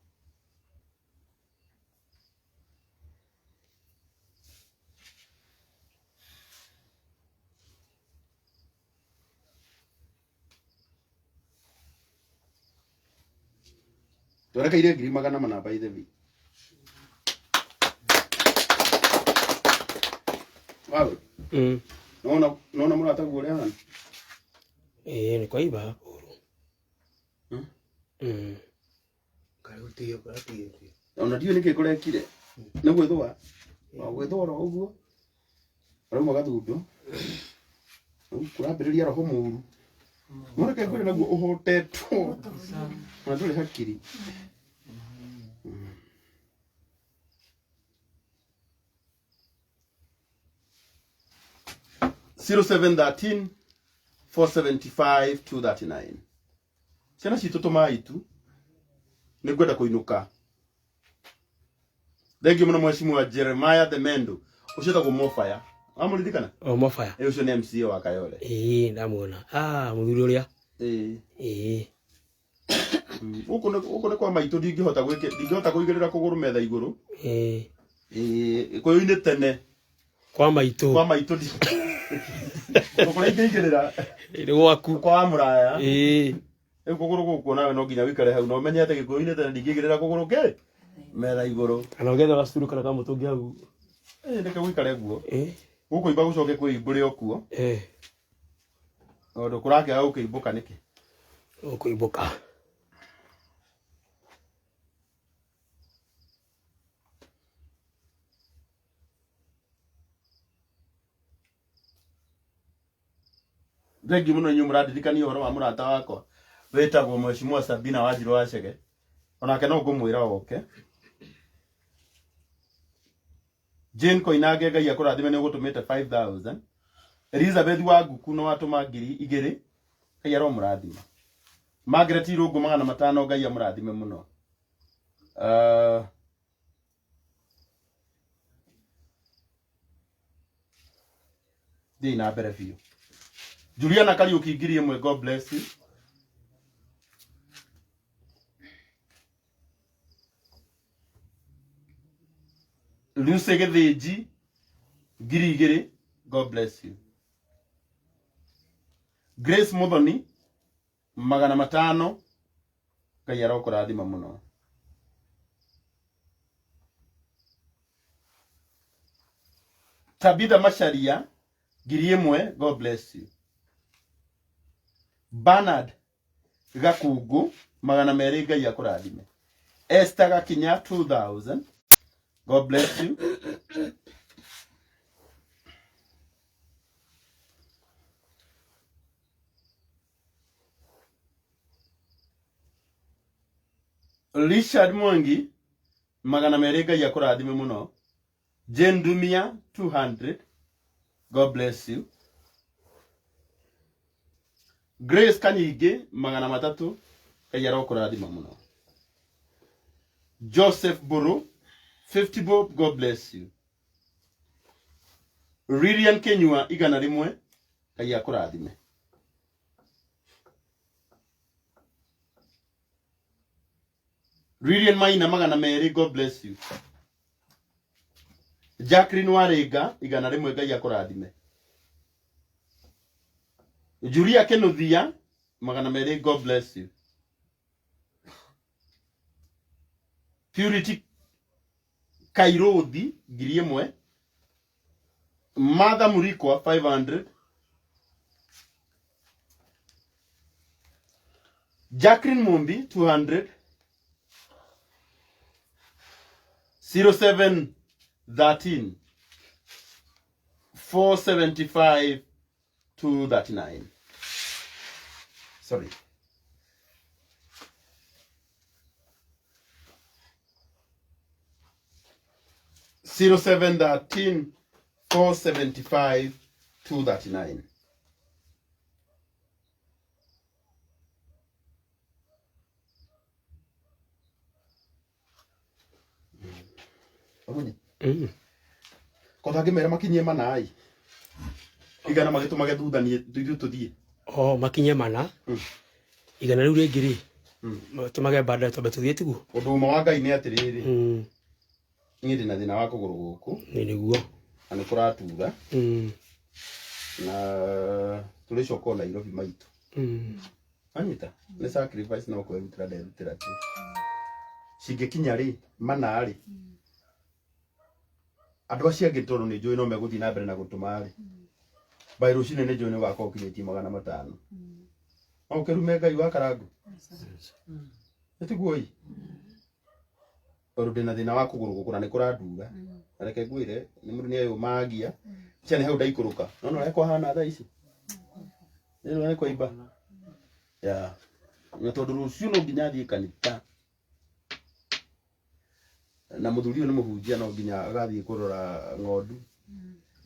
Twerekeire 400,000 by the way. Wawe. Nona nona mũrataguo ũrĩa ahana? Ĩĩ nĩ kwaiba ũru. Ona ndiũĩ nĩkĩ kũrekire. Nĩ gwĩthũa. O gwĩthũa oro ũguo. Arauma gathundo. Rĩu kũrambĩrĩria roho mũru. Mwanake ngwĩre naguo ũhotetwo ona ndũrĩ hakiri. 0713 475 239. Ciana citũ tũmai tu, nĩ ngwenda kũinũka. Thengiũ mũno mheshimiwa Jeremiah the Mendo, ũcio wĩtagwo Mofaya, wamũririkana? O Mofaya. Ĩ, ũcio nĩ MCA wa Kayole. Ĩĩ, ndamuona. Ah, mũthuri ũrĩa. Ĩĩ. Ĩĩ. Gũkũ nĩ kwa maitũ, ndingĩhota gwĩkĩ, ndingĩhota kũigĩrĩra kũgũrũ metha igũrũ. Ĩĩ. Ĩĩ, gĩkũyũ-inĩ tene. Kwa maitũ. Kwa maitũ ndi. Kũrĩa ingĩigĩrĩra. Nĩ gwaku. Kwa mũraya. Ĩĩ. Rĩu kũgũrũ gũkũ nawe no nginya wĩikare hau na ũmenye atĩ gĩkũyũ-inĩ tene ndingĩigĩrĩra kũgũrũ kĩ metha igũrũ. Kana ũgetha gacuru kana kamũtũngi hau. Ĩĩ, reke gũikare guo. Ĩĩ. Gũkũ imba gũcoke kwĩimbũre o kuo. Ĩĩ. Tondũ kũrakĩaga gũkĩimbũka nĩkĩ? Gũkũimbũka. Thengiũ mũno inyuĩ mũrandirikania ũhoro wa mũrata wakwa wĩtagwo Mheshimiwa Sabina Wanjirũ wa Chege. Onake no ngũmwĩra oke. Jane Koinange, Ngai akũrathime nĩ ũgũtũmĩte 5000. Elizabeth wa Nguku nĩ watũma 2000. Ngai aromũrathima. Margaret Irũngũ 500, Ngai amũrathime mũno. Thiĩ na mbere biũ. Juliana Kariuki 1000, God bless you. Lucy Gĩthĩnji 2000, God bless you. Grace Muthoni 500, Ngai arokũrathima mũno. Tabitha Macharia 1000, God bless you. Bernard Gakungu 200, Ngai akũrathime. Esther Gakinya 2000, God bless you. Richard Mwangi 200, Ngai akũrathime mũno. Jane Dumia 200, God bless you. Grace Kanyingĩ 300, Ngai arokũrathima mũno. Joseph Buru 50 bob, God bless you. Lilian Kenyua 100, Ngai akũrathime. Lilian Maina 200, God bless you. Jacqueline Waringa 100, Ngai akũrathime. Julia Kinuthia 200, God bless you. Purity Kairothi 1000. Martha Murikwa 500. Jacqueline Mumbi 200. 0713 475 239. Sorry. 0713 475 239. Amunye. Kota ngĩmera makinyie manai. 100 magĩtũmage thutha niĩ ithuĩ tũthiĩ. O makinye mana. 100 rĩu rĩngĩ rĩ. Tũmage baadaye twambe tũthiĩ tiguo. Ũndũ ũmwe wa Ngai nĩ atĩrĩrĩ. Niĩ ndĩna thĩna wa kũgũrũ gũkũ. Nĩ nĩguo. Na nĩ kũratura. Na tũrĩcoka o Nairobi maitũ. Anyita, nĩ sacrifice no kwĩrutĩra nderutĩra tu. Cingĩkinya rĩ, mana rĩ. Andũ acio angĩ tondũ nĩ njũĩ no megũthiĩ na mbere na gũtũma rĩ. By rũcinĩ nĩ njũĩ nĩ ũgakorwo ũkinyĩtie 500. No ũkĩrume Ngai wa Karangũ? Nĩ tiguo ĩ? Tondũ ndĩna thĩna wa kũgũrũ gũkũ na nĩ kũrandura. Na reke ngwĩre, nĩ mũndũ nĩ eyũmagia. Cia nĩ hau ndaikũrũka. No nĩ ũrĩa kwahana thaa ici? Nĩ ũrĩa nĩ kwaimba. Ya na tondu rucio no nginya thiĩ kanitha na muthuri ũyũ nĩ mũhunjia no nginya agathiĩ kũrora ng'ondu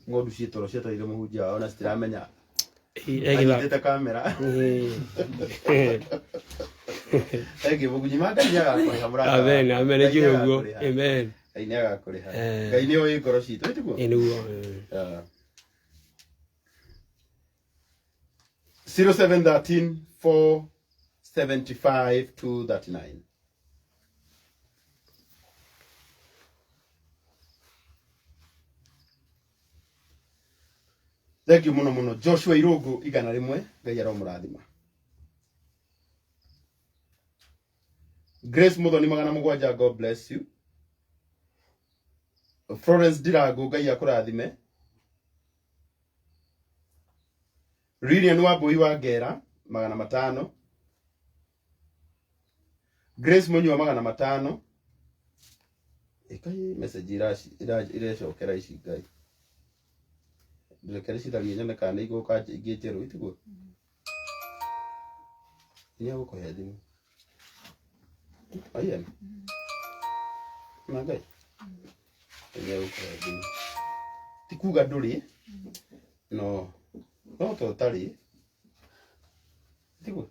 ng'ondu ciĩ toro cietereire mũhunjia wao na citiramenya anyitĩte kamera. Thank you mũgunyi ma Ngai nĩagakũrĩha mũrata. Amen, amen, Ngai nĩnjũĩ ũguo. nĩagakũrĩha. Amen. Ngai nĩagakũrĩha. Eh. Ngai nĩoĩ ngoro citũ ĩtiguo? Ĩ nĩguo. Yeah. 0713 475 239. Thank you muno muno Joshua Irungu 100 Ngai aromũrathima. Grace Muthoni 700 God bless you. Florence Ndirangu Ngai akũrathime. Lilian Wambui wa Ngera 500. Grace Munyua 500. Ĩkai message irecokera ici Ngai. Ndĩrekere citharie nyone kana nĩ igũka ingĩ njerũ itiguo. Nĩ egũkũhe thimũ. Ayen. Na Ngai. Nĩ egũkũhe thimũ. Ti kuga ndũrĩ no no to ũtarĩ. Tiguo.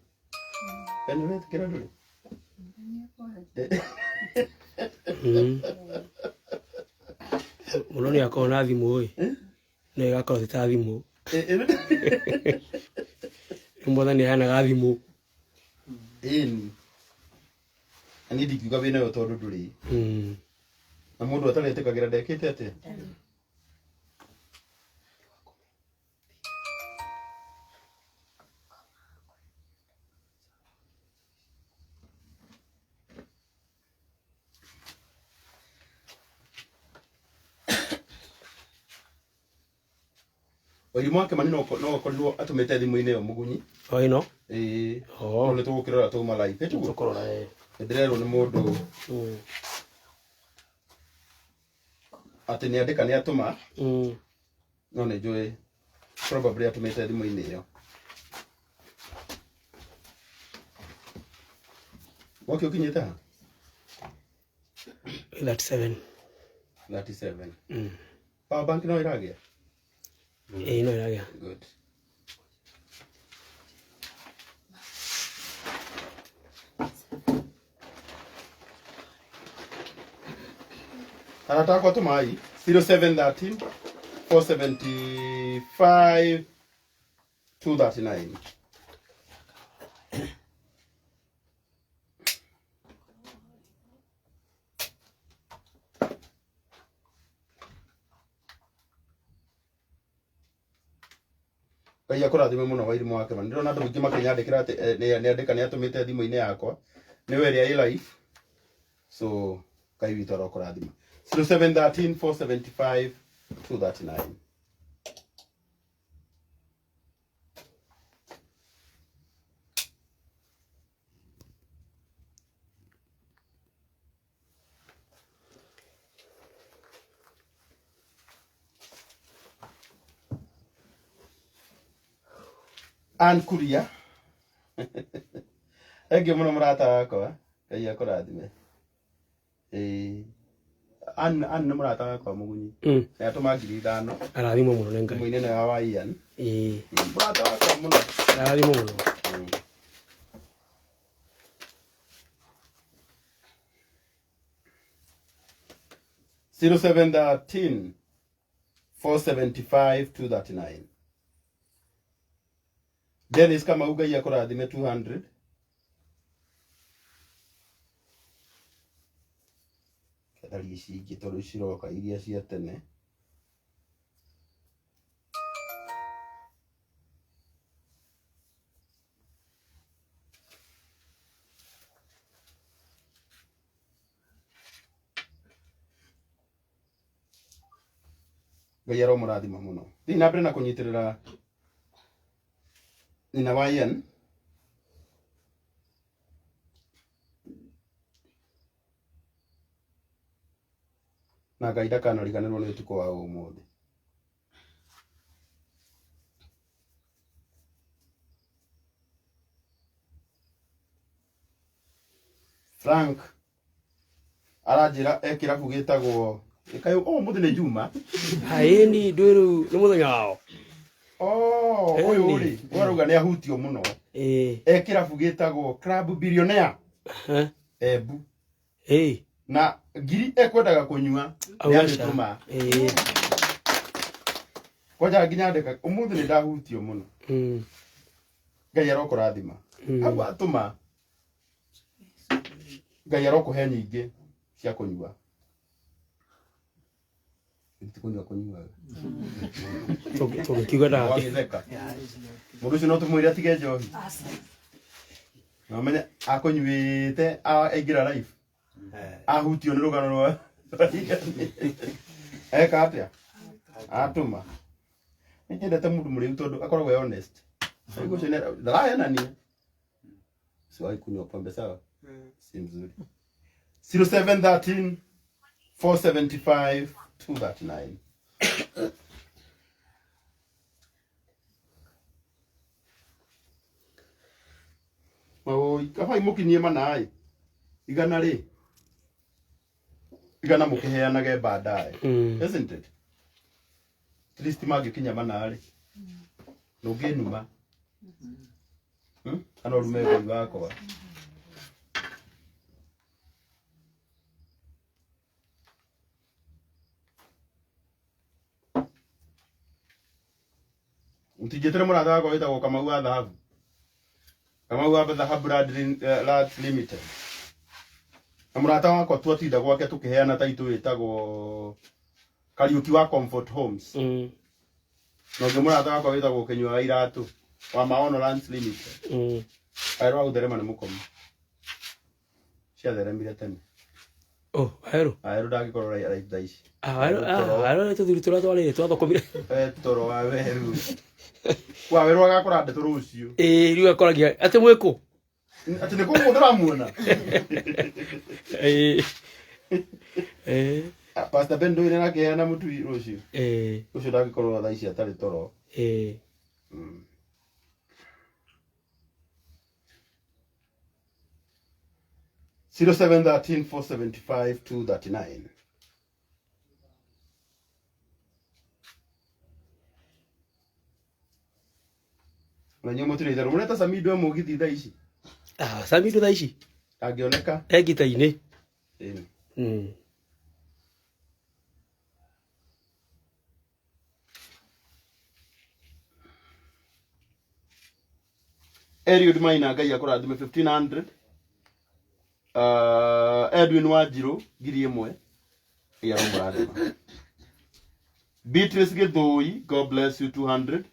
Kana ũretĩkĩra ndũrĩ? Mũno nĩ akorwo na thimũ ĩ no ĩgakorwo ti ta thimũ. Rĩu Mwathani aheanaga thimũ. Ĩni. Na niĩ ndingiuga wĩnayo tondũ ndũrĩ. Na mũndũ ataretĩkagĩra ndekĩte atĩa? Wairimu wa Kĩmani no no akorirwo atũmĩte thimũ-inĩ ĩyo mũgunyi. O ĩno? Ĩĩ. Oh. No nĩ tũgũkĩrora twauma live. Ĩtiguo? Tũkũrora ĩ. Nĩndĩrerwo nĩ mũndũ atĩ nĩ andĩka nĩ atũma. No nĩ njũĩ probably atũmĩte thimũ-inĩ ĩyo. Mwaki ũkinyĩte ha? 37. 37. Power bank no ĩragĩa? Ĩĩ no ĩragĩa. Good. Arata akwa tũmai 0713 475 239. Ngai akũrathime mũno Wairimu wa Kĩmani. Ndĩrona andũ aingĩ makĩnyandĩkĩra atĩ nĩ andĩka nĩ atũmĩte thimũ-inĩ yakwa. Nĩwe ĩrĩa ĩ live. So Ngai witũ arokũrathima. 0713 475 239. Ann Kuria. Thank you mũno mũrata wakwa. Ngai akũrathime. Ĩĩ. Ann Ann nĩ mũrata wakwa mũgunyi. Nĩ atũma 5,000. Arathimwo mũno nĩ Ngai. Thimũ-inĩ ĩno ya wa Ian. Ĩĩ. Mũrata wakwa mũno. Arathimwo mũno. 0713 475 239. Dennis Kamau Ngai akũrathime 200. Tharia ici ingĩ tondũ ciroka iria cia tene. Ngai aromũrathima mũno. Thiĩ na mbere na kũnyitĩrĩra nyina wa Ian. Na Ngai ndakanariganĩrwo nĩ ũtukũ wa ũmũthĩ. Frank aranjĩra e kĩrabu gĩtagwo kaĩ oh mũthĩ nĩ Juma. Ĩni ndwĩ rĩu nĩ mũthenya wao. Oh, ũyũ rĩ ũrauga nĩ ahutio mũno. E kĩrabu gĩtagwo Club Billionaire. Embu. Na ngiri ekwendaga kũnyua Auga ca. nĩamĩtũma. Kwanja nginya ndeka ũmũthĩ nĩ ndahutio mũno. Ngai arokũrathima. Hau atũma Ngai arokũhe nyingĩ cia kũnyua. Ti kũnyua kũnyua. Tũngĩkiuga ndagakĩ. Wagĩtheka. Mũndũ ũcio no tũmwĩre atige njohi. Na ũmenye akũnyuĩte aingĩra live. Ahutio nĩ rũgano rwa eka atĩa? Atũma. Nĩ nyendete mũndũ mũrĩu tondũ akoragwo e honest. Rĩu ũcio ndarahenania. Siwahi kunywa pombe sawa? Si mzuri. 0713 475 239. Maũi, kaba imũkinyie mana ĩ. Igana rĩ. Igana mũkĩheanage baadaye. Isn't it? At least mangĩkinya mana rĩ. Ndũngĩnuma. Kana ũrume Ngai wakwa. Mũtinjĩtĩre mũrata wakwa wĩtagwo Kamau wa Thahabu. Kamau wa Thahabu Lands Limited. Na mũrata wakwa twatinda gwake tũkĩheana taitũ wĩtagwo Kariũki wa Comfort Homes. Na ũngĩ mũrata wakwa wĩtagwo Kĩnyua wa Iratũ wa Maono Lands Limited. Waerũ wa gũtherema nĩ mũkomu. Ciatheremire tene. Oh, Waerũ. Waerũ ndangĩkorwo live thaa ici. Ah, Waerũ, ah, Waerũ nĩ tũthuri tũrĩa twarĩrĩ twathũkũmire. Toro wa Waerũ. Wa Waerũ agakora ndeto rũciũ. Ĩĩ, rĩu akoragia atĩ mwĩkũ? Atĩ nĩ kũmũ ndĩramuona. Ĩĩ. Ĩĩ. Pastor Ben ndũĩ nĩarakĩheana mũtu rũciũ. Ĩĩ. Ũcio ndangĩkorwo thaa ici atarĩ toro. Ĩĩ. 0713 475 239. Na inyuĩ mũtirĩ itherũ mũreta Samido e mũgithi thaa ici. Ah, Samido thaa ici Angĩoneka. E ngita-inĩ. Ĩni. Eliud Maina Ngai akũrathime 1500. Edwin Wanjirũ 1000. Ngai aromũrathima. Beatrice Gĩthũi, God bless you 200.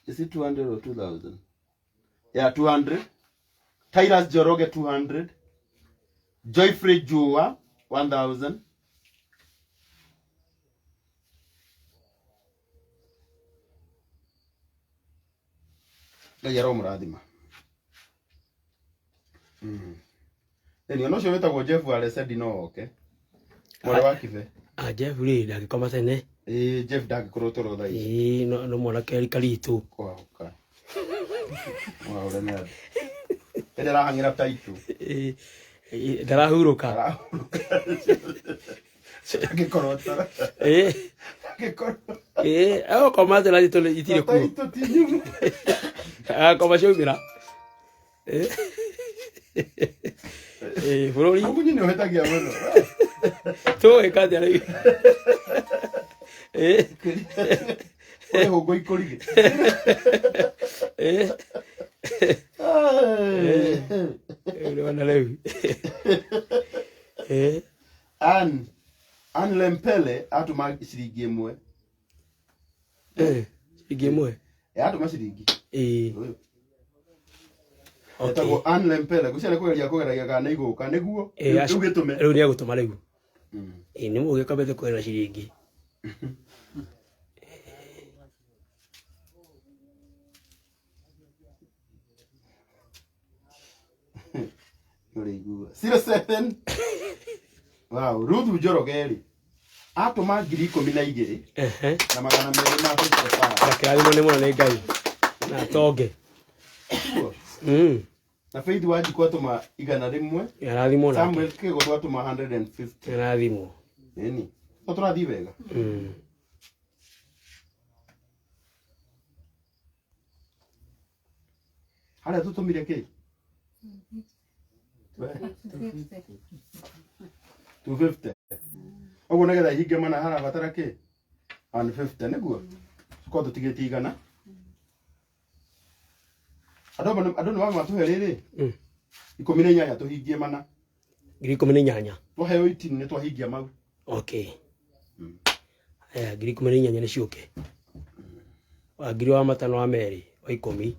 Is it 200 or 2000? Yeah, 200. Tyrus Njoroge 200. Joyfrey Jua 1000. Ngai aromũrathima. Ĩni ona ũcio wĩtagwo Jeff wa Lesedi no oke. Mwarĩ wa Kibe. Ah, Jeff rĩ ndangĩkoma tene. Ĩĩ, Jeff ndangĩkorwo toro thaa ici. Ĩĩ, no mwanake rika ritũ. Kwahuka. Mwaũre nĩ andũ. Ĩndĩ arahang'ĩra taitũ. Ĩĩ, ĩĩ, ndarahurũka. Ndangĩkorwo toro. Ĩĩ. Ndangĩkorwo. Ĩĩ, agũkoma tene itũ itirĩ kuo. Taitũ ti nyumu. Agakoma ciaumĩra. Ĩĩ. Ĩĩ, bũrũri. Mũgunyi nĩ ũhĩtagia mũno. Tũgwĩka atĩa rĩu? Ĩĩ. Ũrĩ hũngũ ikũrige. Ĩĩ. Rĩu nĩwona rĩu. Ĩĩ. Ann Ann Lempele atũma ciringi ĩmwe. Ĩĩ, ciringi ĩmwe. Ĩ, atũma ciringi. Ĩĩ. Ũyũ. Okay. Etagwo Ann Lempele. Ngwĩciria nĩ kũgeria kũgeragia kana nĩ igũka nĩguo. Ĩĩ, Rĩu gĩtũme. Rĩu nĩ egũtũma rĩu. Ĩĩ, nĩ mũgĩ kwambĩte kũgerera ciringi. Ũrĩigua. 07 Wow, Ruth Njoroge rĩ atũma 12,000 na magana merĩ ma 55. Ndakĩrathimwo nĩ mũno nĩ Ngai na atonge. Tiguo? Na Faith Wanjikũ atũma 100. Nĩarathimwo nake. Samuel Kĩgotho atũma 150. Nĩarathimwo. Ĩni. To tũrathiĩ wega. Harĩa tũtũmire kĩ? 250. Ũguo nĩgetha ihinge mana harabatara kĩ? 150 nĩguo. Tukorwo tũtigĩtie 100. Andũ amwe andũ nĩ matũhe rĩrĩ. 18 tũhingie mana. 18,000. Twaheo 18 nĩ twahingia mau. Okay. Aya 18,000 nĩ ciũke. Wa ngiri wa matano wa merĩ wa 10.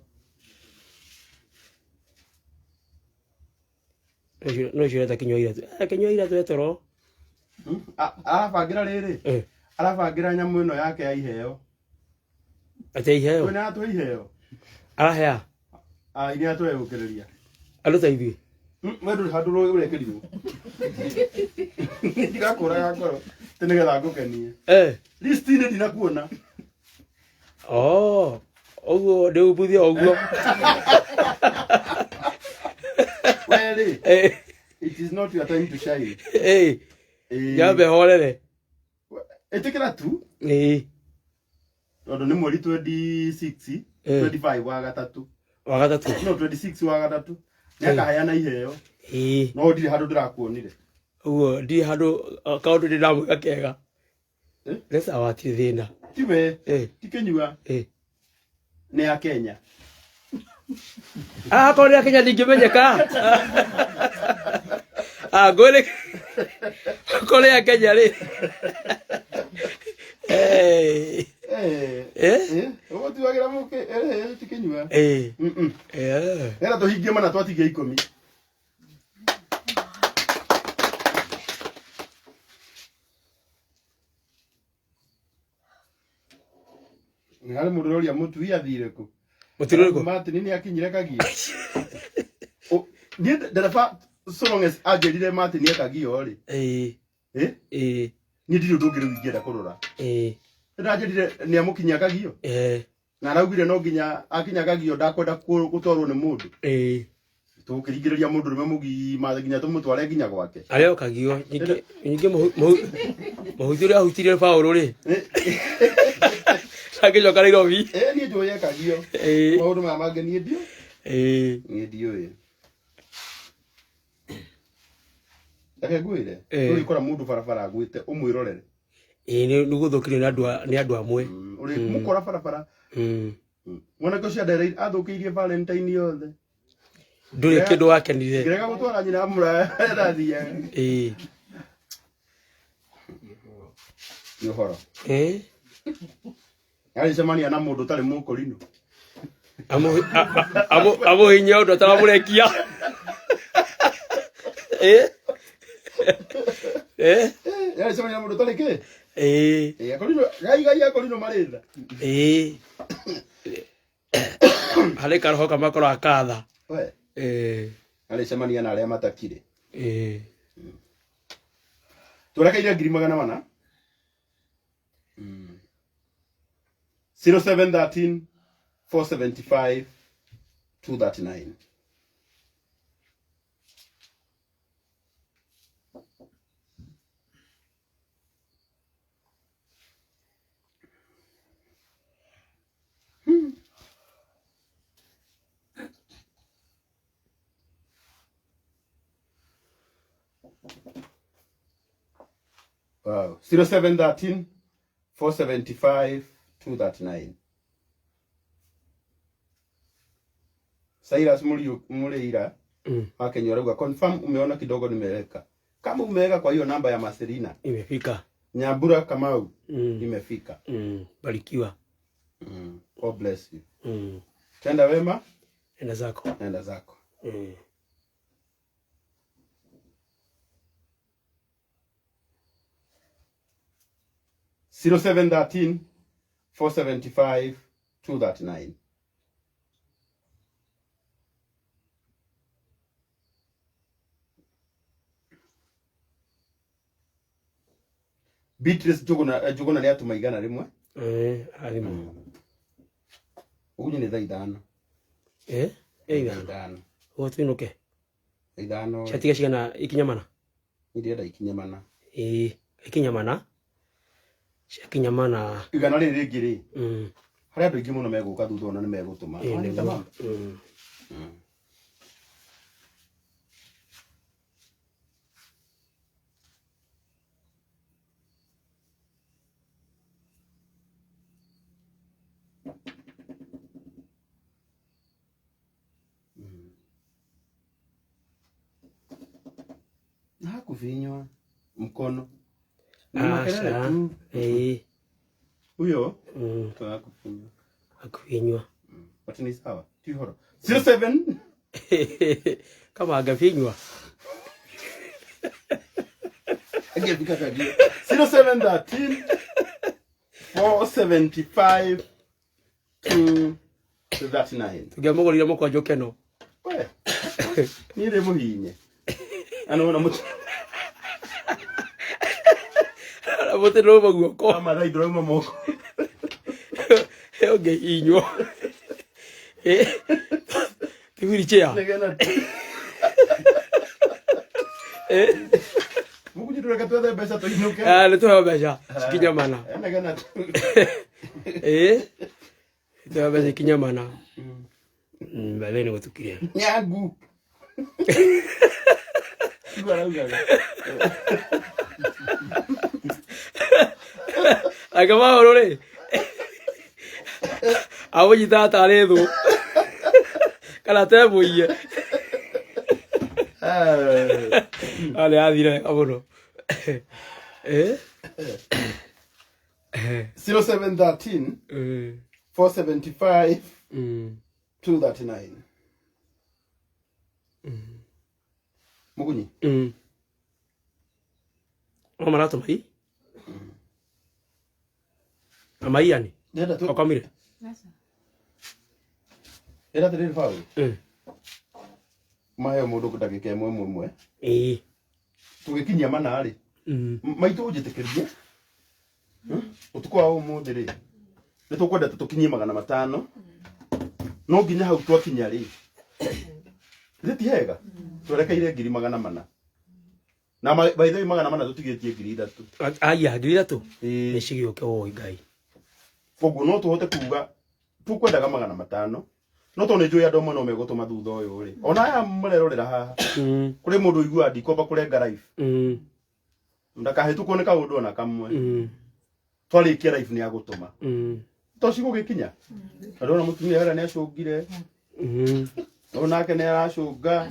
No cio ũreta Kinyua Iratu. Kinyua Iratu e toro. Arabangĩra rĩrĩ. Arabangĩra nyamũ ĩno yake ya iheo. Ate iheo. Kwĩna atũhe iheo. Arahea. Ah, iria atũhe gũkĩrĩria. Andũ ta ithuĩ. We ndũrĩ handũ ũrekĩrirwo. Ndigakũraga ngoro. Atĩ nĩgetha ngũkenie. List-inĩ ndinakuona. Oh, ũguo ndĩumbuthia ũguo. We rĩ. It is not your time to shine. Nyambe horere. Ĩtĩkĩra tu. Tondũ nĩ mweri 26, 25 wa gatatũ. Wa gatatũ. No 26 wa gatatũ. Nĩakaheana iheo. No ndirĩ handũ ndĩrakuonire. Ũguo ndirĩ handũ kaũndũ ndĩ ndamwĩka kega. Nĩ sawa hatirĩ thĩna. Tiwe. Ti Kĩnyua. Nĩ ya Kenya. Ah, akorwo nĩ ya Kenya ndingĩmenyeka. Ah, ngwĩre akorwo nĩ ya Kenya rĩ. Ũgũtuagĩra mũkĩ ti Kĩnyua. Nĩgetha tũhingie mana twatigia 10. Nĩ harĩ mũndũ ũroria Mũtui athire kũ? Mũtui ũrĩkũ? Martin nĩ akinyire Kagio. Niĩ ndereba so long as anjĩrire Martin e Kagio rĩ. Niĩ ndirĩ ũndũ ũngĩ rĩu ingĩenda kũrora. Nĩndanjĩrire nĩ amũkinyia Kagio. Na araugire no nginya akinya Kagio ndakwenda gũtwarwo nĩ mũndũ. Tũgũkĩringĩrĩria mũndũ rũme mũgima nginya tũmũtware nginya gwake. Arĩ o Kagio. Ningĩ mũhuti ũrĩa ahutirie Paũlũ rĩ. Agĩcoka Nairobi. Niĩ njũĩ e Kagio. Maũndũ maya mangĩ niĩ ndiũĩ. Niĩ ndiũĩ. Reke ngwĩre, ũrĩkora mũndũ barabara agwĩte ũmwĩrorere. Nĩ gũthũkirio nĩ andũ amwe. Ũrĩmũkora barabara. Mwanake ũcio athũkĩirie Valentine yothe. Ndũrĩ kĩndũ wakenire. Ngĩrega gũtwara nyina mũraya ndathiaga. Nĩ ũhoro. Arĩcemania na mũndũ ũtarĩ mũkũrinũ. Amũhinye ũndũ ataramũrekia. Arĩcemania na mũndũ ũtarĩ kĩ? Akũrinũ, gai gai akũrinũ marĩ tha. Harĩ karoho kamakorwo akatha. We. Arĩcemania na arĩa matakire. Tũrekeire 400,000. 0713 475 239. Wow. 0713 475 239. Cyrus Mureira wa Kenya arauga confirm umeona kidogo nimeweka. Kama umeweka kwa hiyo namba ya Marcelina imefika. Nyambura Kamau imefika. Barikiwa. God bless you. Tenda wema, nenda zako. Nenda zako. 0713 475 239. Beatrice Njuguna nĩ atũma 100. Arimũ. Ũguo nĩ thaa 5. Ithano. Ithano. Ũguo tuinũke. Ithano. Ciatiga cigana ikinya mana? Ndĩrenda ikinye mana. Ĩĩ, ikinya mana. Ciakinya mana. Igana rĩrĩ rĩngĩ rĩ. Harĩ andũ aingĩ mũno megũka thutha ona nĩ megũtũma. Ĩĩ, Wanyita nĩguo. mama? Na hakufinywa mkono. Ni makelele Aca. tu. Ĩĩ. Huyo hakufinywa. Hakufinywa. But ni sawa. Ti horo. 07 Kama angefinywa. Angefika kajia. 0713 475 239. Tũngĩamũgũrire mũkwanjũ keno. We. Niĩ ndĩ mũhinye. Ano na mũtĩ. Mũtĩ ndũrauma guoko. Ama thaa ndũrauma moko. Ũngĩhinywo. Ti wheelchair. Nĩgetha Mũkũnyi tũreke twethe mbeca tũinũke. Ah, nĩ tũheo mbeca cikinya mana. Nĩgetha Ĩĩ. Tũheo mbeca ikinya mana. By the way nĩ gũtukire. Nyangu. Igua araugaga. Anga Paũlũ rĩ amũnyitaga tarĩ thũ kana te mũiye. Ah, nĩ athire wega mũno. Eh? 0713 475 239. Mũgunyi. No maratũma i? Ama Ian? Ndĩrenda tu. Okomire? Ĩra atĩrĩrĩ Paũlũ. Maheo mũndũ ndagĩka ĩmwe ĩmwe ĩmwe. Ĩĩ. Tũgĩkinyia mana rĩ. Maitũ ũnjĩtĩkĩrie. Ũtukũ wa ũmũthĩ rĩ. Nĩ tũkwenda tũkinyie 500. No nginya hau twakinya rĩ. Githĩ ti hega? Twerekeire 400,000. Na by the way 400 tũtigĩtie 3,000. Aya, 3,000? Nĩ cigĩũke woi Ngai. Koguo no tũhote kuga tũkwendaga 500. No tondũ nĩ njũĩ andũ amwe no megũtũma thutha ũyũ rĩ. Ona aya mũrerorera haha. Kũrĩ mũndũ ũiguaga ndikwamba kũrenga life. Ndakahĩtũkwo nĩ kaũndũ ona kamwe. Twarĩkia life nĩ agũtũma. To cigũgĩkinya. Na ndona mũtumia harĩa nĩ acũngire. Ũyũ nake nĩ aracũnga.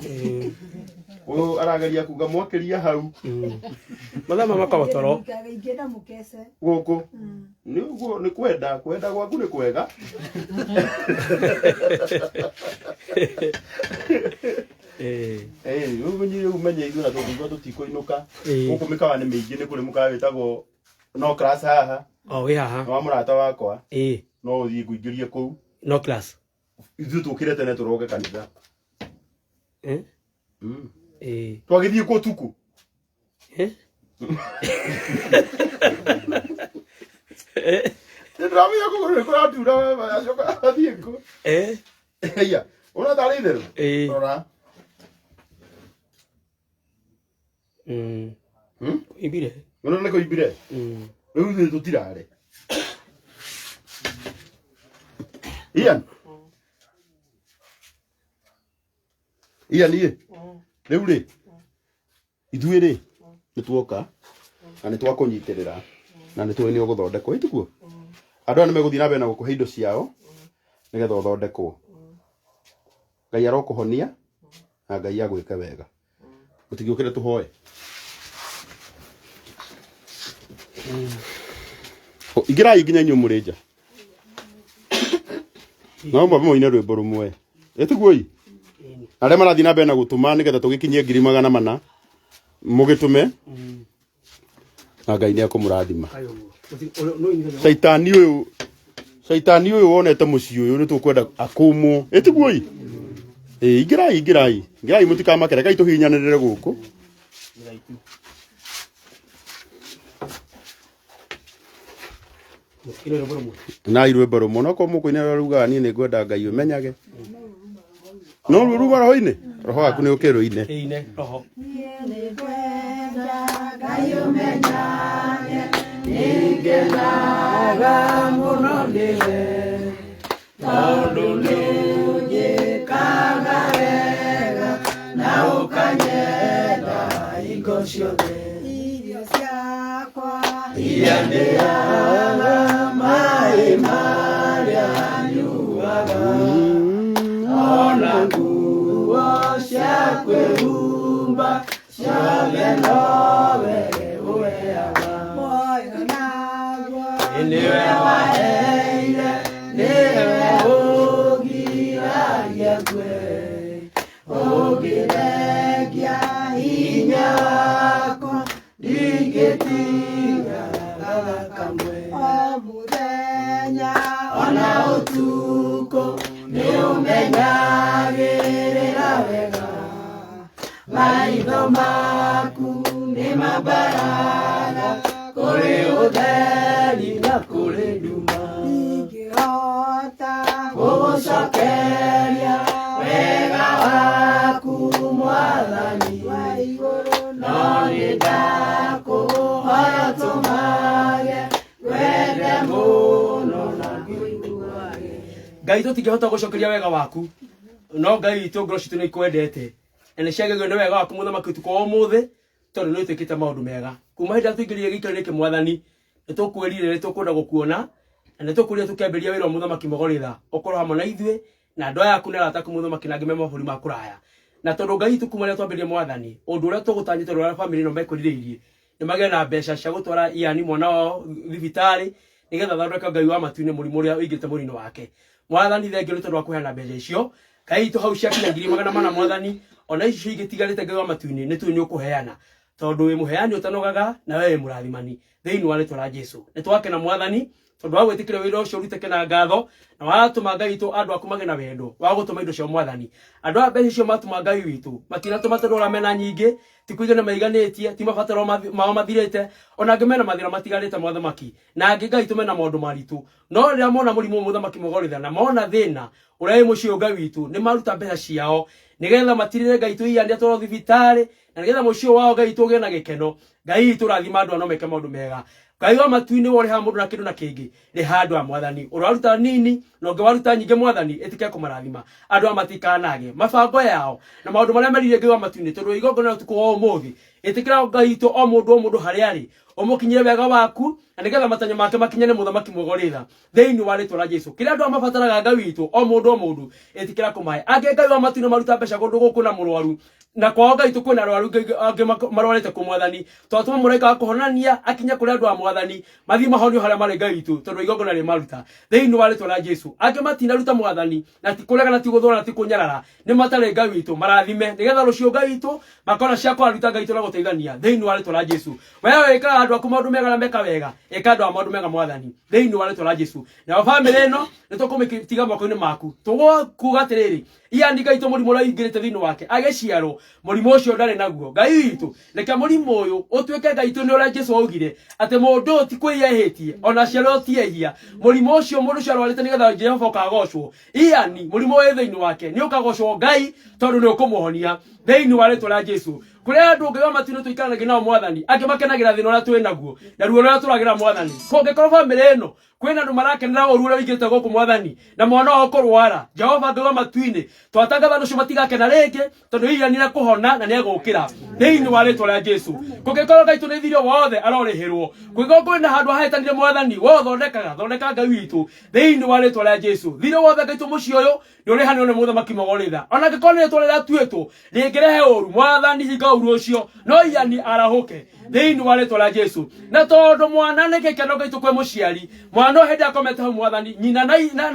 Ũyũ arageria kuga mwakĩria hau. Mathaa ma makoragwo toro. Ingĩenda mũkece. Gũkũ. Nĩ ũguo nĩ kwenda, kwenda gwaku nĩ kwega. Ĩĩ, rĩu rĩu menye ithuĩ na tũngiuga tũtikũinũka. Gũkũ mĩkawa nĩ mĩingĩ, nĩ kũrĩ mũkawa wĩtagwo No Class haha. O wĩ haha. Nĩ wa mũrata wakwa. Ĩĩ. No ũthiĩ ngũingĩrie kũu. No Class. Ithuĩ tũkĩre tene tũroke kanitha. Eh? Ĩĩ. Twagĩthiĩ kũ ũtukũ? Eh? Nĩ ndĩramenya kũgũrũ nĩ kũratura we, acoka athiĩ kũ. Eh? Ĩya, ũrona tarĩ itherũ? Ĩĩ. Rora. Kũimbire. Ũrona nĩ kũimbire? Rĩu ithuĩ tũtirare. Ian. Ian ĩ. Rĩu rĩ. Ithuĩ rĩ nĩ tuoka na nĩ twakũnyitĩrĩra na nĩ tũĩ nĩ ũgũthondekwo ĩtiguo. Andũ aya nĩ megũthiĩ na mbere na gũkũhe indo ciao nĩgetha ũthondekwo. Ngai arokũhonia na Ngai agwĩke wega. Mũtigĩũkĩre tũhoe. Ingĩrai nginya inyuĩ mũrĩ nja. No mwambe mũine rwĩmbo rũmwe. Ĩtiguo ĩ? Arĩa marathiĩ na mbere na gũtũma nĩgetha tũgĩkinyie 400,000 mũgĩtũme na Ngai nĩ ekũmũrathima. Caitani ũyũ caitani ũyũ wonete mũciĩ ũyũ nĩ tũkwenda akũmwo. Ĩtiguo ĩ? Ĩĩ, ingĩrai ingĩrai. Ingĩrai mũtikamake, rekei tũhinyanĩrĩre gũkũ. Inai rwĩmbo rũmwe no korwo mũkũina rũrĩa rugaga niĩ nĩ ngwenda Ngai ũmenyage. No ruo ruma roho-inĩ, roho waku nĩ ũkĩrũine. Ĩine roho. Ngai tũtingĩhota gũcokeria wega waku, no Ngai witũ ngoro citũ nĩ ikwendete na nĩ ciagĩrĩirwo nĩ wega waku mũthamaki ũtukũ wa ũmũthĩ, tondũ nĩ ũtwĩkĩte maũndũ mega kuma hĩndĩ ĩrĩa tũingĩrire gĩikaro gĩkĩ mwathani. Nĩ tũkwĩrire nĩ tũkwenda gũkuona na nĩ tũkwĩrire tũkĩambĩrĩria wĩra wa mũthamaki Mũgorĩtha ũkorwo hamwe na ithuĩ na andũ aya aku na arata aku mũthamaki na angĩ me mabũrũri ma kũraya. Na tondũ Ngai witũ kuma rĩrĩa twambĩrĩria mwathani ũndũ ũrĩa tũgũtanyĩte, ũrĩa bamĩrĩ ĩno mekwĩrirĩirie, nĩ magĩe na mbeca cia gũtwara Ian mwana wao thibitarĩ nĩgetha athondeke Ngai wa matu-inĩ mũrimũ ũrĩa ũingĩrĩte mwĩrĩ-inĩ wake. Mwathani thengio nĩ tondũ wa kũheana mbeca icio. Ngai witũ hau ciakinya 400,000 mwathani, ona ici ingĩ itigarĩte Ngai wa matu-inĩ nĩ tũĩ nĩ ũkũheana, tondũ wĩ mũheani ũtanogaga na we wĩ mũrathimani thĩinĩ wa rĩtwa la Jesu. Nĩ twakena mwathani tondũ wa gwĩtĩkĩra wĩra ũcio ũrutĩke na ngatho na watũma Ngai witũ andũ aku magĩe na wendo wa gũtũma indo cia mwathani. Andũ aya mbeca icio matũma Ngai witũ matinatũma tondũ ũrĩa mena nyingĩ, ti kũigana maiganĩtie, ti mabataro mao mathirĩte, ona angĩ mena mathĩna matigarĩte mothamaki, na angĩ Ngai witũ mena maũndũ maritũ. No rĩrĩa mona mũrimũ mũthamaki Mũgorĩtha na mona thĩna ũrĩa wĩ mũciĩ ũyũ Ngai witũ, nĩ maruta mbeca ciao nĩgetha matirĩre Ngai witũ Ian atwarwo thibitarĩ, na nĩgetha mũciĩ ũyũ wao Ngai witũ ũgĩe na gĩkeno. Ngai witũ rathima andũ ano meke maũndũ mega. Ngai wa matu-inĩ we ũrĩhaga mũndũ na kĩndũ na kĩngĩ, rĩha andũ a mwathani. Ũraruta nini na ũngĩ waruta nyingĩ mwathani, ĩtĩkĩra kũmarathima. Andũ aya matikanage mabango yao na maũndũ marĩa merirĩrie Ngai wa matu-inĩ, tondũ igongona ũtukũ wa ũmũthĩ. Ĩtĩkĩra Ngai witũ o mũndũ o mũndũ harĩa arĩ, ũmũkinyĩre wega waku na nĩgetha matanya make makinyane mũthamaki Mũgorĩtha thĩinĩ wa rĩtwa la Jesu. Kĩrĩa andũ aya mabataraga Ngai witũ o mũndũ o mũndũ, ĩtĩkĩra kũmahe. Angĩ Ngai wa matu-inĩ maruta mbeca kũndũ gũkũ na mũrwaru, na kwao Ngai witũ kwĩna arwaru angĩ marwarĩte kũ mwathani, twatũma mũraika wa kũhonania akinye kũrĩ andũ a mwathani, mathiĩ mahonio harĩa marĩ Ngai witũ, tondũ igongona rĩ maruta thĩinĩ wa rĩtwa la Jesu. Angĩ matinaruta mwathani, na ti kũrega na ti gũthũra na ti kũnyarara, nĩ matarĩ Ngai witũ, marathime nĩgetha rũciũ Ngai witũ makona cia kũraruta Ngai witũ na gũteithania thĩinĩ wa rĩtwa la Jesu. We wĩkaga andũ aku maũndũ mega na meka wega, ĩka andũ a maũndũ mega mwathani thĩinĩ wa rĩtwa la Jesu. Nayo bamĩrĩ ĩno nĩ tũkũmĩtiga moko-inĩ maku, tũgũkuga atĩrĩrĩ, Ian Ngai witũ mũrimũ ũrĩa ũingĩrĩte thĩinĩ wake agĩciarwo, mũrimũ ũcio ndarĩ naguo. Ngai witũ reke mũrimũ ũyũ ũtuĩke Ngai witũ nĩ ũrĩa Jesu augire atĩ mũndũ ũyũ ti kwĩhia ehĩtie, ona aciarwo ti ehia. Mũrimũ ũcio mũndũ ũcio arwarĩte nĩgetha Jehova ũkagocwo. Ian mũrimũ wĩ thĩinĩ wake nĩ ũkagocwo Ngai tondũ nĩ ũkũmũhonia thĩinĩ wa rĩtwa rĩa Jesu. Kũrĩa andũ Ngai wa matu-inĩ tũikaranagia nao mwathani, angĩ makenagĩra thĩna ũrĩa twĩ naguo na ruo rũrĩa tũragĩra mwathani. Kũngĩkorwo bamĩrĩ ĩno kwĩna andũ marakenera ũru ũrĩa ũingĩrĩte gũkũ mwathani na mwana wao kũrwara, Jehova Ngai wa matu-inĩ twatangatha andũ acio matigakena rĩngĩ, tondũ Ian nĩ ekũhona na nĩ egũkĩra thĩinĩ wa rĩtwa rĩa Jesu. Kũngĩkorwo Ngai witũ nĩ thirĩ wothe arorĩhĩrwo, kũngĩkorwo kwĩna handũ hahĩtanire mwathani, we ũthondekaga, thondeka Ngai witũ thĩinĩ wa rĩtwa rĩa Jesu. Thirĩ wothe Ngai witũ mũciĩ ũyũ nĩ ũrĩhanĩrwo nĩ mũthamaki Mũgorĩtha, ona angĩkorwo nĩ rĩtwa rĩrĩa tuĩtwo rĩngĩrehe ũru, mwathani hinga ũru ũcio, no Ian arahũke thĩinĩ wa rĩtwa rĩa Jesu. Na tondũ mwana nĩ gĩkeno Ngai witũ kwĩ mũciari, mwana ũyũ hĩndĩ akomete hau mwathani, nyina na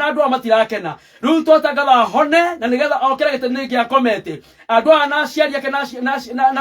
andũ aya matirakena. Rĩu twatangatha hone na nĩgetha okĩre gĩtĩ-inĩ gĩake akomete. Andũ aya na aciari ake na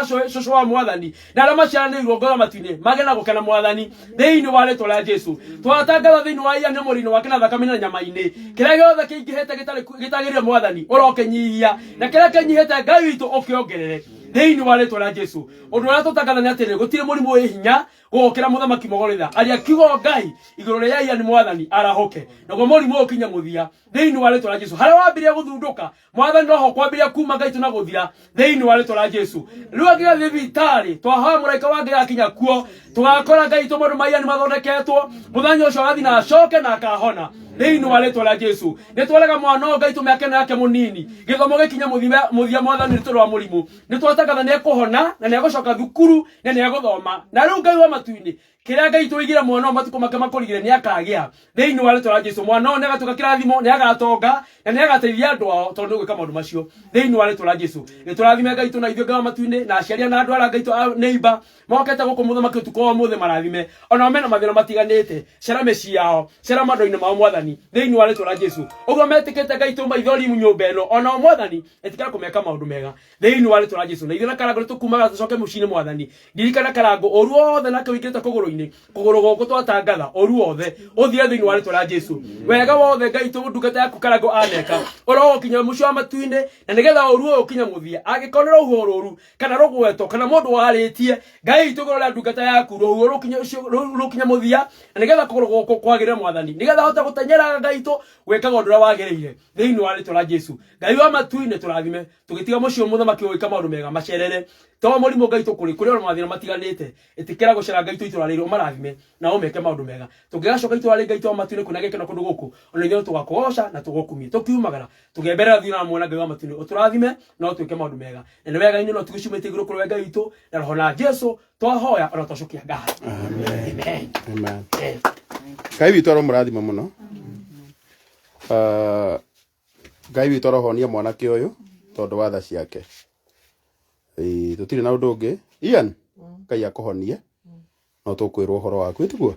cũcũ wa mwathani na arĩa maciaranĩirwo ngoro matu-inĩ magĩe na gũkena mwathani thĩinĩ wa rĩtwa rĩa Jesu. Twatangatha thĩinĩ wa Ian mwĩrĩ-inĩ wake na thakame na nyama-inĩ, kĩrĩa gĩothe kĩingĩhĩte gĩtagĩrĩire mwathani ũrokĩnyihia, na kĩrĩa kĩnyihĩte Ngai witũ ũkĩongerere. Thĩinĩ wa rĩtwa rĩa Jesu. Ũndũ ũrĩa tũtangatha nĩ atĩrĩ, gũtirĩ mũrimũ wĩ hinya gũgũkĩra mũthamaki mũgorĩra. Aria kiugo Ngai igũrũ rĩa Ian mwathani arahũke. Naguo mũrimũ ũyũ ũkinye mũthia thĩinĩ wa rĩtwa rĩa Jesu. Harĩa wambirie gũthundũka mwathani noho kwambiria kuma Ngai tuna gũthira thĩinĩ wa rĩtwa rĩa Jesu. Rĩu angĩga thibitarĩ twahoya mũraika wa Ngai akinya kuo tũgakora Ngai tũ maũndũ ma Ian mathondeketwo mũthenya ũcio agathiĩ na acoke na akahona thĩinĩ wa rĩtwa rĩa Jesu. Nĩ twarega mwana ũyũ Ngai tũmĩake nake mũnini gĩthomo gĩkinye mũthia mwathani nĩ tondũ wa mũrimũ. Nĩ twatangatha nĩ ekũhona na nĩ egũcoka thukuru na nĩ egũthoma. Na rĩu Ngai wa matu-inĩ kĩrĩa Ngai tũigire mwana ũyũ matukũ make makũrigire nĩ akagĩa thĩinĩ wa rĩtwa rĩa Jesu. Mwana ũyũ nĩ agatuĩka kĩrathimo, nĩ agatonga na nĩ agateithia andũ ao tondũ nĩ gwĩka maũndũ macio thĩinĩ wa rĩtwa rĩa Jesu. Nĩ tũrathime Ngai tũ na ithuĩ Ngai wa matu-inĩ na aciari na andũ arĩa Ngai tũ a neighbor mokete gũkũ mũthamaki ũtukũ wa ũmũthĩ marathime onao mena mathĩna matiganĩte. Cera mĩciĩ yao, cera mandũ-inĩ mao mwathani thĩinĩ wa rĩtwa rĩa Jesu. Ũguo metĩkĩte Ngai tũ maithori nyũmba ĩno onao mwathani ĩtĩkĩra kũmeka maũndũ mega thĩinĩ wa rĩtwa rĩa Jesu. Na ithuĩ na Karangũ nĩtũkumaga tũcoke mũciĩ-inĩ mwathani. Ndirikana Karangũ ũru wothe nake ũingĩrĩte kũgũrũ-inĩ, kũgũrũ gũkũ twatangatha ũru wothe ũthire thĩinĩ wa rĩtwa rĩa Jesu. Wega wothe Ngai tũ ndungata yaku Karangũ aneka ũrogũkinya mũciĩ wa matu-inĩ na nĩgetha ũru ũyũ ũkinye mũthia. Angĩkorwo nĩ rũhuho rũru kana rũgweto kana mũndũ warĩtie Ngai itũ igũrũ rĩa ndungata yaku rũhuho rũkinye mũthia na nĩgetha kũgũrũ gũkũ kwagĩrĩre mwathani, nĩgetha hote gũtenyeraga Ngai itũ gwĩkaga ũndũ ũrĩa wagĩrĩire thĩinĩ wa rĩtwa rĩa Jesu. Ngai wa matu-inĩ tũrathime tũgĩtiga mũciĩ ũyũ mũthamaki ũgĩka maũndũ mega macerere to mũrimũ Ngai tũkũrĩ kũrĩ ona mathĩna matiganĩte. Ĩtĩkĩra gũcera Ngai tũ itũra rĩrĩ ũmarathime na ũmeke maũndũ mega. Tũngĩgacoka itũra rĩngĩ Ngai tũ wa matu-inĩ kwĩna gĩkeno kũndũ gũkũ ona ithuĩ tũgakũgoca na tũgũkumie tũkiumagara tũgemberera thutha na mwena Ngai wa matu-inĩ ũtũrathime na ũtwĩke maũndũ mega. Na nĩ wega-inĩ no tũgĩcumĩte igũrũ kũrĩ we Ngai witũ na roho na Jesu twahoya ona twacokia ngatho. Amen. Amen. Ngai witũ aromũrathima mũno. Ngai witũ arohonia mwanake ũyũ tondũ wa tha ciake. Ĩĩ, tũtirĩ na ũndũ ũngĩ. Ian, Ngai akũhonie. No tũkwĩrwo ũhoro waku, ĩtiguo?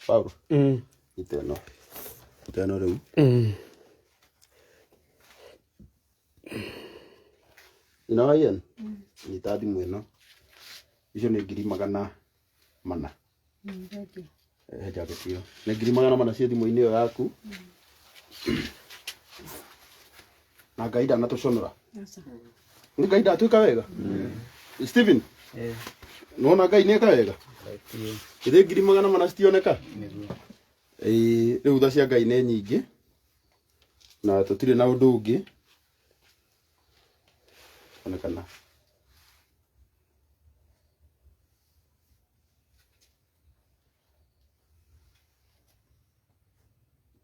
Paul, nyita ĩno. Nyita ĩno rĩu. Nyina wa Ian, nyita thimũ ĩno. Icio nĩ 400,000. He jacket ĩyo. Nĩ 400,000 ciĩ thimũ-inĩ ĩyo yaku. Na Ngai ndanatũconora. Nĩ Ngai ndatwĩka wega. Stephen, nĩwona Ngai nĩeka wega? Githĩ 400,000 citioneka? Ĩĩ, rĩu tha cia Ngai nĩ nyingĩ na tũtirĩ na ũndũ ũngĩ. Onekana.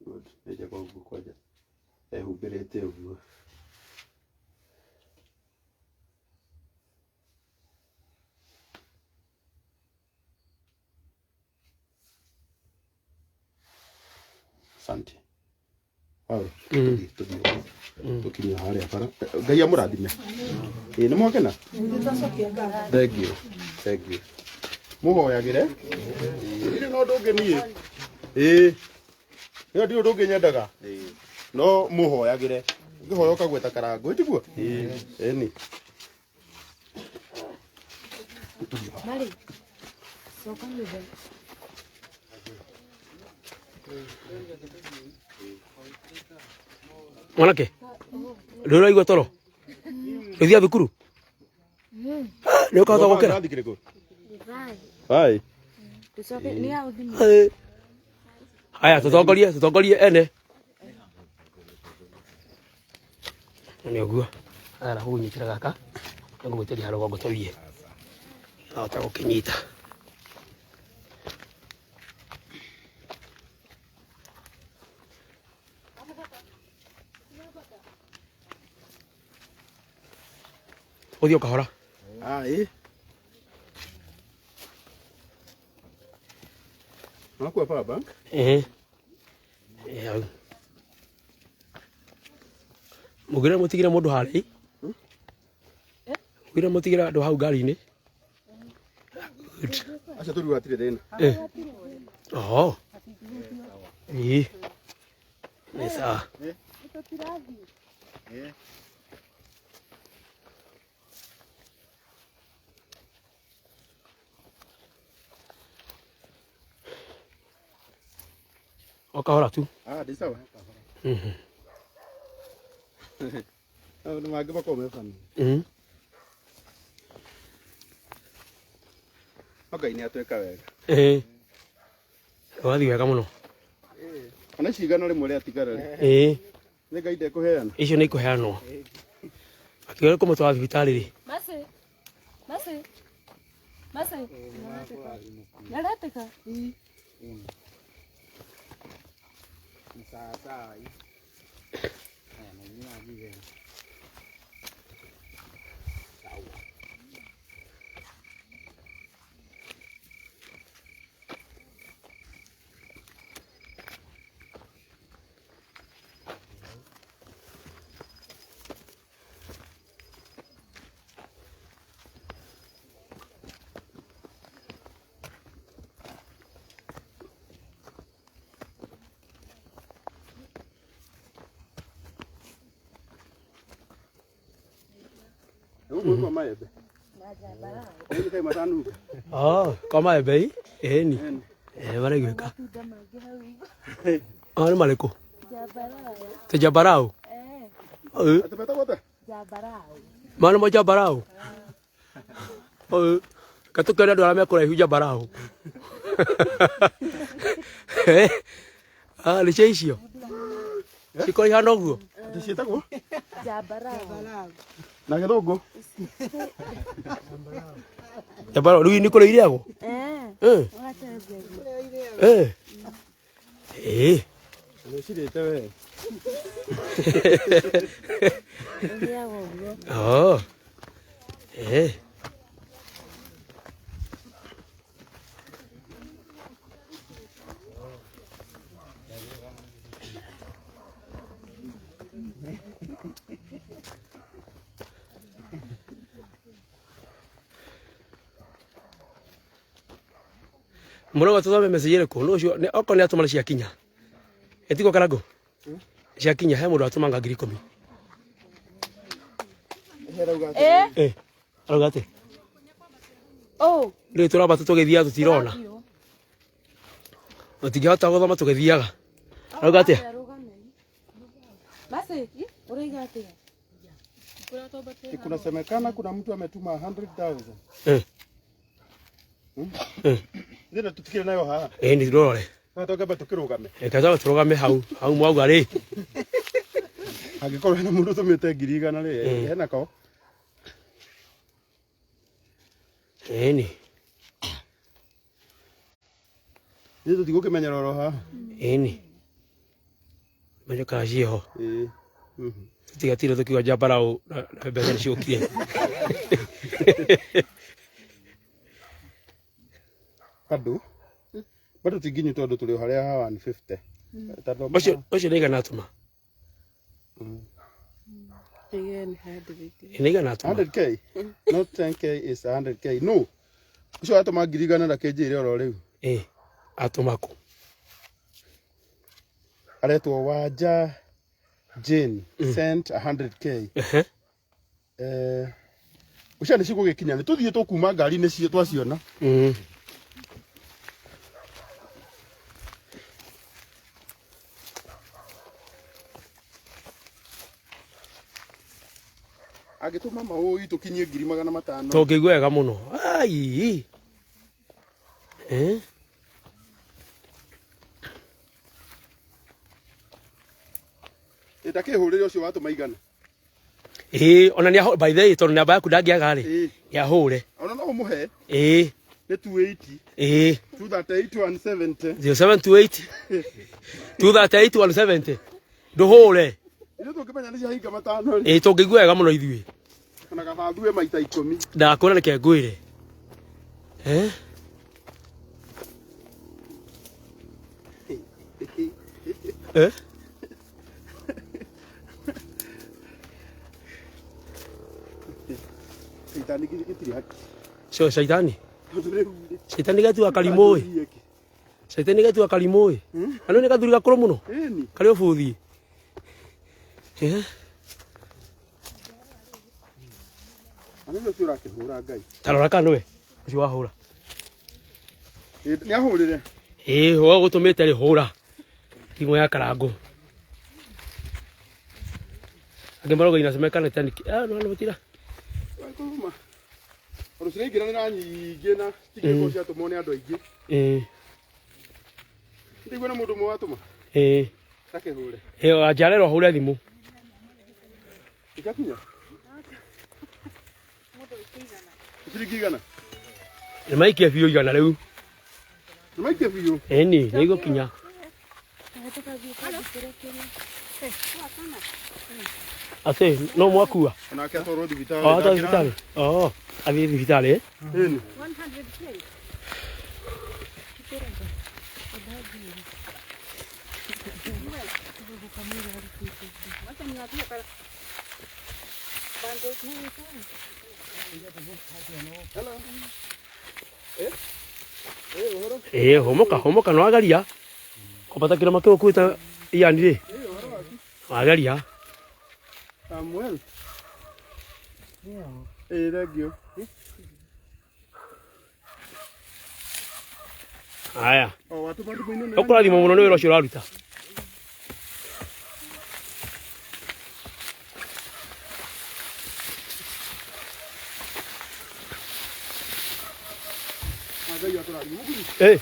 Good. Nĩ njega ũguo kwanja. Ehumbĩrĩte ũguo. Asante. Paul, tũthiĩ tũthiĩ tũkinye harĩa bara. Ngai amũrathime. Ĩĩ nĩ mwakena? Thank you. Thank you. Mũhoyagĩre. Ĩĩ ndirĩ na ũndũ ũngĩ niĩ. Ĩĩ. Nĩ ndirĩ ũndũ ũngĩ nyendaga. No mũhoyagĩre. Ũngĩhoya ũkagweta Karangũ, ĩtiguo? Ĩni. Mari, coka nyũmba. Mwanake, rĩu ũraigua toro? Ũthiaga thukuru? Nĩ ũkahota gũkĩra? Kĩrathi kĩrĩkũ? Bye. Tũcoke nĩ ya ũthimũ. Haya, tũtongorie, tũtongorie ene. Na nĩ ũguo. Haya, na gũnyitĩra gaka, nĩ ngũgwĩtĩria rũgongo tũthiĩ. Ahota gũkĩnyita. Ũthiĩ o kahora. Ah, ĩ. Unakuwa power bank? Ehe. Eh, hau. Mũgĩre mũtigire mũndũ harĩa. Mũgĩre mũtigire andũ hau ngari-inĩ. Good. Acio tũriu hatirĩ thĩna. Eh. Oho. Ĩĩ. Nĩ sawa. O kahora tu. Ah, ndĩ sawa. Maũndũ mangĩ makoragwo me funny. No Ngai nĩ atwĩka wega. Ĩĩ. Wathiĩ wega mũno. Ona ici 100 rĩatigara rĩ. Ĩĩ. Nĩ Ngai ndekũheana. Icio nĩ ikũheanwo. Akiuga kũmũtwara thibitarĩ rĩ. Mercy. Mercy. Mercy. Nĩaretĩka? Ĩĩ. Rĩu gwĩkwo maembe. Rĩu kaĩ matanunga. Oh, kwa maembe ĩ? Ĩni. Eh, maraiguĩka. Matunda mangĩ hau igũrũ. Oh, nĩ marĩkũ? Njambarau. Te njambarau? Eh, Eh, Atĩ metagwo atĩa? njambarau. maya nĩmo njambarau? Eh, reke tũkĩone andũ arĩa me kũraihu njambarau. Eh, ah, nĩcio icio? Cikorwo ihana ũguo? Atĩ ciĩtagwo? Njambarau. Na gĩthũngũ? Njambarau, rĩu nĩ kũrĩa irĩagwo? Eh, Eh, ũgatembia. eh. Eh. Nĩũcirĩte we. Ũrĩagwo ũguo. Oh. Eh. Mũrauga tũthome message ĩrĩkũ? Nũ ũcio okorwo nĩ atũma nĩ ciakinya. Ĩtiguo Karangũ? Ciakinya he mũndũ atũmanga 10,000. Eh, Eh. Arauga atĩ oh. rĩu tũrambata tũgĩthiaga tũtirona. Tũtingĩhota gũthoma tũgĩthiaga. Arauga atĩa? Mercy, ũraiga atĩa? Kunasemekana kuna mtu ametuma 100,000. Eh. Eh. Ndĩna tũtikĩrĩ nayo haha. Ĩĩ nĩ ndũrore. No tũkĩambe tũkĩrũgame. Reke twambe tũrũgame hau hau mwauga rĩ. Angĩkorwo hena mũndũ ũtũmĩte 100,000 rĩ, hena ko. Ĩĩ nĩ. Ithuĩ tũtigũkĩmenyera oro haha. Ĩĩ nĩ. Menye kana ciĩho. Ĩĩ. Tũtigatinde tũkiuga njambarau na mbeca nĩ ciũkire. Bado. Bado ti nginyu tondũ tũrĩ o harĩa ha 150. Tondũ Ũcio ũcio nĩ igana atũma. Nĩ igana atũma. 100k. Not 10k is 100k. No. Ũcio atũma 100,000 na kĩnjĩre oro rĩu. Ĩĩ. Atũma kũ? Aretwo Wanja Jane sent 100k. Ehe. Eh, ũcio nĩ cigũgĩkinya nĩ tũthiĩ tũkuma ngari-inĩ cio twaciona. Angĩtũma maũĩ tũkinyie 500,000. Tũngĩigua wega mũno. Ai. Eh? Ndakĩhũrĩre ũcio watũma 100. Ĩĩ, ona nĩ by the way tondũ namba yaku ndangĩaga rĩ. Ĩĩ. Nĩ ahũre. Ona no ũmũhe Ĩĩ. nĩ 280. Ĩĩ. 238 170. 0728 238 170. Ndũhũre. Ithuĩ tũngĩmenya nĩ ciahinga 5 rĩ. Ĩĩ tũngĩigua wega mũno ithuĩ. Ona kaba thue maita 10. Ndakwĩra reke ngwĩre. Eh? Eh? Caitani gĩtirĩ haki. Cio caitani. Tondũ rĩu rĩ. Caitani gatua karimũ ĩ. Caitani gatua karimũ ĩ. Na nĩ gathuri gakũrũ mũno. Ĩni. Karĩ ũbũthi. Eh? Na nĩ ũcio ũrakĩhũra Ngai. Ta rora kana nĩwe ũcio wahũra. Nĩ ahũrĩre. Ĩĩ, we ũgũtũmĩte rĩ hũra. Thimũ ya Karangũ. Angĩ marauga inasemekana ni ah no no tira. Tuma. Tondũ ciraingĩranĩra nyingĩ na citingĩkorwo ciatũmwo nĩ andũ aingĩ. Ndiguo nĩ mũndũ ũmwe watũma. Takĩhũre. Ĩyo anjarerwo hũre thimũ. Ikakinya. Ciringi igana. Nĩ maikie biũ igana rĩu. Nĩ maikie biũ. Ĩni, nĩ igũkinya. Ate, no mwakua. Onake atwarwo thibitarĩ. Oh, atwarwo thibitarĩ. Oh, athiĩ thibitarĩ. Ĩni. Ĩĩ, hũmũka, hũmũka, no wagaria. Kwambata kĩrĩma kĩu ũkuĩte Ian rĩ. Wagaria. Samuel. Ĩĩ, thank you. Haya. O, watũma thimũ-inĩ nĩ Ũkũrathimwo mũno nĩ wĩra ũcio ũraruta. Ngai atũrathime. Mũguri, Ĩĩ,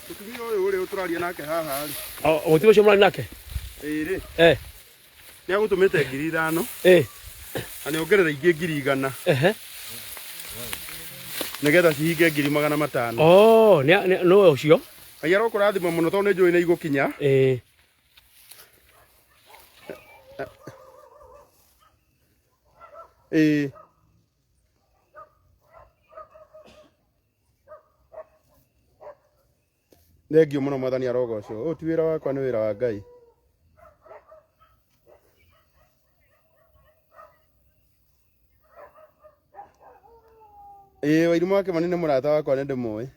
mũtumia ũyũ ũrĩa tũraria nake haha rĩ. o mũtumia ũcio mũrarĩ nake? Ĩĩ rĩ. Nĩ agũtũmĩte 5,000. Na nĩ ongerera ingĩ 100,000. Nĩgetha cihinge 500,000. Oh, nĩ nĩwe ũcio? Ngai arokũrathima mũno tondũ nĩ njũĩ nĩ igũkinya. Ĩĩ. Thengiũ mũno mwathani arogocwo. Ũyũ ti wĩra wakwa nĩ wĩra wa Ngai. Ĩĩ Wairimũ wa Kĩmani nĩ mũrata wakwa nĩ ndĩmũĩ.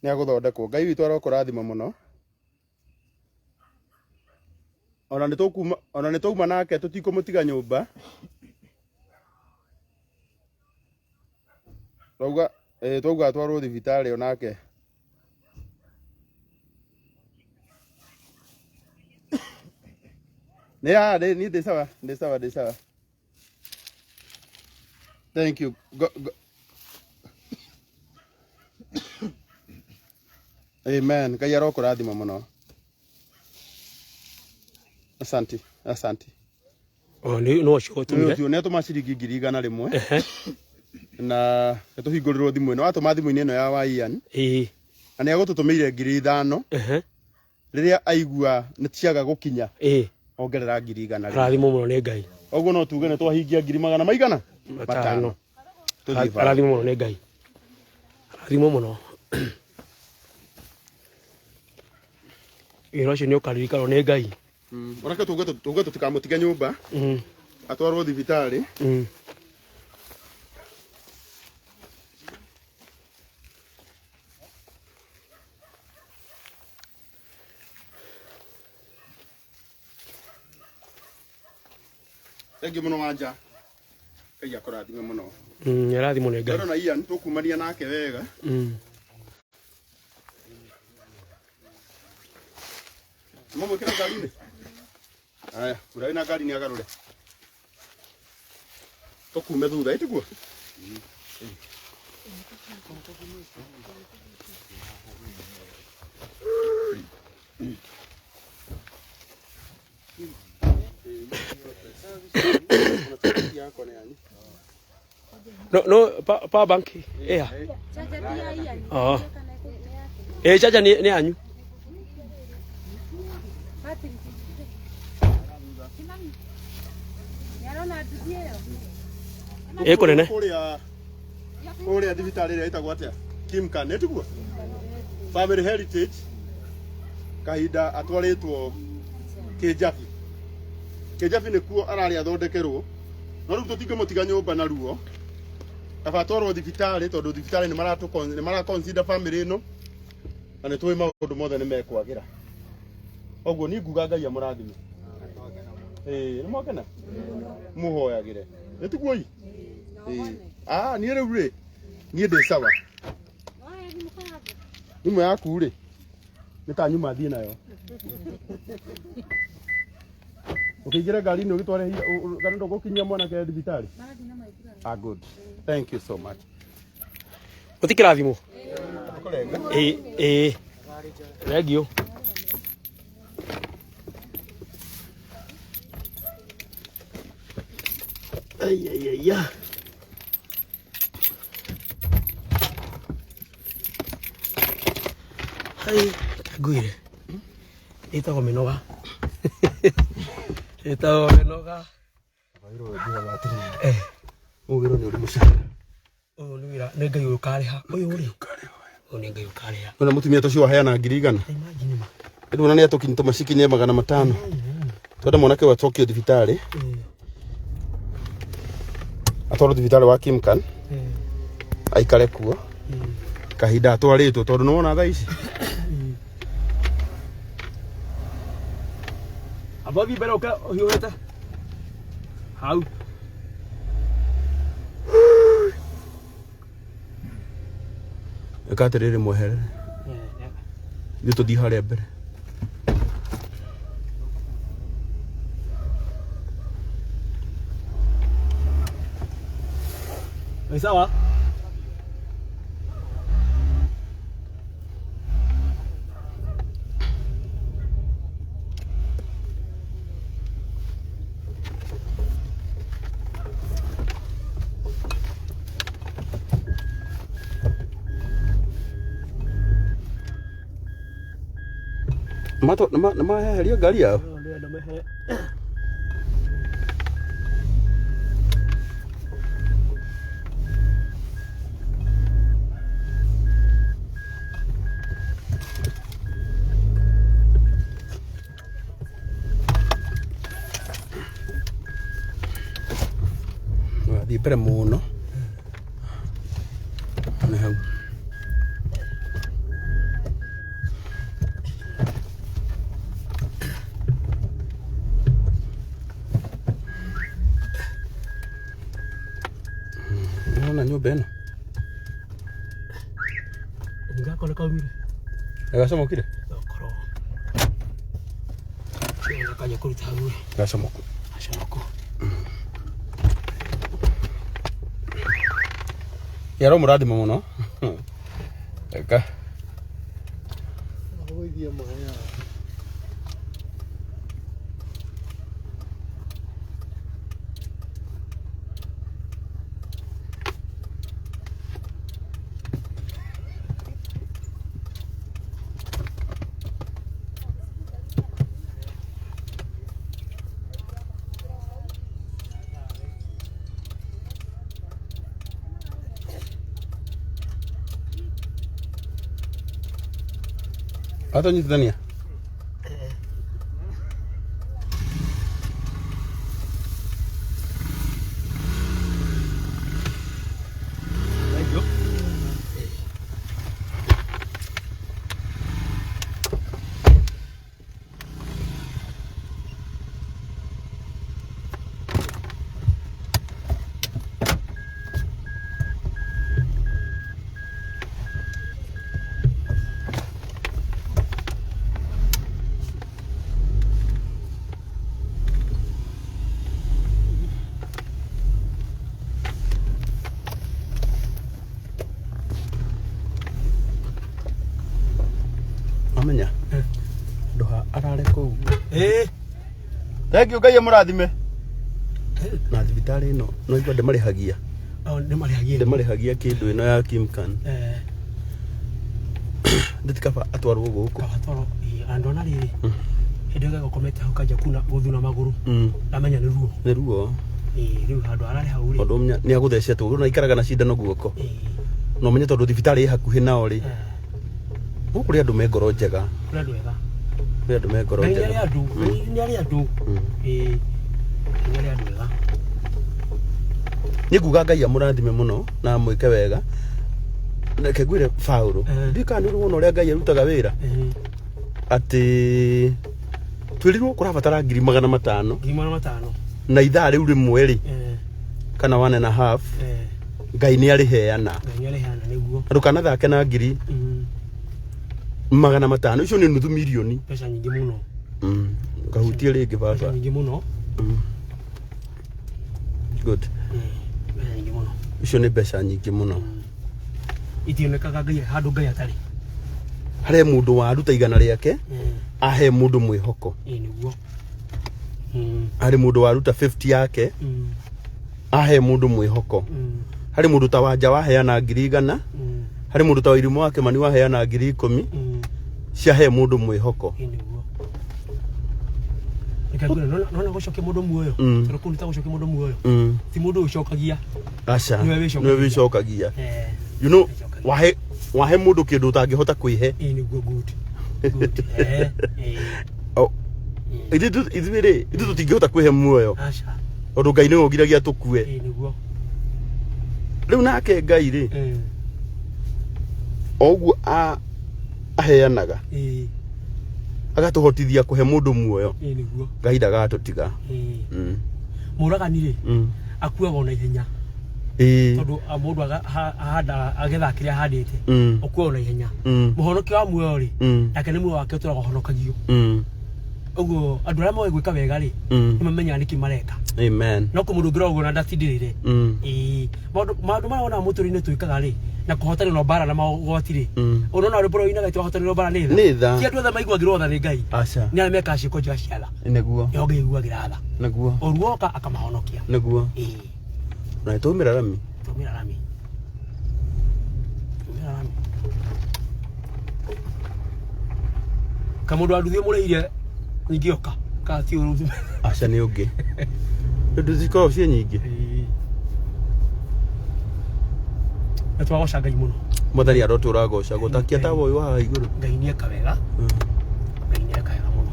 Nĩ agũthondekwo. Ngai witũ arokũrathima mũno. Ona nĩ tũkuma ona nĩ twauma nake tũtikũmũtiga nyũmba. Twauga twauga atwarwo thibitarĩ onake. Nĩ haha niĩ ndĩ sawa, ndĩ sawa, ndĩ sawa. Thank you. Go, go. Amen. Ngai arokũrathima mũno. Asante, asante. Oh, nĩ no ũcio ũtũmire. Ũcio nĩ atũma ciringi 100,000. Na tũhingũrĩrwo thimũ ĩno. Atũma thimũ-inĩ ĩno ya wa Ian. Na nĩ agũtũtũmĩire 5,000. Rĩrĩa aigua nĩ ciaga gũkinya. Ongerera 100,000. Arathimwo mũno nĩ Ngai. Ũguo no tuge nĩ twahingia ngiri magana maigana? Matano. Tũthiĩ bara. Arathimwo mũno nĩ Ngai. Arathimwo mũno. Wĩra ũcio nĩ ũkaririkanwo nĩ Ngai. Onake tuge tũtikamũtige nyũmba. Atwarwo thibitarĩ. Thengiũ mũno Wanja. Ngai akũrathime mũno. Nĩ arathimwo nĩ Ngai. Ndĩrona Ian tũkumania nake wega. Mũmwĩkĩra ngari-inĩ? Aya, ũrĩa wĩna ngari nĩ agarũre. Tũkume thutha, ĩ tiguo? No no power bank ĩha. Oh. Ĩ charger nĩ yanyu. Ĩ kũnene. Kũrĩa thibitarĩ ĩrĩa ĩtagwo atĩa? Kimcan, ĩ tiguo? Family Heritage kahinda atwarĩtwo Kĩnjabi. Kĩnjabi nĩkuo ararĩ athondekerwo. No rĩu tũtingĩmũtiga nyũmba na ruo. Kaba atwarwo thibitarĩ tondũ thibitarĩ nĩ mara consider family ĩno na nĩ tũĩ maũndũ mothe nĩ mekwagĩra. Ũguo niĩ nguga Ngai amũrathime. Ĩĩ, nĩ mwakena? Mũhoyagĩre. Nĩ tiguo ii? Ĩĩ. Ah, niĩ rĩu rĩ, niĩ ndĩ sawa. Thimũ yaku rĩ nĩ ta nyuma thiĩ nayo. Ũkĩingĩra ngari-inĩ ũgĩtware kana ndũgũkinyia mwanake thibitarĩ? Ah, good. Thank you so much. Ũtikĩrathimwo? Kũrenga. Ĩĩ, ĩĩ. Thengiũ. Ai, ai, ai, ai. Ai, ngwire. Ĩtagwo mĩnoga. Ĩtagwo mĩnoga. Eh. Ũgĩrwo nĩ ũrĩ mũcara. Ũyũ nĩ wĩra nĩ Ngai ũkarĩha. Ũyũ rĩ. Ũyũ nĩ Ngai ũkarĩha. Ona mũtumia ta ũcio waheana 100,000. Imagine ma. Rĩu ona nĩ atũkinyĩ tũmacikinyie 500. Twenda mwanake ũyũ acokio thibitarĩ. Atwarwo thibitarĩ wa Kimkan. Aikare kuo. Kahinda atwarĩtwo tondũ nĩwona thaa ici. Amba ũthiĩ mbere ũke ũhiũhĩte. Hau. Ĩka atĩrĩrĩ mweherere. Ithuĩ tũthiĩ harĩa mbere. Ni sawa? Mato nĩ maheheria ngari yao. Ndĩrenda mehere. Wathiĩ mbere mũno. Nĩ hau. Nĩwona nyũmba ĩno? Ngako nĩ kaumire. Gacomokire? Okorwo. Kanya kũruta hau. Gacomoku. Gacomoku. Yaro mũrathima mũno. Eka. Agũithie maĩ aya. Atanyitithania. Thengiũ. Amenya. Ndoha arare kũu. Ĩĩ. Thank you Ngai amũrathime. Na thibitarĩ ĩno no igua ndĩmarĩhagia. Oh, nĩ marĩhagia. Ndĩmarĩhagia kĩndũ ĩno ya Kimkan. Eh. Ndĩti kaba atwarwo gũkũ. Kaba atwarwo. Ĩĩ, andũ ona rĩrĩ. Hĩndĩ ĩyo gakomete hau kanjia kuna gũthuna magũrũ. Ndamenya nĩ ruo. Nĩ ruo. Ĩĩ, rĩu handũ hararĩ hau rĩ. Tondũ nĩ agũthecetwo na ikaraga na cindano guoko. Na ũmenye tondũ thibitarĩ ĩ hakuhĩ nao rĩ. No kũrĩ andũ me ngoro njega. Kũrĩ andũ ega. Kũrĩ andũ me ngoro Ngai njega. nĩ arĩ andũ. Ngai nĩ arĩ andũ. Ĩĩ. Ngai nĩ arĩ andũ ega. Nĩ nguga Ngai amũrathime mũno na amwĩke wega. Reke ngwĩre Paũlũ, ndiũĩ kana nĩ ũrĩ wona ũrĩa Ngai arutaga wĩra. Atĩ twĩrirwo kũrabatara 500,000. 500,000. Na ithaa rĩu rĩmwe rĩ, kana one and a half, Ngai nĩ arĩheana. Ngai nĩ arĩheana nĩguo. Ndũkanathake na ngiri. 500 icio nĩ nuthu mirioni. Mbeca nyingĩ mũno. Kahutie rĩngĩ Mbeca baba. nyingĩ mũno. Good. Mbeca nyingĩ mũno. Icio nĩ mbeca nyingĩ mũno. Itionekaga Ngai handũ Ngai atarĩ. Harĩ mũndũ waruta 100 rĩake ahe mũndũ mwĩhoko. Ĩĩ nĩguo. Harĩ mũndũ waruta 50 yake ahe mũndũ mwĩhoko. Harĩ mũndũ ta Wanja waheana 100,000. Harĩ mũndũ ta Wairimu wa Kĩmani waheana 10,000 ciahe mũndũ mwĩhoko. Ĩĩ nĩguo. Reke ngwĩre, nona gũcokia mũndũ muoyo. Tondũ kũu nĩ ta gũcokia mũndũ muoyo. Ti mũndũ ũcokagia. Aca. Nĩwe wĩcokagia. Nĩwe wĩcokagia. You know, wahe mũndũ kĩndũ ũtangĩhota kwĩhe. Ĩĩ nĩguo, good. Good. Oh, ithuĩ rĩ, ithuĩ tũtingĩhota kwĩhe muoyo. Aca. Tondũ Ngai nĩwe ũgiragia tũkue. Ĩĩ nĩguo. Rĩu nake Ngai rĩ, o ũguo aheanaga. Agatũhotithia kũhe mũndũ muoyo. Ĩĩ nĩguo. Ngai ndagatũtiga. Mũragani rĩ, akuaga ona ihenya. Tondũ mũndũ ahandaga agethaga kĩrĩa ahandĩte. Ũkuaga ona ihenya. Mũhonokia wa muoyo rĩ, nake nĩ muoyo wake ũtũraga ũhonokagio. Ũguo andũ arĩa moĩ gwĩka wega rĩ, nĩ mamenyaga nĩkĩ mareka. Amen. No kũ mũndũ ũngĩ ũrauga ona ndatindĩrĩre. Ĩĩ. Maũndũ marĩa wonaga mũtũrĩre-inĩ twĩkaga rĩ, na kũhotanĩrwo mbara na maũgwati rĩ, ũrona rwĩmbo rũrĩa ũinaga atĩ wahotanĩrwo mbara nĩ tha. Nĩ tha. Ti andũ othe maiguagĩrwo tha nĩ Ngai. Aca. Nĩ arĩa mekaga ciĩko njega cia tha. Nĩguo. Nĩo Ngai aiguagĩra tha. Nĩguo. Ũru woka akamahonokia. Nĩguo. Ĩĩ. Na twaumĩra rami. Twaumĩra rami. Twaumĩra rami. Kamũndũ wa nduthi ũmũrĩire ningĩ oka. Kana ti ũru. Aca nĩ ũngĩ. Nduthi cikoragwo ciĩ nyingĩ. Nĩ twagoca Ngai mũno. Mwathani arotũra gocagwo ta kĩa tawa ũyũ wa haha igũrũ. Ngai nĩ eka wega. Ngai nĩ eka wega mũno.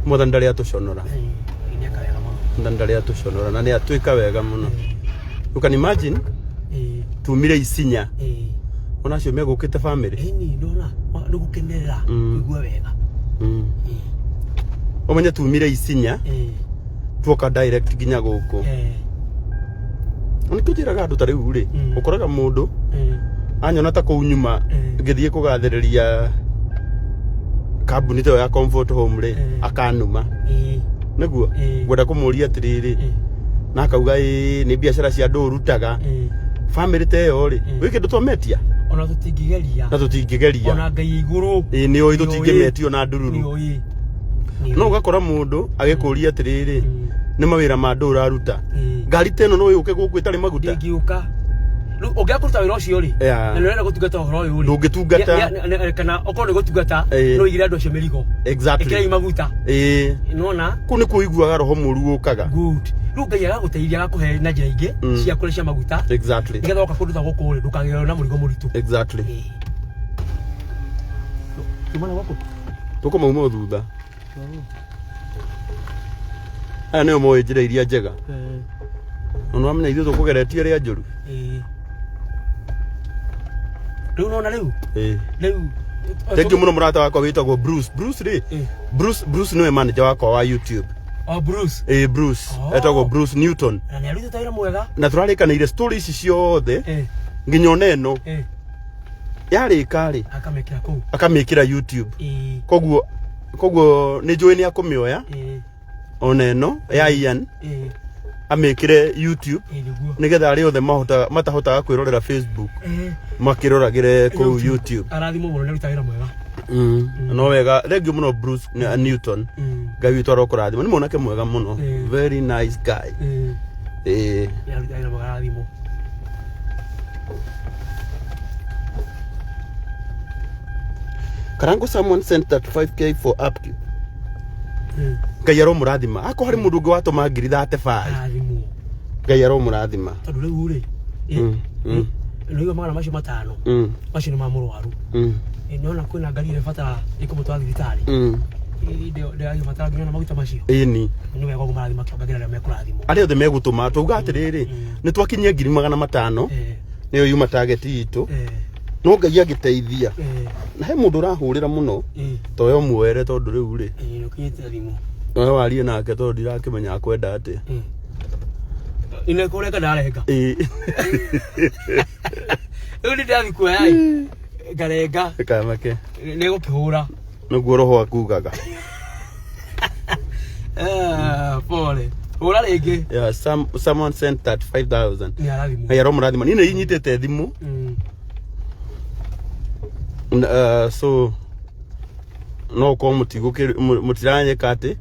Mwathani ndarĩ atũconora. Ngai nĩ eka wega mũno. Mwathani ndarĩ atũconora na nĩ atwĩka wega mũno. You can imagine tumire Isinya. Ona acio megũkĩte family. Ĩni ndona nĩ gũkenerera kũigua wega. Ũmenye tumire Isinya tuoka direct nginya gũkũ. Nĩkĩo njĩraga andũ ta rĩu rĩ, ũkoraga mũndũ anyona ta kũu nyuma ngĩthiĩ kũgathĩrĩria kambuni ta ĩyo ya Comfort Home rĩ, akanuma. Nĩguo ngwenda kũmũria atĩrĩrĩ, na akauga ĩĩ nĩ biacara cia andũ ũrutaga. Family ta ĩyo rĩ, gwĩ kĩndũ twametia? Ona tũtingĩgeria. Na tũtingĩgeria. Ona Ngai igũrũ. Ĩĩ nĩ ũĩ tũtingĩmetio na ndururu. Nĩ ũĩ. No ũgakora mũndũ agĩkũria atĩrĩrĩ, nĩ mawĩra ma andũ ũraruta. Ngari ta ĩno no yũke gũkũ ĩtarĩ maguta? Ndĩngĩũka. Rĩu ũngĩaga kũruta wĩra ũcio rĩ, na nĩ ũrenda gũtungata ũhoro ũyũ rĩ, Ndũngĩtungata. Kana okorwo nĩ gũtungata, no ũigĩre andũ acio mĩrigo. Ĩkĩrai maguta. Nĩwona? Kũu nĩkuo ũiguaga roho mũru ũkaga. Good. Rĩu Ngai agagũteithia agakũhe na njĩra ingĩ cia kũrĩa cia maguta. Nĩgetha woka kũndũ ta gũkũ rĩ, ndũkagĩrwo na mũrigo mũritũ. Tuma na gũkũ. Tũkũmauma o thutha. Aya nĩo moĩ njĩra iria njega. Na nĩwamenya ithuĩ tũkũgeretie ĩrĩa njũru. Rĩu nona rĩu? Rĩu. Thank you mũno mũrata wakwa wĩtagwo Bruce. Bruce rĩ? Bruce nĩwe manager wakwa wa YouTube. Oh, Bruce. Bruce. Etagwo Bruce Newton. Na nĩ arutĩte wĩra mwega. Na tũrarĩkanĩire story ici ciothe nginya ona ĩno. Yarĩka rĩ? Akamĩkĩra kũu. Akamĩkĩra YouTube. Koguo nĩ njũĩ nĩ akũmĩoya. Ona ĩno ya Ian. Amĩkĩre YouTube. Nĩgetha arĩa othe matahotaga kwĩrorera Facebook makĩroragĩre kũu YouTube. Arathimwo mũno nĩ aruta wĩra mwega. No wega, thank you mũno Bruce Newton. Ngai witũ arokũrathima. Nĩ mwanake mwega mũno. Very nice guy. Nĩ aruta wĩra mwega, arathimwo. Karango, someone sent that 5k for upkeep. Ngai aromũrathima. Akorwo harĩ mũndũ ũngĩ watũma ngiri 35. Arathimwo. Ngai aromũrathima. Tondũ rĩu rĩ, nĩũigua 500,000. Macio nĩ ma mũrwaru. Nĩwona kwĩna ngari ĩrĩa ĩbatara ĩkũmũtwara thibitarĩ. Ndĩragĩbatara nginya na maguta macio. Ĩni. Nĩ wega ũguo marathiĩ makĩongagĩrĩra arĩa mekũrathimwo. Arĩa othe megũtũma, twauga atĩrĩrĩ, nĩ twakinyia 500,000. Nĩyo yuma target itũ. No Ngai angĩteithia. Na he mũndũ ũrahũrĩra mũno. Toyo muoere tondũ rĩu rĩ. Nĩ ũkinyĩte thimũ. Nowe warie nake tondũ ndirakĩmenya akwenda atĩa. Ine kũrenga ndarenga. Rĩu nĩ ndĩrathiĩ kuoya ĩ. Ngarenga. Kamake. Nĩ gũkĩhũra. Nĩguo roho akugaga. Eh, pole. Hũra rĩngĩ. Yeah, someone sent 35,000. Nĩ arathimwo. Ngai aromũrathima. Niĩ nĩ inyitĩte thimũ. So no ũkorwo mũtiranyĩka atĩ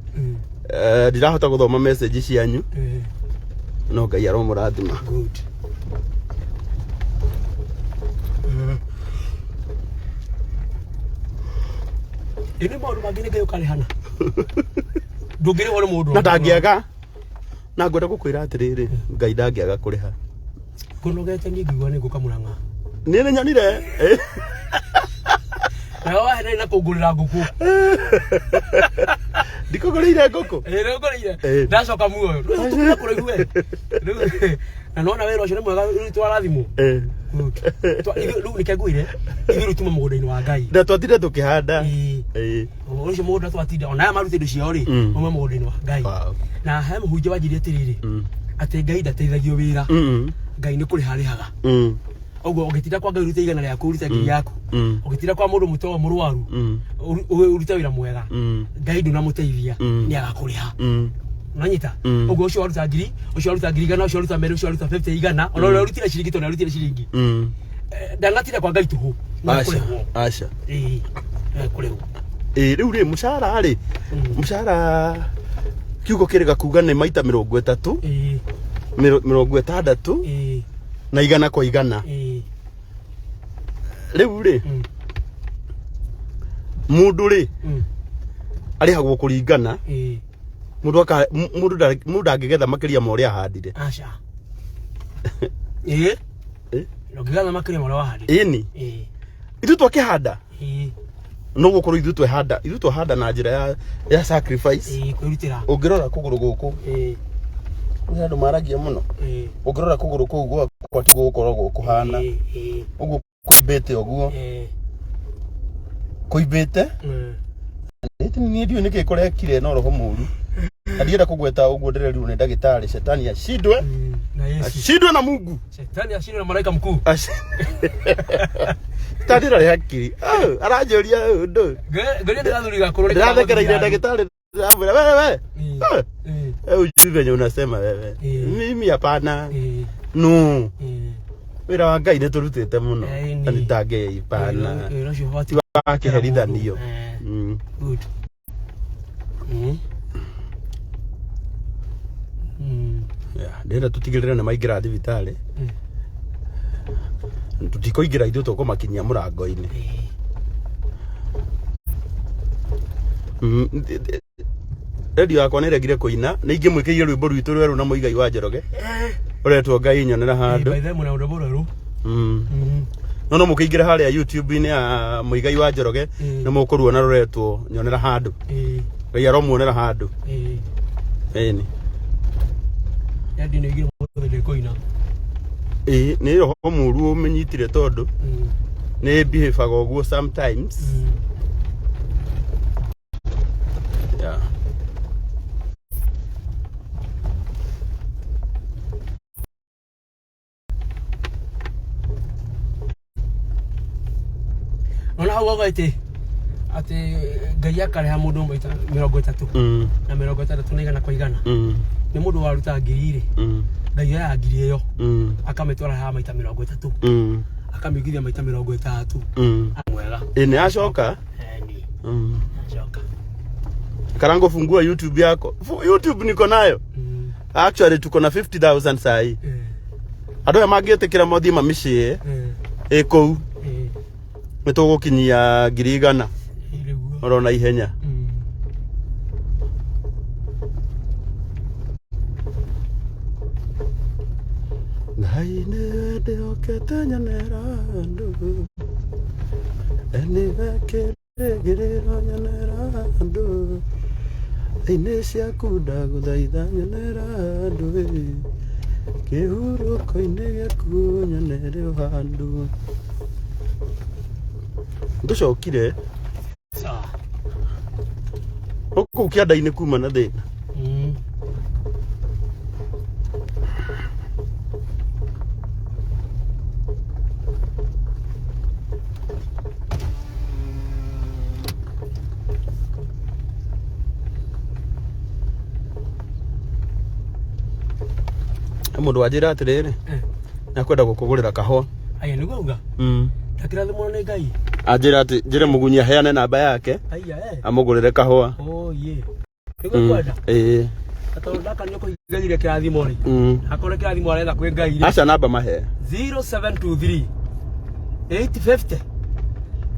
ndirahota gũthoma message cianyu no Ngai aromũrathima. Good. Ĩ nĩ maũndũ mangĩ nĩ Ngai ũkarĩhana. Ndũngĩrĩhwo nĩ mũndũ. Na ndangĩaga na ngwenda gũkwĩra atĩrĩrĩ, Ngai ndangĩaga kũrĩha. Ngũnogete niĩ ngĩigua nĩ ngũka Mũrang'a. Niĩ nĩ nyonire. Nawe wahenani na kũngũrĩra ngũkũ. Ndikũgũrĩire ngũkũ. Ĩ nĩ ũngũrĩire. Eh. Ndacoka muoyo. Rĩu tũkuma kũraihu we. Rĩu na nona wĩra ũcio nĩ mwega rĩu twarathimwo. Good. Ithuĩ rĩu nĩkĩo ngwĩre ithuĩ rĩu tuma mũgũnda-inĩ wa Ngai. Na twatinde tũkĩhanda. Ĩĩ. Ũcio mũgũnda twatinda ona aya maruta indo ciao rĩ mauma mũgũnda-inĩ wa Ngai. Na he mũhunjia wanjĩrire atĩrĩrĩ atĩ Ngai ndateithagio wĩra. Ngai nĩ kũrĩha arĩhaga. Ũguo ũngĩtinda kwa Ngai ũrute igana rĩaku ũrute ngiri yaku. Ũngĩtinda kwa mũndũ mũtoa mũrwaru ũrute wĩra mwega. Ngai ndũnamũteithia nĩ agakũrĩha. Unanyita? Ũguo ũcio waruta ngiri, ũcio waruta ngiri igana, ũcio waruta merĩ, ũcio waruta 50 igana, ona ũrĩa ũrutire ciringi tondũ arutire ciringi. Ndanatinda kwa Ngai tũhũ. Nĩ Aca. ekũrĩhwo. Aca. Ĩĩ, nĩ ekũrĩhwo. Ĩĩ rĩu rĩ mũcara rĩ mũcara kiugo kĩrĩga kuga nĩ maita 30 60 na igana kwa igana. Rĩu rĩ mũndũ rĩ arĩhagwo kũringana mũndũ aka mũndũ mũndũ ndangĩgetha makĩria ma ũrĩa ahandire. Aca. Ĩĩ. Ndũngĩgetha makĩria ma ũrĩa wahandire. Ĩni. Ĩĩ. Ithuĩ twakĩhanda. Ĩĩ. No gũkorwo ithuĩ twehanda, ithuĩ twahanda na njĩra ya sacrifice. Ĩĩ, kwĩrutĩra. Ũngĩrora kũgũrũ gũkũ. Ĩĩ. Nĩ andũ maragia mũno. Ĩĩ. Ũngĩrora kũgũrũ kũu gwakwa tiguo gũkoragwo kũhana. Ĩĩ. Ũguo kũimbĩte ũguo. Ĩĩ. Kũimbĩte. Niĩ ndiũĩ nĩkĩ kũrekire no roho mũru. Na ndienda kũgweta ũguo ndĩrerirwo nĩ ndagĩtarĩ shetani ashindwe. Na Yesu. Ashindwe na Mungu. Shetani ashindwe na malaika mkuu. Shetani ndarĩ hakiri. Aranjũria ũndũ. Ngeria ndĩrathuri gakũrũ. Ndĩrathekereire ndagĩtarĩ ndĩramwĩra wewe we. Wewe ujui venye unasema wewe. Mimi hapana. No. Wĩra wa Ngai nĩtũrutĩte mũno. Na nĩtangĩipana. Wĩra ũcio Ti wa kĩherithanio. Good. Yeah, ndĩrenda tũtigĩrĩre nĩ maingĩra thibitarĩ. Tũtikũingĩra ithuĩ tũkũmakinyia mũrango-inĩ. Radio yakwa nĩ ĩregire kũina nĩ ingĩmwĩkĩire rwĩmbo rwitũ rwerũ na Mũigai wa Njoroge ũretwo Ngai nyonera handũ. By the way, mũna rwĩmbo rwerũ. No mũkĩingĩra harĩa YouTube-inĩ ya Mũigai wa Njoroge nĩ mũkũruona rũretwo nyonera handũ. Ngai aromuonera handũ. Ĩni. Redio nĩ ĩgire mũthĩ ndĩkũina. Ĩĩ nĩ roho mũru ũmĩnyitire tondũ nĩ behavior ũguo sometimes. Yeah. Nona hau auga atĩ atĩ Ngai akarĩha mũndũ maita 30 na 60 na igana kwa igana. Nĩ mũndũ waruta ngiri rĩ, Ngai oyaga ngiri ĩyo akamĩtwara haha maita 30 akamĩigithia maita 30. Mwega. Ĩĩ nĩ acoka. Ĩni. Acoka. Karango, fungua YouTube yako. YouTube niko nayo. Actually tuko na 50,000 sahi. Andũ aya mangĩtĩkĩra mothiĩ mamĩshare ĩ kũu nĩ tũgũkinyia 100,000 oro na ihenya. Ngai nĩwe ndĩhokete nyonera andũ, nĩwe kĩrĩgĩrĩro nyonera andũ, thĩ-inĩ ciaku ndagũthaitha nyonera andũ ĩ, kĩhurũko-inĩ gĩaku nyonere o handũ. Tũcokire Sawa. kũu kĩanda-inĩ kuma na thĩna. Mũndũ wanjĩra atĩrĩrĩ, nĩakwenda gũkũgũrĩra kahũa. Aya nĩguo auga. Ndakĩrathimwo nĩ Ngai. Anjĩra atĩ njĩre mũgunyi aheane namba yake Aya eh. amũgũrĩre kahũa. Oh ye. Nĩguo kwenda. Ĩĩ. Tondũ ndaka nĩ ũkũhingĩrire kĩrathimo rĩ. Akorwo kĩrathimo aretha kwĩ Ngai rĩ. Aca namba mahe. 0723 850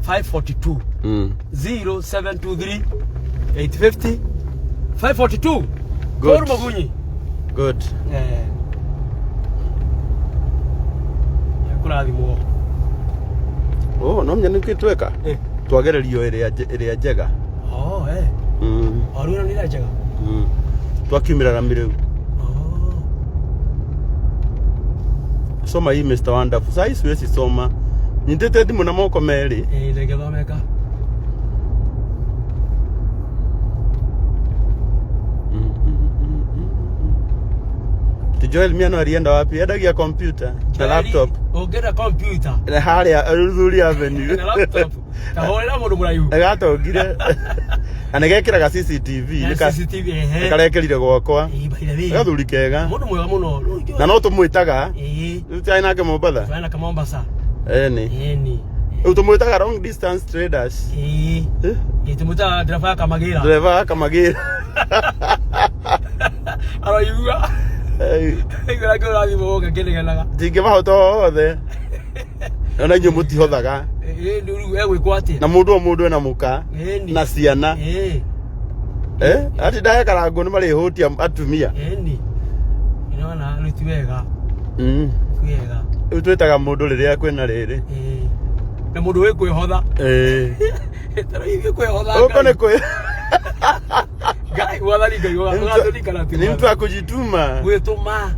542. 0723 850 542. Good. Paul Mugunyi. Good. Eh. Kũrathimwo. Oh, no menya nĩkĩ tweka? Eh. Twagererio ĩrĩa ĩrĩa njega. Oh, eh. O rĩu ĩno nĩ ĩrĩa njega. Twakiumĩra rami rĩu. Oh. Soma hii Mr. Wonderful. Sasa hii siwezi soma. Nyitĩte thimũ na moko merĩ. Eh, ndĩngĩthomeka. Ti Joel Miano alienda wapi? Endagia computer na laptop. Ũngĩenda computer Na harĩa Luthuli Avenue. na laptop ta hũrĩra mũndũ mũraihu. Gatongire. Na nĩgekĩraga CCTV. Na CCTV ehe. Nĩkarekĩrire gwakwa. Ĩĩ, by the way. Gathuri kega. Mũndũ mwega mũno. Rĩu Na no tũmwĩtaga. Ĩĩ. Rĩu tiarĩ nake Mombatha. Twarĩ nake Mombasa. Eni. Eni. Rĩu tũmwĩtaga long distance traders. Ĩĩ. Ĩĩ tũmwĩtaga ndereba ya Kamagĩra. Ndereba ya Kamagĩra. Aroigua. Aigua nake ũrathimwo gũka kĩnegenaga. Ndingĩmahota othe. Ona inyuĩ mũtihothaga. Ĩĩ rĩu egwĩkwo atĩa? Na mũndũ o mũndũ ena mũka. Ĩni. Na ciana. Ĩĩ. Eh? Ati ndahe karangũ nĩ marĩhũtia atumia. Ĩni. Nĩwona rĩu ti wega. Ti wega. Rĩu twĩtaga mũndũ rĩrĩa kwĩna rĩrĩ. Ĩĩ. Na mũndũ wĩ kwĩhotha. Ĩĩ. Ta rĩu ithuĩ kwĩhotha. Gũkũ nĩ kwĩ Ngai mwathani Ngai ũgatũrikana ti Ni mtu wa kujituma. Gwĩtũma.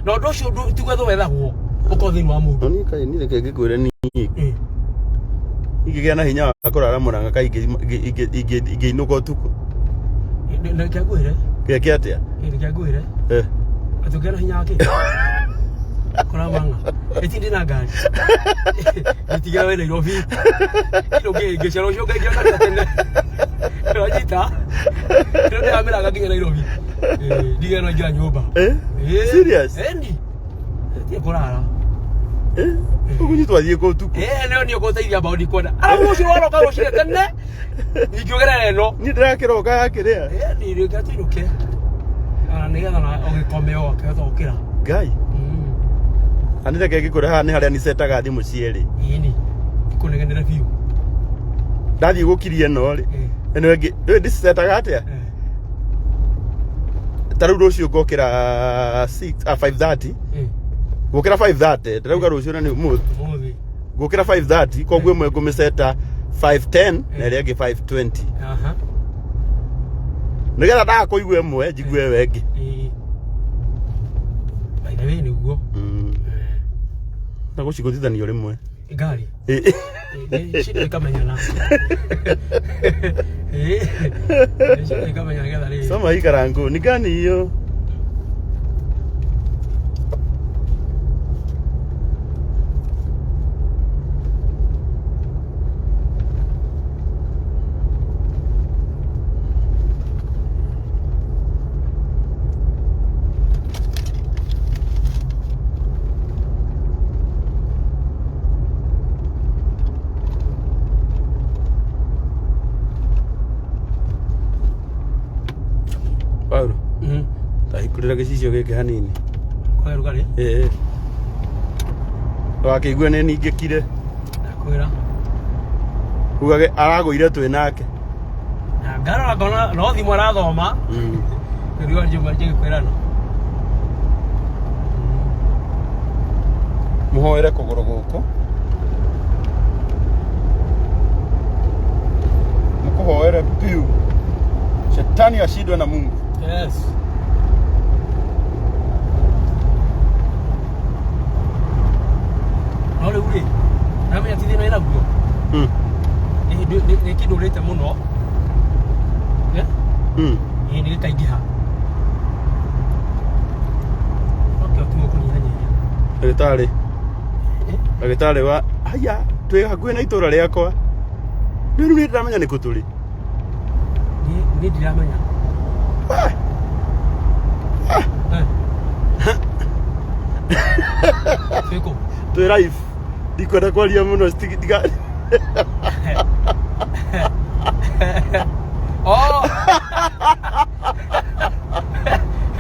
Na ũndũ ũcio ti gwethwo wethagwo ũkorwo thĩinĩ wa mũndũ. Nĩ kai niĩ reke ngĩkwĩre niĩ. Ingĩgĩa na hinya wa kũrara Mũrang'a kai ingĩinũka ũtukũ. Reke ngwĩre. Gĩake atĩa? Reke ngwĩre. Eh. Atĩ ũngĩgĩa na hinya wa kĩ? Kũrara Mũrang'a. Ĩti ndĩ na ngari. Nditigĩra wĩ Nairobi. Ndũngĩhĩngĩca rũciũ ngaingĩra kanitha tene. Ũranyita? Rĩu ndĩramĩranga nginya Nairobi. Ndigĩra no ingĩra nyũmba. Eh? Serious? Ĩni. Tige kũrara. Ũguo twathiĩ kũ ũtukũ? Eh, leo nĩ ũgũteithia mbaũ ndikwenda. Arabu rũciũ waroka rũcinĩ tene. Ingĩũgerera ĩno. Niĩ ndĩrakĩroka ya kĩrĩa. Eh, ni rĩu tũinũke. Ona nĩgetha na ũgĩkome o akĩhota gũkĩra. Ngai. Na nĩ reke ngĩkwĩre haha nĩ harĩa nicetaga thimũ cierĩ. Ĩni. Ikũnegenere biũ. Ndathiĩ gũkiria ĩno rĩ. Ĩno ĩngĩ ndũĩ ndĩcicetaga atĩa? Ta rĩu rũciũ ngokĩra 6 ah 5:30. Ngũkĩra 5:30 ndĩrauga rũciũ na nĩ ũmũthĩ. Ũmũthĩ. Ngũkĩra 5:30 koguo ĩmwe ngũmĩceta 5:10 na ĩrĩa ĩngĩ 5:20. Aha. Nĩgetha ndaga kũigua ĩmwe njigue ĩyo ĩngĩ. Ĩĩ. By the way nĩguo. Na gũcigũthithanio rĩmwe. Ngari. Ĩĩ. Nĩ cinda ikamenyana. Ĩĩ. Nĩ cinda ikamenya nĩgetha rĩrĩ. Soma hii karangu ni gani hiyo? Paulo. Ndahingũrĩra gĩcicio gĩkĩ hanini. Kwa rugarĩ? Ĩĩ. Ndũgakĩigue nĩ ningĩkire. Ndakwĩra. Ugage aragũire twĩ nake. Na ngarora ngona no thimũ arathoma. Rĩu njuma njĩkwĩrana. Mũhoere kũgũrũ gũkũ. Mũkũhoere biũ. Shetani ashindwe na Mungu. Yes. No rĩu rĩ, namenya ti thĩna wĩnaguo. Nĩ kĩndũrĩte mũno. Ĩĩ nĩ gĩkaingĩha. Nokĩo tuo kũnyihanyihia. Ndagĩtarĩ. Ndagĩtarĩ wa haya twĩ hakuhĩ na itũra rĩakwa. Rĩu nĩ ndĩramenya nĩ kũ tũrĩ. Niĩ ndiramenya. Twĩkũ? Twĩ live. Ndikwenda kwaria mũno ndiga. Oh.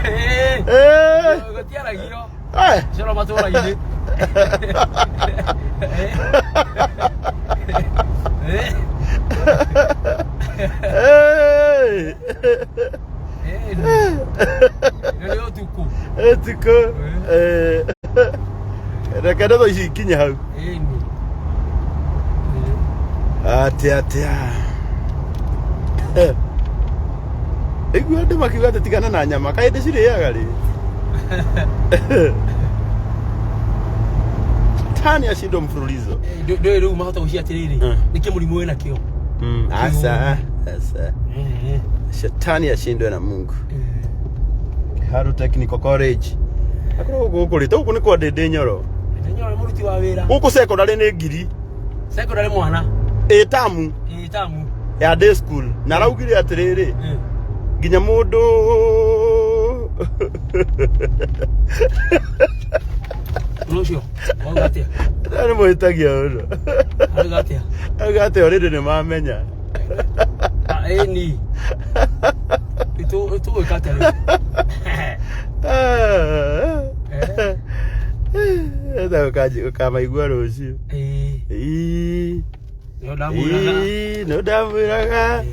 Eh. Eh. Gũtiaragio. Eh. Coro matũra-inĩ. Eh. Eh. Eh. Nĩ ũtukũ. Ũtukũ. Eh. Reke ndeto ici ikinye hau. Ĩni. Atia atia. Igua andũ makiuga atĩ tigana na nyama kaĩ ndĩcirĩaga rĩ. Tani ashindwo mfululizo. Ndũĩ rĩu mahota gũcia atĩrĩrĩ. Nĩkĩ mũrimũ wĩna kĩo? Asa, asa. Shetani ashindwe na Mungu. Kiharu Technical College. Akorwo gũkũ rĩ, gũkũ nĩ kwa Ndĩndĩ Nyoro. Ndĩndĩ Nyoro nĩ mũruti wa wĩra. Gũkũ secondary nĩ ngiri. Secondary mwana. Ĩ tamu. Ĩ tamu. Ya day school. Na araugire atĩrĩrĩ. Nginya mũndũ Ũcio, wauga atĩa? Nĩ mũhĩtagia mũno. Auga atĩa? Auga atĩ already nĩ mamenya. Ĩni. Tũgwĩka atĩa rĩu? Enda ũkamaigua rũciũ. Ĩĩ. Nĩ ndamwĩraga. Ĩĩ, nĩ ndamwĩraga.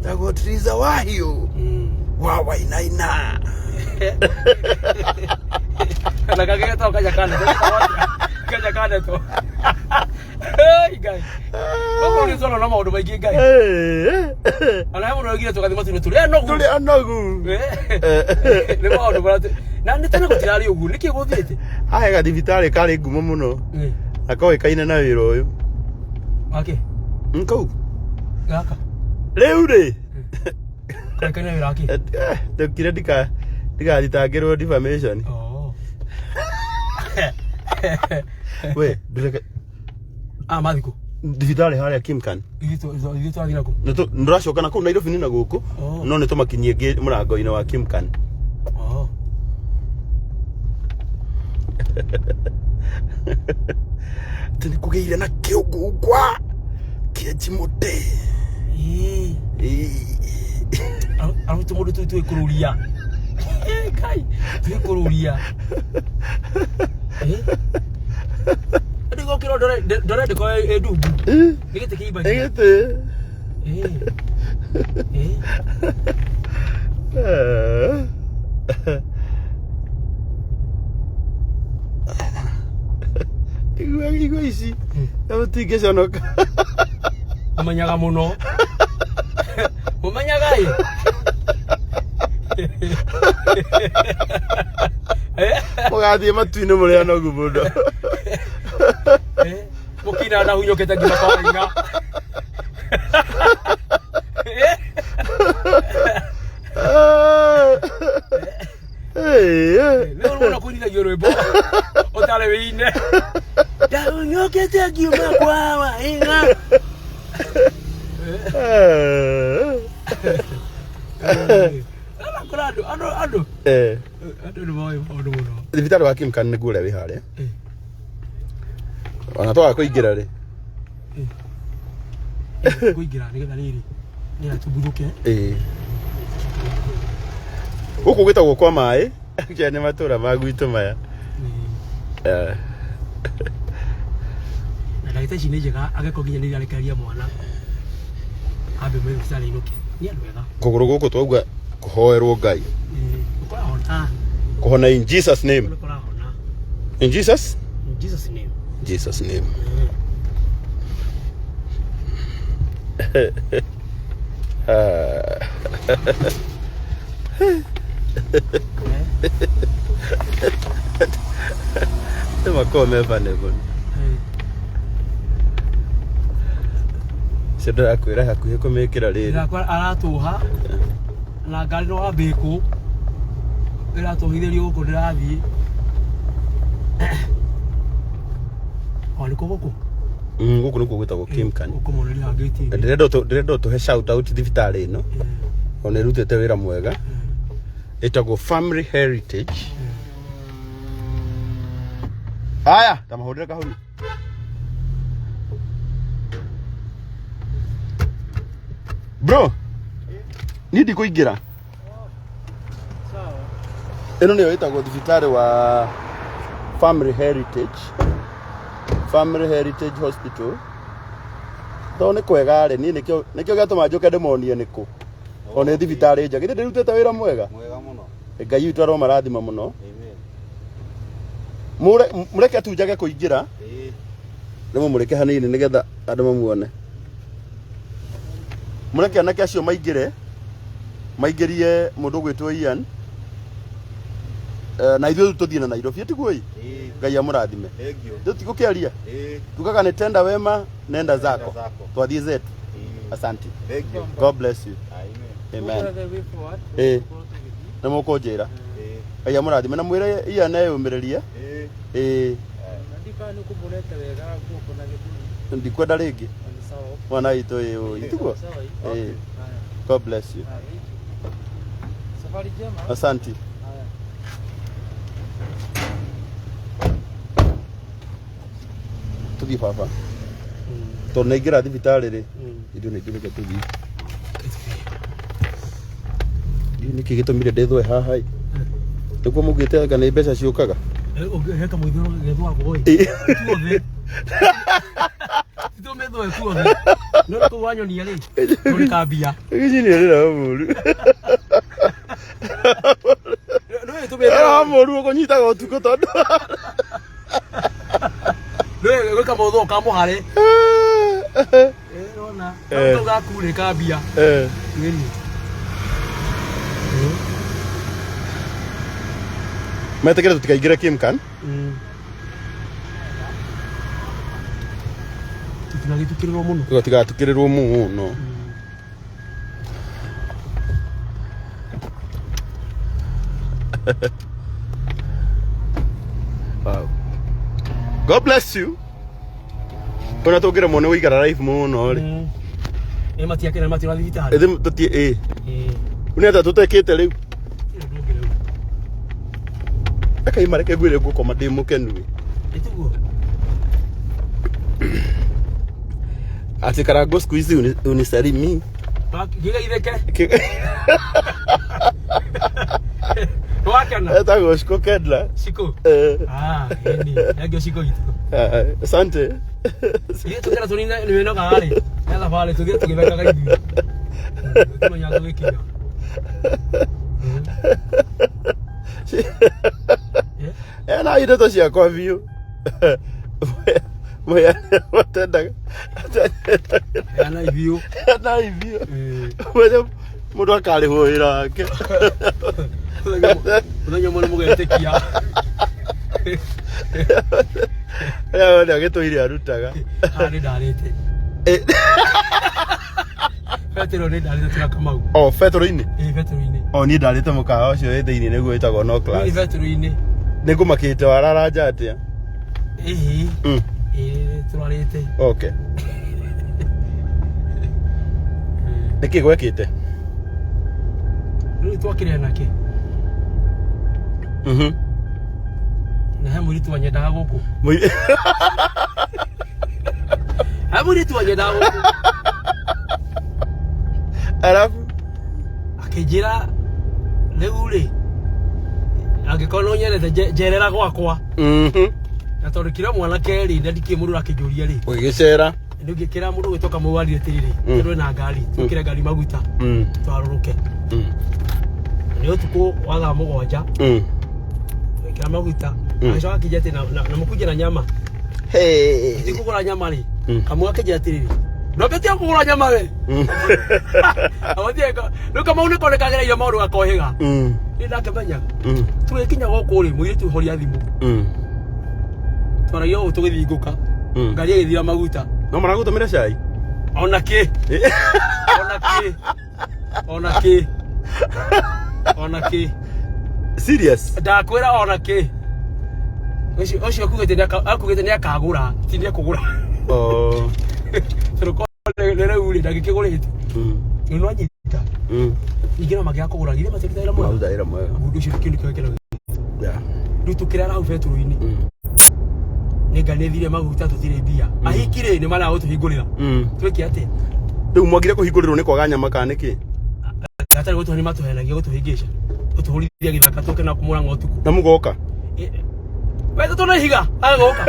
Tagwo Triza Wahiũ wa Wainaina. Na kangĩ getagwo Kanyakaneto. Kanyakaneto. Hey, Ngai. Gũkũ nĩ tũrona maũndũ maingĩ Ngai. Ona he mũndũ oigire tũgathiĩ matu-inĩ tũrĩ anogu. Tũrĩ anogu. Nĩ maũndũ marĩa na nĩ tene gũtirarĩ ũguo nĩkĩ gũthiĩte? Haha he gathibitarĩ karĩ ngumo mũno na koĩkaine na wĩra ũyũ. Wake? Kau. Gaka. Rĩu rĩ. Koĩkaine wĩra wake? Ndokire ndigathitangĩrwo defamation. Oh. We, ndũreke Ah, mathikũ. Thibitarĩ harĩa Kimcan. Ithuĩ twathiĩ nakũ? Nĩtũracoka na kũu Nairobi nĩ na gũkũ. No nĩtũmakinyie mũrango-inĩ wa Kimcan. Oh. Atĩ nĩkũgĩire na kĩũngũngwa kĩenji mũtĩ. Arabu mũndũ tũu twĩkũrũria. Ngai, twĩkũrũria. Rĩu gokĩra ndore ndĩkorwo ĩ ndungu. Nĩ gĩtĩ kĩimbagia. Nĩ gĩtĩ. Igua igua ici. Mũtingĩconoka. Mũmenyaga mũno. Mũmenyaga ĩ. Mũgathiĩ matu-inĩ mũrĩ anogu mũno. Mũkina na hunyũkĩte nginya kwa waina. Nĩ ũru mũno kũinithagio rwĩmbo ũtarĩ wĩine. Ndahunyũkĩte ngiuma kwa waina. Kũrĩ andũ andũ andũ andũ nĩ moĩ maũndũ mũno. Thibitarĩ wa Kimcan nĩguo ũrĩa wĩ harĩa. Ona twaga kũingĩra rĩ. Kũingĩra nĩgetha rĩrĩ nĩgetha tũbuthũke. Ĩĩ. Gũkũ gwĩtagwo kwa maĩ. Actually nĩ matũra ma gwitũ maya. Na ndagĩtarĩ ici nĩ njega angĩkorwo nginya nĩ irarekereria mwana ambe ume thibitarĩ ainũke. Nĩ andũ ega. Kũgũrũ gũkũ twauga kũhoerwo Ngai. Nĩkũrahona. Kũhona in Jesus name. Nĩkũrahona. In Jesus? In Jesus name. Jesus name. Nĩ makoragwo me bane mũno. Ũcio ndĩrakwĩra hakuhĩ kũmĩkĩra rĩrĩ. Ndĩrakwĩra aratũha na ngari no wambĩkũ ĩratũhithĩrio gũkũ ndĩrathiĩ. O nĩkuo gũkũ? Gũkũ nĩkuo gwĩtagwo Kimcan. Ũkũmoneria hangĩti. Ndĩrenda ũtũhe shout out thibitarĩ ĩno. Ona ĩrutĩte wĩra mwega. Ĩtagwo Family Heritage. Aya, tamahũrĩre kahũri. Bro, niĩ ndikũingĩra. Ĩno nĩyo ĩtagwo thibitarĩ wa Family Heritage. Family Heritage Hospital. To nĩ kwega rĩ, niĩ nĩkĩo nĩkĩo gĩatũma njũke ndĩmonie nĩkũ. O nĩ thibitarĩ njega. Githĩ ndĩrutĩte wĩra mwega? Mwega mũno. Ngai witũ aromarathima mũno. Amen. Mũreke tu njage kũingĩra. Ĩĩ. Rĩmwe mũreke hanini nĩgetha andũ mamuone. Mũreke anake acio maingĩre, maingĩrie mũndũ ũgwĩtwo Ian. Eh, na ithuĩ tũthiĩ na Nairobi tiguo ĩ? Ĩĩ. Ngai amũrathime. Thank you. Tũtigũkĩaria. Ĩĩ. Tugaga nĩ tenda wema nenda zako. zako. Twathiĩ zetu. Ĩĩ. Asante. Thank you. God bless you. Amen. Amen. Ĩĩ. Nĩ mũkũnjĩra. Ĩĩ. Ngai amũrathime na mwĩre Ian eyũmĩrĩrie. Ĩĩ. Ĩĩ. Ndikana nĩ kũmũrete wega guoko na gĩthũri. Ndikwenda rĩngĩ. Nĩ sawa. Mwana witũ ĩ ũĩ. Tiguo? Sawa. Ĩĩ. God bless you. Safari njema. Asante. Haya. Tũthiĩ baba. Tondũ nĩ aingĩra thibitarĩ rĩ, ithuĩ nĩ ithuĩ reke tũthiĩ. Ndiũĩ nĩkĩ gĩtũmire ndĩthwe haha ĩ. Nĩkuo maugĩte anga nĩ mbeca ciũkaga. Heka mũithũro gĩthwagwo ĩ. Tuothe. Tũmĩthwe tuothe. No kũu wanyonia rĩ. Tũrĩ kambia. Gĩciria rĩra mũru. Nĩũĩ tũmĩthwe. Rĩra mũru ũkũnyitaga ũtukũ tondũ. Nĩũĩ gwĩka mũthũ ũkamũhare. Ĩrona. Kau gaku rĩ kambia. Ĩni. Metĩkĩre tũtikaingĩre Kimkan. Tũtigagĩtukĩrĩrwo mũno. Tũtigatukĩrĩrwo mũno. Wow. God bless you. Ona tũngĩremwo nĩ gũikara life mũno rĩ. Ĩ matiakĩra matira thibitarĩ. Ĩthĩ tũtie ĩ. Nĩ atĩa tũtekĩte rĩu? Reke mareke ngwĩre ngũkoma ndĩ mũkenu ĩ. Ĩtiguo. Ati Karango siku hizi unisalimii. Gĩgeithĩke. Wakena. Etagwo Shiko Kedla. Shiko. Eh. Ah, ĩni. Yangĩ Shiko itũ. Ah, Asante. Ithuĩ tũkĩra tũnine nĩ mĩnoga rĩ. Ya thabarĩ tũthiĩ tũgĩthekaga ithuĩ. Tũmenya tũgĩkinya. Ena ndeto ciakwa biũ. Matendaga. Heana ibiũ. Heana ibiũ. Mũndũ akarĩhwo wĩra wake. Mũthenya ũmwe nĩ mũgetĩkia. Rĩrĩa wothe agĩtũire arutaga. Haha nĩ ndarĩte. Betero nĩ ndarĩte tũra Kamau. O betũrũ-inĩ? Ĩĩ betũrũ-inĩ. O niĩ ndarĩte mũkawa ũcio wĩ thĩinĩ nĩguo wĩtagwo no Nĩ class. betũrũ-inĩ. Nĩ ngũmakĩte wararanja atĩa? Ĩhĩ. Ĩĩ tũrarĩte. Okay. Nĩkĩ gwekĩte? Rĩu twakĩrĩa nake. Na he mũirĩtu wanyendaga gũkũ. He mũirĩtu wanyendaga gũkũ. Arabu Akĩnjĩra rĩu rĩ angĩkorwo nĩ ũnyendete njerera gwakwa. Na tondũ kĩrĩa mwanake rĩ na ndikĩĩ mũndũ ũrakĩnjũria rĩ. Ũgĩgĩcera. Rĩu ngĩkĩra mũndũ ũgwĩtwo Kamau warire atĩrĩrĩ tondũ ena ngari twĩkĩre ngari maguta twarũrũke. Nĩ ũtukũ wa thaa 7 twekĩra maguta agĩcoka akĩnjĩra atĩ na mũkunje na nyama. Ti kũgũra nyama rĩ Kamau akĩnjĩra atĩrĩrĩ ndwambĩtie kũgũra nyama we. Agũthiĩ rĩu Kamau nĩko nĩkagereire maũndũ gakohĩga. Nĩ ndakĩmenya. Tũgĩkinya gũkũ rĩ mũirĩtu horia thimũ. Twaragia ũũ tũgĩthingũka. Ngari ĩgĩthira maguta. No maragũtũmĩra cai? Ona kĩ. Ona kĩ. Ona kĩ. Ona kĩ. Serious? Ndakwĩra ona kĩ. Ũcio ũcio akugĩte nĩ akugĩte nĩ akagũra, ti nĩ ekũgũra. Oh. Tondũ korwo nĩ rĩu rĩ ndangĩkĩgũrĩte. Rĩu no anyita. Ningĩ no mangĩaga kũgũra githĩ matiruta wĩra mwega. Maruta wĩra mwega. Mũndũ ũcio kĩndũ kĩo kĩraga. Yeah. Rĩu tũkĩrara hau betũrũ-inĩ. Nĩ ngari nĩ thire maguta tũtirĩ mbia. Ahiki rĩ nĩ maraga gũtũhingũrĩra. Twĩke atĩa? Rĩu mwagire kũhingũrĩrwo nĩ kwaga nyama kana nĩkĩ? Gatarĩ gũtũhe nĩ matũhenagia gũtũhĩngĩca. Gũtũhũrithia gĩthaka tũke na kũmũranga ũtukũ. Na mũgoka? We tũtũ na ihiga agoka.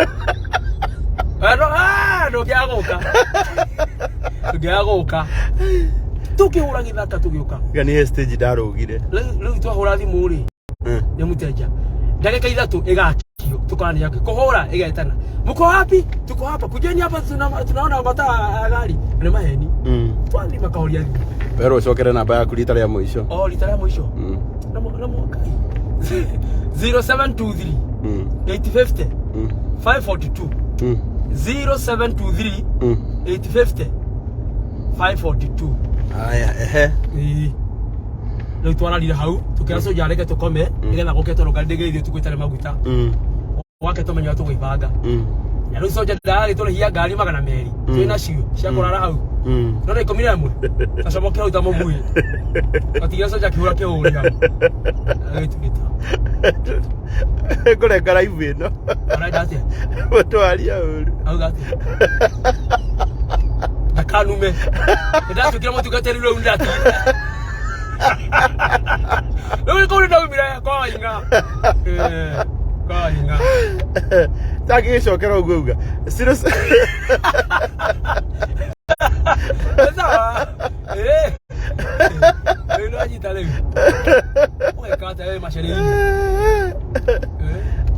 We no ah ndũngĩaga gũka. Ndũngĩaga gũka. Tũkĩhũra gĩthaka tũgĩũka. Iga nĩ he stage ndarũgire. Rĩu twahũra thimũ rĩ nĩ mũteja ndagĩka ithatũ ĩgakio tukona nĩ yake kũhũra ĩgetana mko wapi tuko hapa kujeni hapa tunaona mataa ya gari nĩ maheni twathi makahoria thimũ. Werwo ũcokere namba yaku rita rĩa mũico. O rita rĩa mũico. Na mo Ngai 0723 850 542 0723 850 542. Aya, ehe. Ĩĩ. Rĩu twararire hau tukĩra soja areke tũkome nĩgetha gũke tondũ ngari ndĩngĩthiĩ ũtukũ ĩtarĩ maguta. Wake tũmenye ũrĩa tũgwĩbanga. Na rĩu soja ndaragĩtũrĩhia ngari 200 twĩ nacio cia kũrara hau. No na 11 gacomoke hau ta mũgui gatigira soja akĩhũra kĩhũri hau agĩtwĩta. Ngũrenga live ĩno. Arenda atĩa? Mũtwaria ũru. Auga atĩa? Ndakanume. Nĩndatuĩkire mũtungatĩri rĩu nĩndatigire. Rĩu nĩ kũu nĩndaumire kwa Waing'a. Eh, kwa Waing'a. Tangĩgĩcokera ũguo uga. Zero Sawa. Eh. Rĩu nĩwanyita rĩu. Ũgeka atĩa wĩ macereinĩ?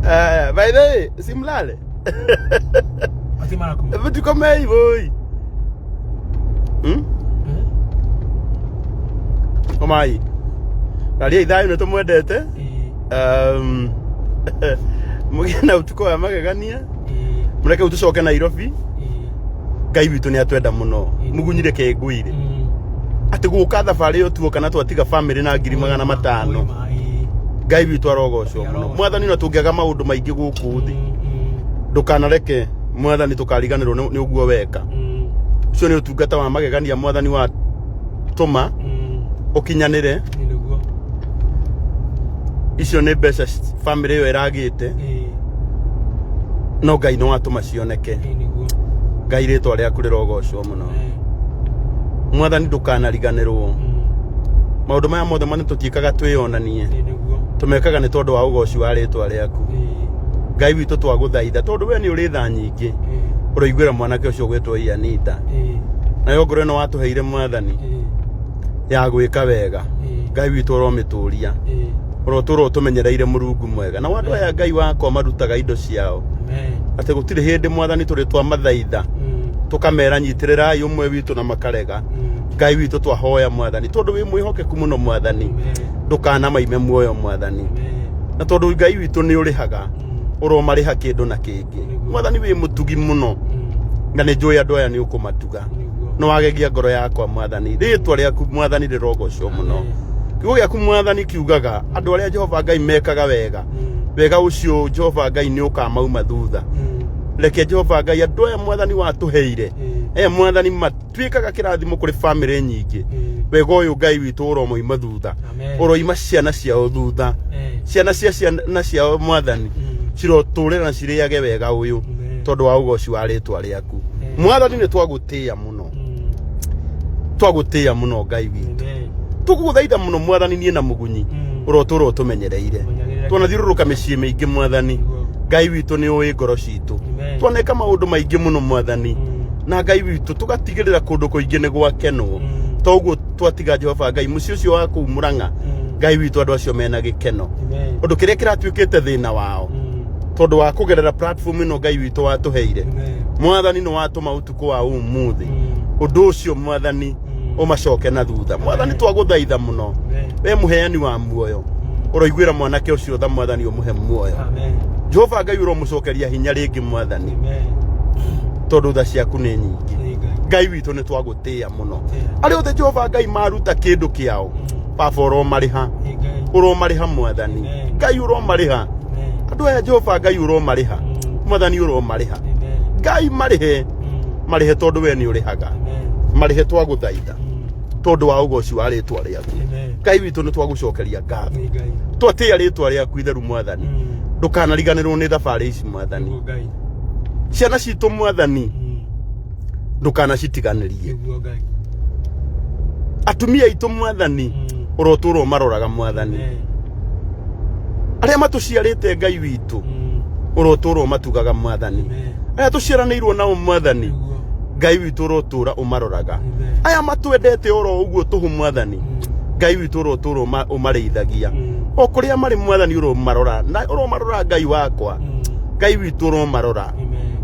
Eh, by the way, simlale. Ati marakoma. Hebu tukomee hivyo oi. Omai. Raria ithayo nĩ tũmwendete. Mũgĩe na ũtukũ wa magegania. Mũreke rĩu tũcoke Nairobi. Ngai witũ nĩ atwenda mũno. Mũgunyire kĩngũire. Atĩ gũka thabarĩ ĩyo tuoka na twatiga famĩlĩ na 500,000. Ngai witũ arogocwo mũno. Mwathani no tũngĩaga maũndũ maingĩ gũkũ thĩ. Ndũkanareke mwathani tũkariganĩrwo nĩ ũguo weka. Ũcio nĩ ũtungata wa magegania mwathani wa tũma ũkinyanĩre. Icio nĩ mbeca famĩlĩ ĩyo ĩragĩte no Ngai nĩ watũma cioneke. Ngai rĩtwa rĩaku rĩrogocwo mũno. Mwathani ndũkanariganĩrwo. Maũndũ maya mothe mane tũtiĩkaga twĩyonanie. Tũmekaga nĩ tondũ wa ũgoci wa rĩtwa rĩaku. Ngai witũ twagũthaitha tondũ we nĩ ũrĩ tha nyingĩ. Ũroiguĩra mwanake ũcio ũgwĩtwo Ianita. Nayo ngoro ĩno watũheire mwathani ya gwĩka wega. Ngai witũ ũromĩtũria. Ũrotũra ũtũmenyereire Mũrungu mwega. Na andũ aya Ngai wakwa marutaga indo ciao. Atĩ gũtirĩ hĩndĩ mwathani tũrĩ twamathaitha tũkamera nyitĩrĩrai ũmwe witũ na makarega. Ngai witũ twahoya mwathani tondũ wĩ mwĩhokeku mũno mwathani. Ndũkanamaime muoyo mwathani. Na tondũ Ngai witũ nĩ ũrĩhaga ũromarĩha kĩndũ na kĩngĩ. Mwathani wĩ mũtugi mũno. Na nĩ njũĩ andũ aya nĩ ũkũmatuga. No wagegia ngoro yakwa mwathani. Rĩtwa rĩaku mwathani rĩrogocwo mũno. Kiugo gĩaku mwathani kiugaga andũ arĩa Jehova Ngai mekaga wega. Wega ũcio Jehova Ngai nĩ ũkamauma thutha. Reke Jehova Ngai andũ aya mwathani watũheire. Aya mwathani matuĩkaga kĩrathimo kũrĩ famĩlĩ nyingĩ. Wega ũyũ Ngai witũ ũromoima thutha. Ũroima ciana ciao thutha. Ciana cia ciana ciao mwathani cirotũrĩra na cirĩage wega ũyũ tondũ wa ũgoci wa rĩtwa rĩaku. Mwathani nĩ twagũtĩĩa mũno. Twagũtĩĩa mũno Ngai witũ. Tũgũgũthaitha mũno mwathani niĩ na mũgunyi ũrotũra ũtũmenyereire. Twanathiũrũrũka mĩciĩ mĩingĩ mwathani. Ngai witũ nĩ ũĩ ngoro citũ. Twaneka maũndũ maingĩ mũno mwathani. Na Ngai witũ tũgatigĩrĩra kũndũ kũingĩ nĩ gwakenwo. Toguo twatiga Jehova Ngai mũciĩ ũcio wa kũu Mũrang'a. Ngai witũ andũ acio mena gĩkeno. Ũndũ kĩrĩa kĩratuĩkĩte thĩna wao tondũ wa kũgerera platform ĩno Ngai witũ watũheire. Mwathani nĩ watũma ũtukũ wa ũmũthĩ. Ũndũ ũcio mwathani ũmacoke na thutha. Mwathani twagũthaitha mũno. We mũheani wa muoyo. Ũroiguĩra mwanake ũcio tha mwathani ũmũhe muoyo. Jehova Ngai ũromũcokeria hinya rĩngĩ mwathani. Tondũ tha ciaku nĩ nyingĩ. Ngai witũ nĩ twagũtĩĩa mũno. Arĩa othe Jehova Ngai maruta kĩndũ kĩao. Baba ũromarĩha. Ũromarĩha mwathani. Ngai ũromarĩha. Andũ aya Jehova Ngai ũromarĩha. Mwathani ũromarĩha. Ngai marĩhe. Marĩhe tondũ we nĩ ũrĩhaga. Marĩhe twagũthaitha. Tondũ wa ũgoci wa rĩtwa rĩaku. Ngai witũ nĩ twagũcokeria ngatho. Twatĩĩa rĩtwa rĩaku itheru mwathani. Ndũkanariganĩrwo nĩ thabarĩ ici mwathani. Ciana citũ mwathani ndukanacitiganĩrie. Nĩguo Ngai. Atumia aitũ mwathani ũrotũra ũmaroraga mwathani. Arĩa matũciarĩte Ngai witũ ũrotũra ũmatugaga mwathani. Arĩa tũciaranĩirwo nao mwathani Ngai witũ ũrotũra ũmaroraga. Aya matwendete oro ũguo tũhũ mwathani Ngai witũ ũrotũra ũmarĩithagia o kũrĩa marĩ mwathani ũromarora na ũromarora Ngai wakwa Ngai witũ ũromarora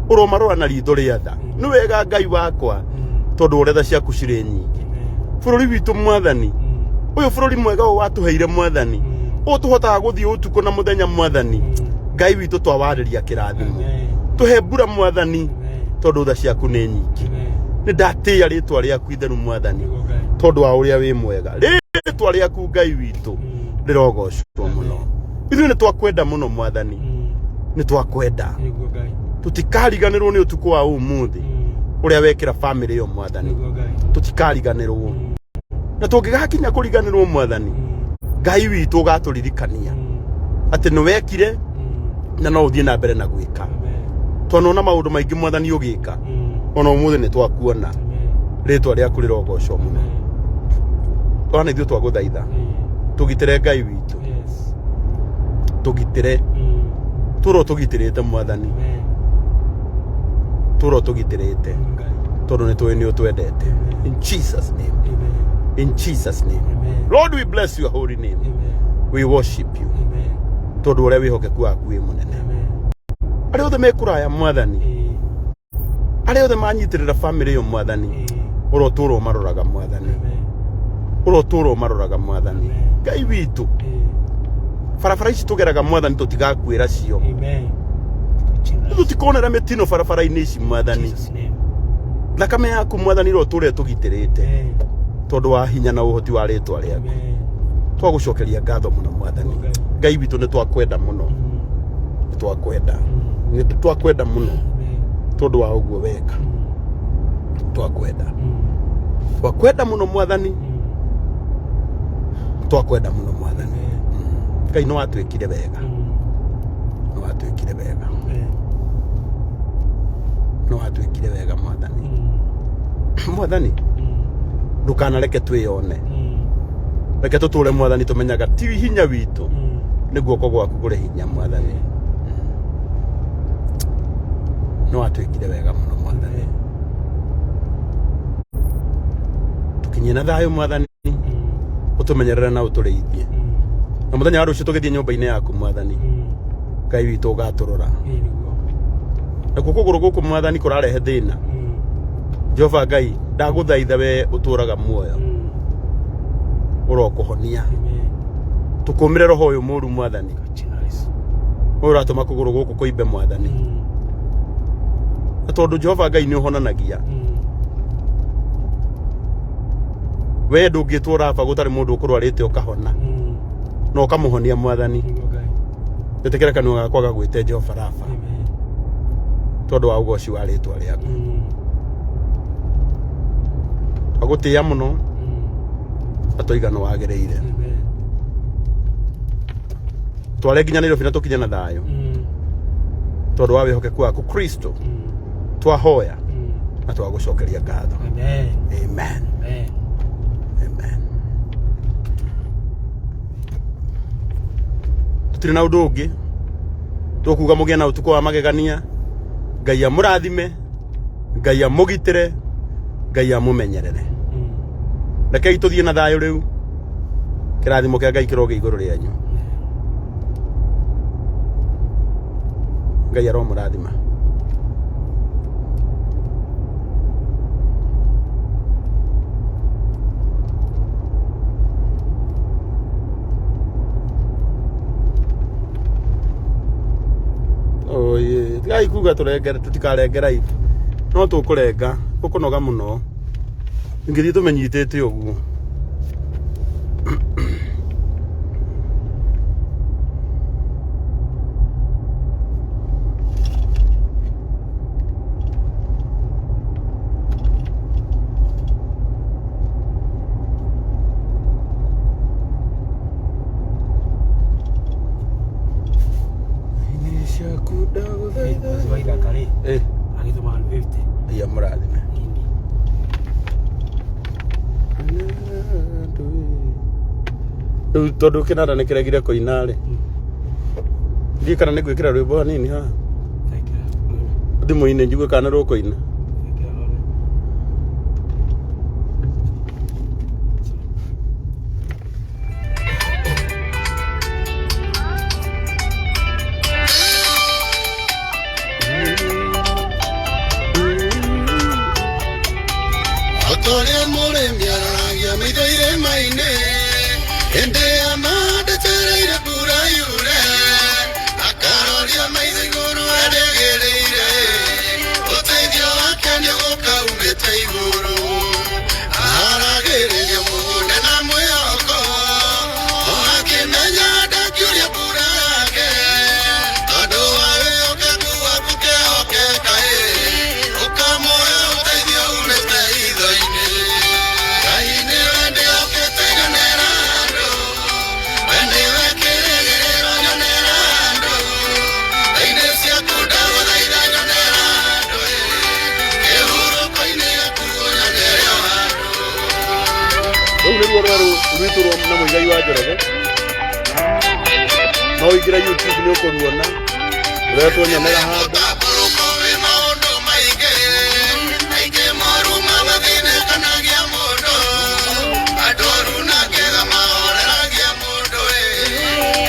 ũromarora na ritho rĩa tha nĩ wega Ngai wakwa tondũ ũrĩa tha ciaku cirĩ nyingĩ bũrũri witũ mwathani ũyũ bũrũri mwega ũyũ watũheire mwathani ũyũ tũhotaga gũthiĩ ũtukũ na mũthenya mwathani Ngai witũ twawarĩria kĩrathimo tũhe mbura mwathani tondũ tha ciaku nĩ nyingĩ nĩ ndatĩĩa rĩtwa rĩaku itheru mwathani tondũ wa ũrĩa wĩ mwega rĩtwa rĩaku Ngai witũ rĩrogocwo mũno ithuĩ nĩ twakwenda mũno mwathani nĩ twakwenda tũtikariganĩrwo nĩ ũtukũ wa ũmũthĩ ũrĩa wekĩra famĩlĩ ĩyo mwathani tũtikariganĩrwo na tũngĩgakinya kũriganĩrwo mwathani Ngai witũ ũgatũririkania atĩ nĩ wekire na no ũthiĩ na mbere na gwĩka twanona maũndũ maingĩ mwathani ũgĩka ona ũmũthĩ nĩ twakuona rĩtwa rĩaku rĩrogocwo mũno twana ithuĩ twagũthaitha tũgitĩre Ngai witũ tũgitĩre tũro tũgitĩrĩte mwathani tũro tũgitĩrĩte tondũ nĩ tũĩ nĩ ũtwendete. In Jesus name. In Jesus name. Lord, we bless your holy name. We worship you tondũ ũrĩa wĩhokeku waku wĩ mũnene. Arĩa othe me kũraya mwathani, arĩa othe manyitĩrĩra famĩlĩ ĩyo mwathani, ũrotũra ũmaroraga mwathani, ũrotũra ũmaroraga mwathani. Ngai witũ, barabara ici tũgeraga mwathani tũtigakuĩra cio, tũtikonera mĩtino barabara-inĩ ici mwathani. Thakame yaku mwathani ĩrotũra ĩtũgitĩrĩte tondũ wa hinya na ũhoti wa rĩtwa rĩaku. Twagũcokeria ngatho mũno mwathani. Ngai witũ nĩ twakwenda mũno, nĩ twakwenda, nĩ twakwenda mũno tondũ wa ũguo weka. Twakwenda, twakwenda mũno mwathani, twakwenda mũno mwathani. Ngai nĩ watwĩkire wega, nĩ watwĩkire wega, nĩ watwĩkire wega mwathani. Mwathani ndukanareke twĩyone, reke tũtũre mwathani tũmenyaga ti hinya witũ, nĩ guoko gwaku kũrĩ hinya mwathani. Nĩ watwĩkire wega mũno mwathani, tũkinyie na thayũ mwathani, ũtũmenyerere na ũtũrĩithie, na mũthenya wa rũciũ tũgĩthiĩ nyũmba-inĩ yaku mwathani Ngai witũ ũgatũrora. Nakuo kũgũrũ gũkũ mwathani kũrarehe thĩna, Jehova Ngai ndagũthaitha we ũtũraga muoyo ũrokũhonia, tũkũmĩre roho ũyũ mũru mwathani, ũyũ ũratũma kũgũrũ gũkũ kũimbe mwathani, na tondũ Jehova Ngai nĩ ũhonanagia, we ndũngĩtwo raba gũtarĩ mũndũ ũkũrwarĩte ũkahona na ũkamũhonia mwathani. Ĩtĩkĩra kanua gakwa gagwĩte Jehova Rafa tondũ wa ũgoci wa rĩtwa rĩaku. Twagũtĩĩa mũno na twaigana wagĩrĩire. Tware nginya Nairobi na tũkinye na thayũ tondũ wa wĩhokeku waku Kristo. Twahoya na twagũcokeria ngatho. Amen. Amen. Amen. Tũtirĩ na ũndũ ũngĩ tũkuga, mũgĩe na ũtukũ wa magegania. Ngai amũrathime, Ngai amũgitĩre, Ngai amũmenyerere. Rekei tũthiĩ na thayũ rĩu. Kĩrathimo kĩa Ngai kĩrogĩa igũrũ rĩanyu. Ngai aromũrathima. Oye, tigai kuga tũrengere, tũtikarengera ithu no tũkũrenga, tũkũnoga mũno ingĩthiĩ tũmenyitĩte ũguo. Mwezi wa ithaka rĩ. 50. Iya mũrathime. Rĩu tondũ kĩnanda nĩ kĩregire kũina rĩ, ndiũĩ kana nĩ ngwĩkĩra rwĩmbo hanini haha thimũ-inĩ njigue kana nĩ rũkũina. Otorĩa mũrĩmi aroragia maitho irĩma-inĩ hĩndĩ ya mahanda cereire mbura yure akaroria maitho igũrũ erĩgĩrĩire ũteithio wake nĩũgũka umĩte igũrũ aharagĩrĩria mũgũnda na mwĩhoko o akĩmenya ndakiuria mbura yake tondũ wa wĩhokeku waku kĩhokeka ĩ ũkamũhe ũteithio umĩte itho-inĩ. Ngai nĩwe ndĩhokete nyonera andũ, we nĩwe kĩĩrĩgĩrĩro nyonera andũ, tha-inĩ ciaku ndagũthaitha nyonera andũ ĩ, kĩhurũko-inĩ gĩaku nyonere o handũ. Rũu nĩruo rwerũ rwitũ rwa na Mũigai wa Njoroge. No ũingĩre YouTube nĩ ũkũruona rũretwo nyonera handũ. Mũtambũrũko wĩ maũndũ maingĩ, maingĩ moru mamathĩnĩkanagia mũndũ, andũ oru na kĩega mahoreragia mũndũ ĩ,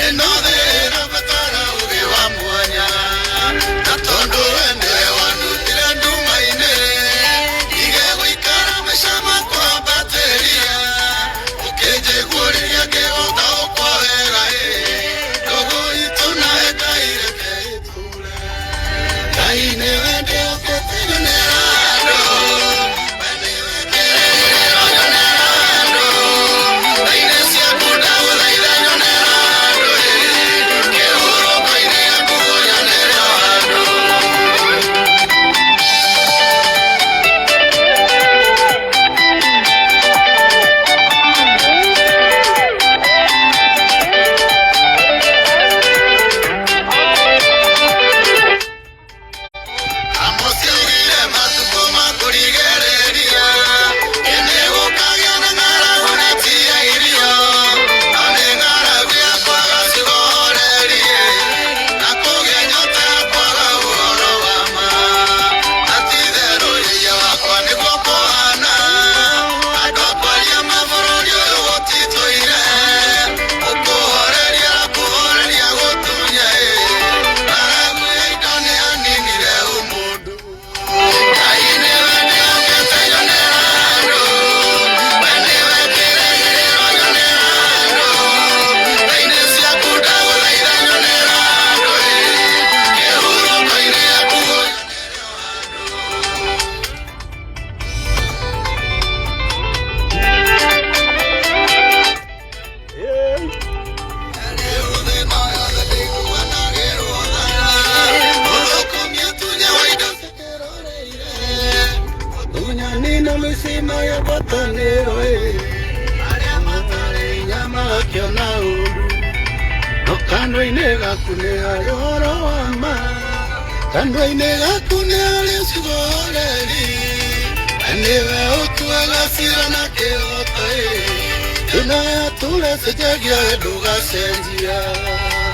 ĩno thĩ ĩrabatara ũũgĩ wa mwanya, na tondũ we nĩwe wandutire nduma-inĩ, ndige gũikara maica makwa mbatĩria, ũkĩnjiguũrĩria ngĩgũtaũkwo wega ĩ, ndũgũ itũ nawe Ngai reke ĩtũre. Ngai nĩwe ndĩhokete nyonera andũ, we nĩwe kĩĩrĩgĩrĩro nyonera andũ, tha-inĩ ciaku ndagũthaitha nyonera andũ ĩ, kĩhurũko-inĩ gĩaku nyonere o handũ. Amosi augire matukũ ma kũrigĩrĩria, ĩndĩ gũkagĩa na ng'aragu na ti ya irio, no nĩ ng'aragu ya kwaga ciugo horerie, na kũgĩa nyota ya kwaga ũhoro wa ma. Na ti-itherũ ũiya wakwa nĩguo kũhana, andũ a kwaria ma bũrũri ũyũ gũtitũire, ũkũhoreria na kũhoreria gũtunya ĩ, ng'aragu ya indo nĩyaninire ũmũndũ. Ngai nĩwe ndĩhokete nyonera andũ, we nĩwe kĩĩrĩgĩrĩro nyonera andũ, tha-inĩ ciaku ndagũthaitha nyonera andũ ĩ, kĩhurũko-inĩ gĩaku nyonere o handũ. Nina mĩciĩ ya ngwatanĩro ĩ, arĩa matarĩ nyama makĩona ũũru, no kanua-inĩ gaku nĩ harĩ ũhoro wa ma, kanua-inĩ gaku nĩ harĩ ciugo horeri, we nĩwe ũtuaga ciira na kĩhooto ĩ, thĩna yatũre cenjagia we ndũgacenjia.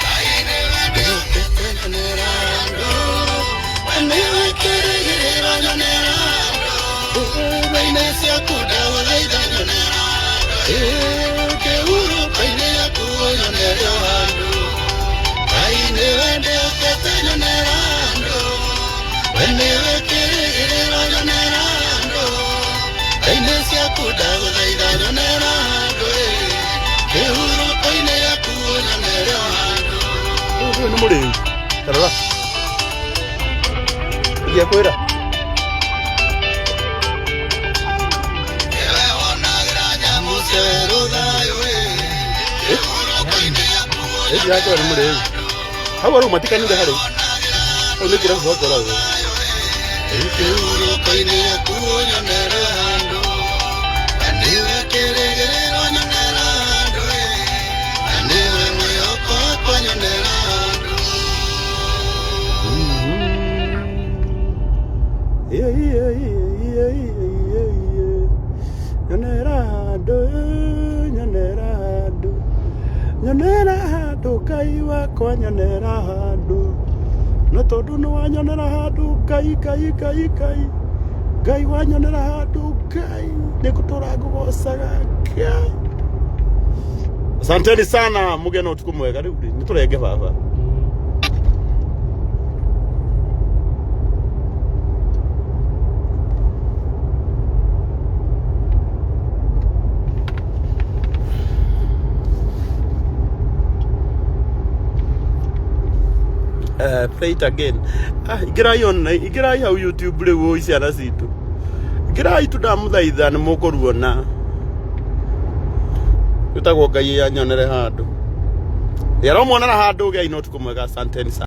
Ngai nĩwe ndĩhokete nyonera andũ, we nĩwe kĩĩrĩgĩrĩro nyonera andũ, tha-inĩ ciaku ndagũthaitha nyonera andũ ĩ, kĩhurũko-inĩ gĩaku nyonere o handũ. Ngai nĩwe ndĩhokete nyonera andũ, we nĩwe kĩĩrĩgĩrĩro nyonera andũ, tha-inĩ ciaku ndagũthaitha nyonera andũ ĩ, kĩhurũko-inĩ gĩaku nyonere o handũ. Ũyũ nĩ mũrĩu. Tarora. Ndiakwĩra. Nĩwe wonagĩra nyamũ cia werũ thayũ ĩ, kĩhurũko-inĩ gĩaku Ĩĩ ndiakwĩra nĩ mũrĩu. Hau arau matikanire harĩ. Hau nĩ kĩrabu hakoragwo. Kĩhurũko-inĩ gĩaku nyonere handũ, we nĩwe kĩĩrĩgĩrĩro nyonera handũ ĩ, we nĩwe mwĩhoko wakwa nyonera handũ. Yeah. Ngai wakwa nyonera handũ na tondũ nĩ wanyonera handũ Ngai Ngai Ngai Ngai Ngai wanyonera handũ Ngai nĩ ngũtũra ngũgocaga Ngai. Asanteni sana, mũgĩe na ũtukũ mwega. Rĩu rĩ, nĩ tũrenge baba. Play it again. Ah, ingĩrai online, ingĩrai hau YouTube rĩu ũi ciana citũ. Ingĩrai tu ndamũthaitha nĩ mũkũruona. Wĩtagwo Ngai anyonere handũ. Ĩ aromuonera handũ gĩai na ũtukũ mwega. Asanteni sana.